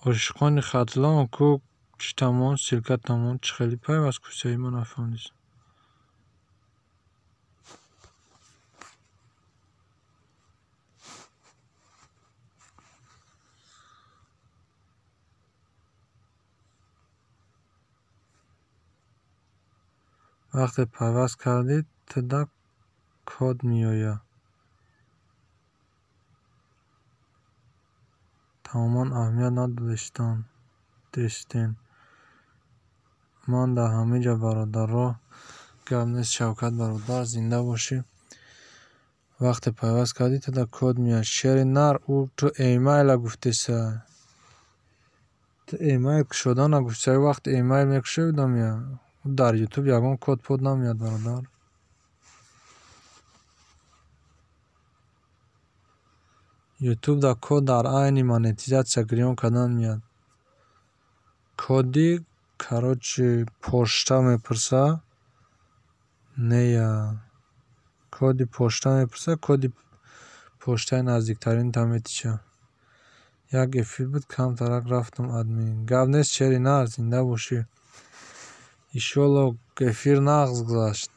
Ошиқони Хатлон ку чӣ тамом, ссылка тамом, чӣ хели пайваст кусаи ман нафаҳмидистам. Вақте пайваст кардӣ, туда код меояд. Тамоман аҳамият надодистан. Дестен. Ман дар ҳамин ҷо бародаро гап нест, Шавкат бародар, зинда бошӣ. Вақте пайваст кардӣ, туда код меояд. Шери нар, ӯ ту эмайла гуфтеса. Ту эмайл кушода нагуфтеса. Вақте эмайл мекушоӣ, ӯ меояд. Дар Ютуб ягон код под намеояд, бародар. Ютуб да код дар айни монетизатсия гирён кардан меояд. Коди, короче, почта мепурса. Нея. Коди почта мепурса, коди почтаи наздиктаринта метича. Як эфир буд, камтарак рафтам админ. Гап нест, шери нар, зинда бошӣ. Иншолло эфир нағз гузашт.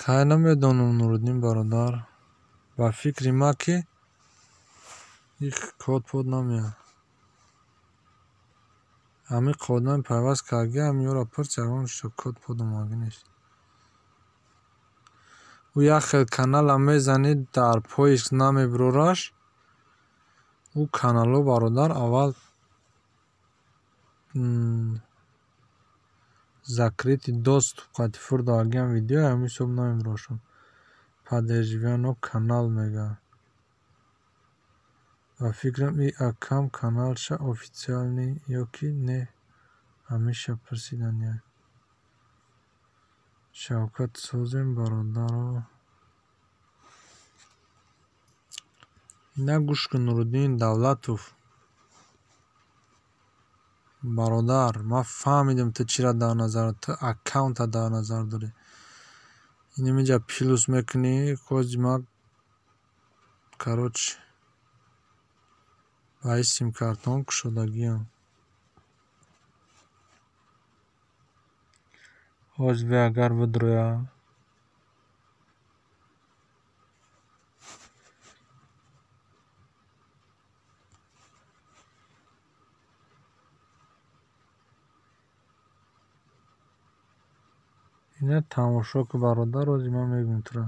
Хай намедонам, Нуриддин бародар. Ба фикри ма ки их код под намеяд. Ҳамин қодами пайваст карги, ҳамин ёро пурс, ягон код под омадагӣ нест. Ӯ як хел канала мезанӣ, дар поиск намебурораш. Ӯ каналҳо бародар аввал закрытый доступ қати фурдоагиам видео ҳамин ҳисоб намебурошон. Поддерживаемый канал мега. Ба фикрам и акам каналша официальный ё ки не, ҳамеша пурсидания. Шавкат созем бародаро. Ина гӯш кун, Нуриддин Давлатов. Бародар, ман фаҳмидам ту чиро дар назар, ту аккаунта дар назар дорӣ. Инамиҷа плюс мекунӣ, хози ма короче ба ин симкартон кушодагиам. Ҳоз бе агар бидроя. Ина тамошо ку бародар, ҳози ман мегӯям туро.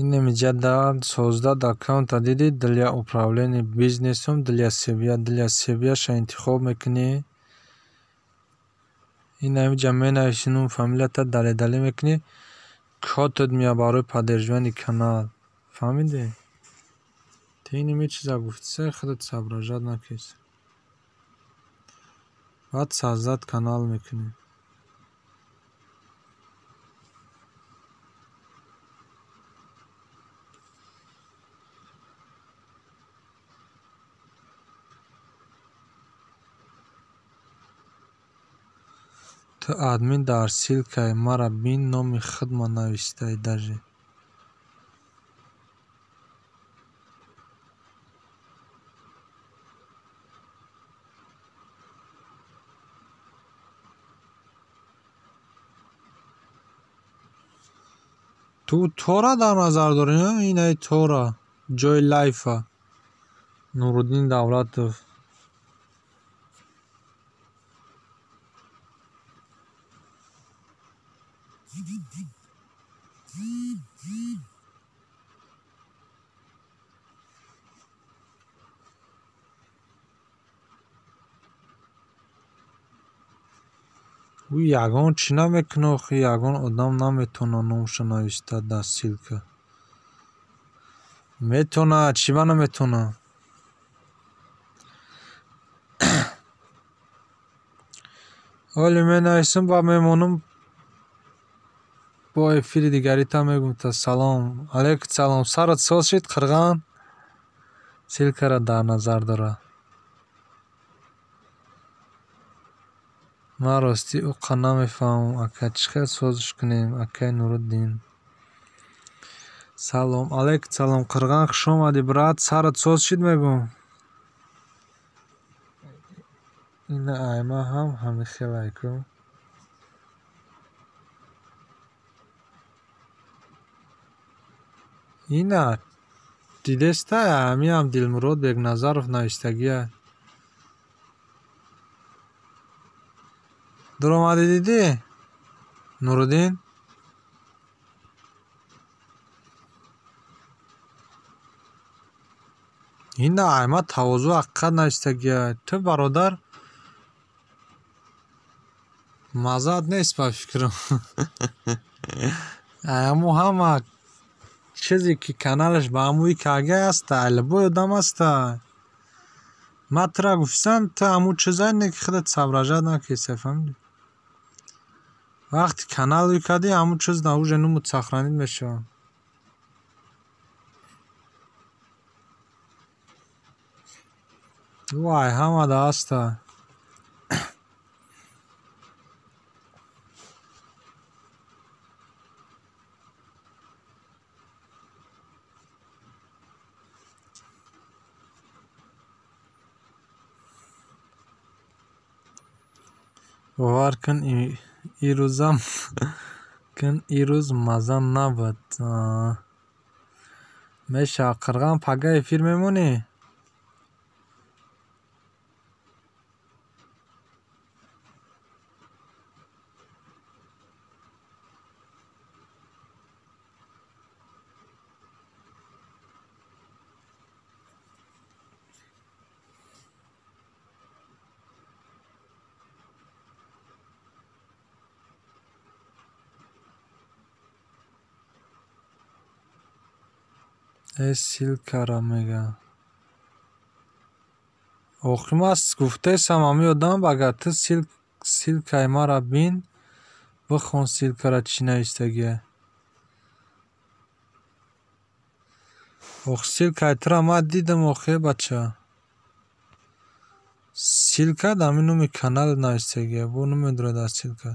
Инамиҷа дар создать аккаунта дидӣ, для управления бизнесом, для себя, для себяша интихоб мекунӣ. Инамиҷа менависӣ нум фамилията, дале-дале мекунӣ, кодат меояд барои поддерживание канал. Фаҳмидӣ? Ту инами чиза гуфтиса, худат соображать накис. Баъд создать канал мекунӣ. Ту админ дар ссылкаи мара бин, номи худма навистаи даже. Ту тора дар назар дорӣ, инаи тора, ҷои лайфа. Нуриддин Давлатов. Ӯ ягон чӣ намекунад, охи ягон одам наметавонад номша нависта дар ссылка. Метавонад, чӣ ба наметавонад? Оли менависам ба мемонам бо эфири дигарита мегӯм та салом. Алейкум салом. Сарат соз шид қирған? Ссылкаро дар назар дорад. Ман ростӣ уқа намефаҳмам ака чӣ хел созиш кунем акай Нуруддин. Салом алейкум салом қирған хуш омадӣ брат. Сарат соз шид мегӯм. Ина айма ҳам ҳамин хел айку. Ина дидеста ҳамиам Дилмурод Бекназаров навистагия. Дуромадӣ дидӣ? Нуруддин? Ина айма тавозӯ ҳақиқат навистагия. Ту бародар мазаат нест ба фикрам. Ҳамун ҳама чизе ки каналаш ба ҳамуи кага аста, любой одам аста. Ман тура гуфтам, ту ҳамун чизае не ки худат соображать накардӣ, фаҳмидӣ? Вақте канал ӯй кардӣ, ҳамун чиз на уже нумуд сохранить мешавад. Вай, ҳамада аста. Бовар кун, ирӯзам кун ирӯз маза набуд. Мешавад қирған пага эфир мемонӣ? Э ссылкара мега. Охи ман гуфтаестам ҳамин одам агар ту ссылкаи маро бин, бихон ссылкара чӣ навистагия. Ох ссылкаи тура ман дидам охи бача. Ссылка дар ҳамин номи канал навистагия, бо намедонад дар ссылка.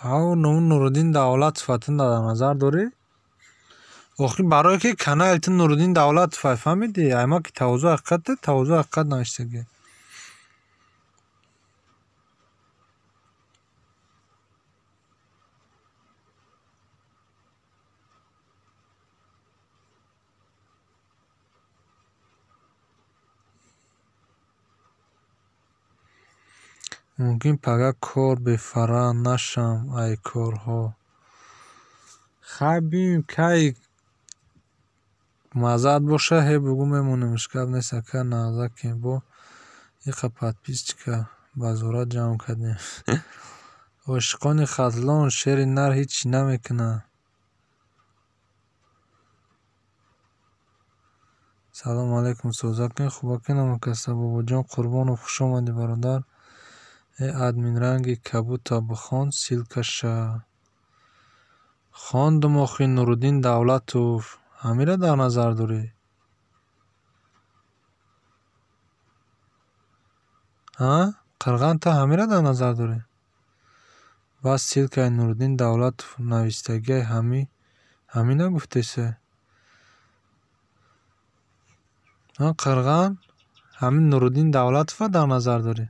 Ҳав номи Нуруддин Давлатов ту дар назар дорӣ? Охи барое ки канали ту Нуруддин Давлатов фаҳмидӣ? Айма ки тавозӯ ҳақиқат тавозӯ ҳақиқат навистагия. Мумкин пага кор бефара нашам ай корҳо. Хай бинем кай мазаат боша, ҳе бугӯ мемонемш гап нест ака нағзакем бо иқа подписчика ба зӯра ҷамъ кардем. Ошиқони Хатлон шери нар ҳеҷ чӣ намекунад. Салом алейкум созакин хубакин ҳамакаса Бобоҷон Қурбонов хуш омадӣ бародар. Э админ ранги кабута бихон ссылкаша. Хондум охи Нуруддин Давлатов. Ҳамира дар назар дорӣ? Ҳа? Қирған ту ҳамира дар назар дорӣ? Бас ссылкаи Нуруддин Давлатов навистагиай ҳамина гуфтеса? Ҳа Қирған ҳамин Нуруддин Давлатова дар назар дорӣ?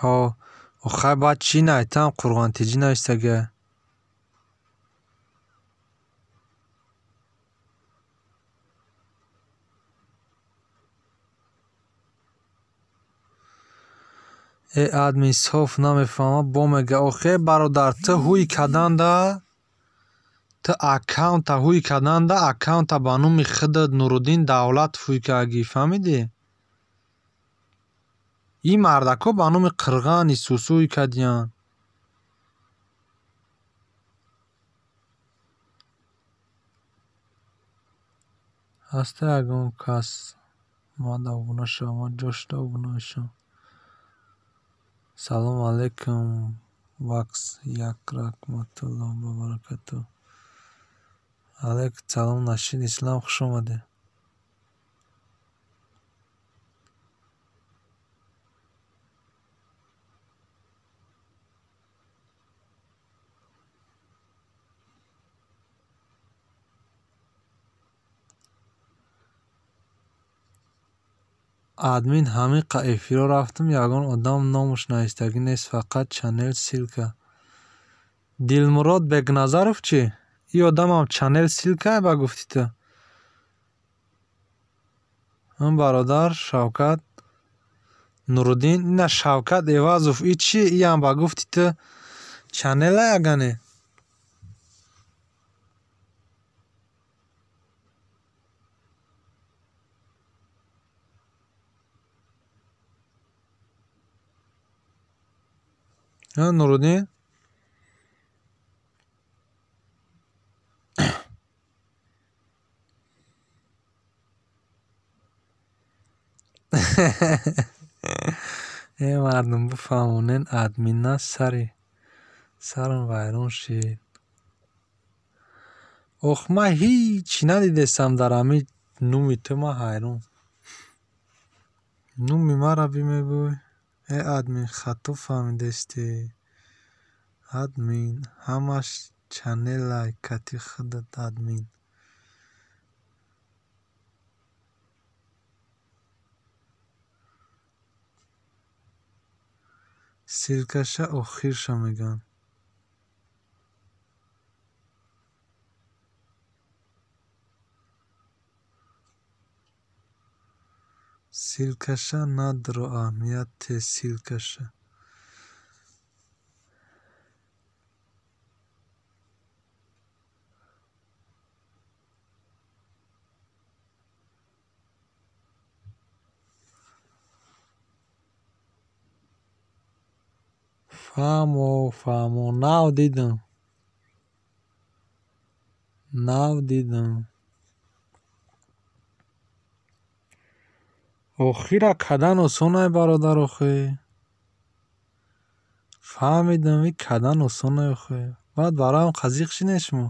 Ҳо, охай баъд чӣ найтам Қурғонтиҷӣ навистагиай. Э админ соф намефаҳмад бо мега охе бародар ту ҳуй карданда Ту аккаунта ҳуй карданда, аккаунта ба номи худат Нуруддин Давлатов ҳуй кардагӣ, фаҳмидӣ? Ин мардако ба номи Қирғани Сусу ҳуй кардиянд. Ҳаста ягон кас мада обуна шава, ман ҷо шуда обуна мешавам. Салому алайкум, вакс як раҳматуллоҳ ва баракатуҳ. Алайкум салом, Нашид Ислам, хуш омадед. Админ ҳамиқа эфирҳо рафтам, ягон одам номуш навистагӣ нест, фақат чанел ссылка. Дилмурод Бекназаров чӣ? И одамам чанел ссылка ба гуфти ту? Ин бародар Шавкат Нуруддин, ина Шавкат Эвазов, и чӣ? Иам ба гуфти ту чанела ягане? Нуруддин? Э мардум, бифаҳмонен админа сари сарам вайрон шид. Ох, ман ҳичи надидестам дар ҳамин нуми ту, ман ҳайрон. Нуми маро бимегӯй. Э админ, хато фаҳмидестӣ. Админ, ҳамаш чанелай кати худат админ. Ссылкаша охирша мегӯянд. Ссылкаша надро аҳамият те ссылкаша. Фаҳмо, фаҳмо, нав дидам. Нав дидам. Охира кадан осонай, бародар, охи. Фаҳмидам, и кадан осонай, охи. Баъд бароям қазиқ шинед шумо.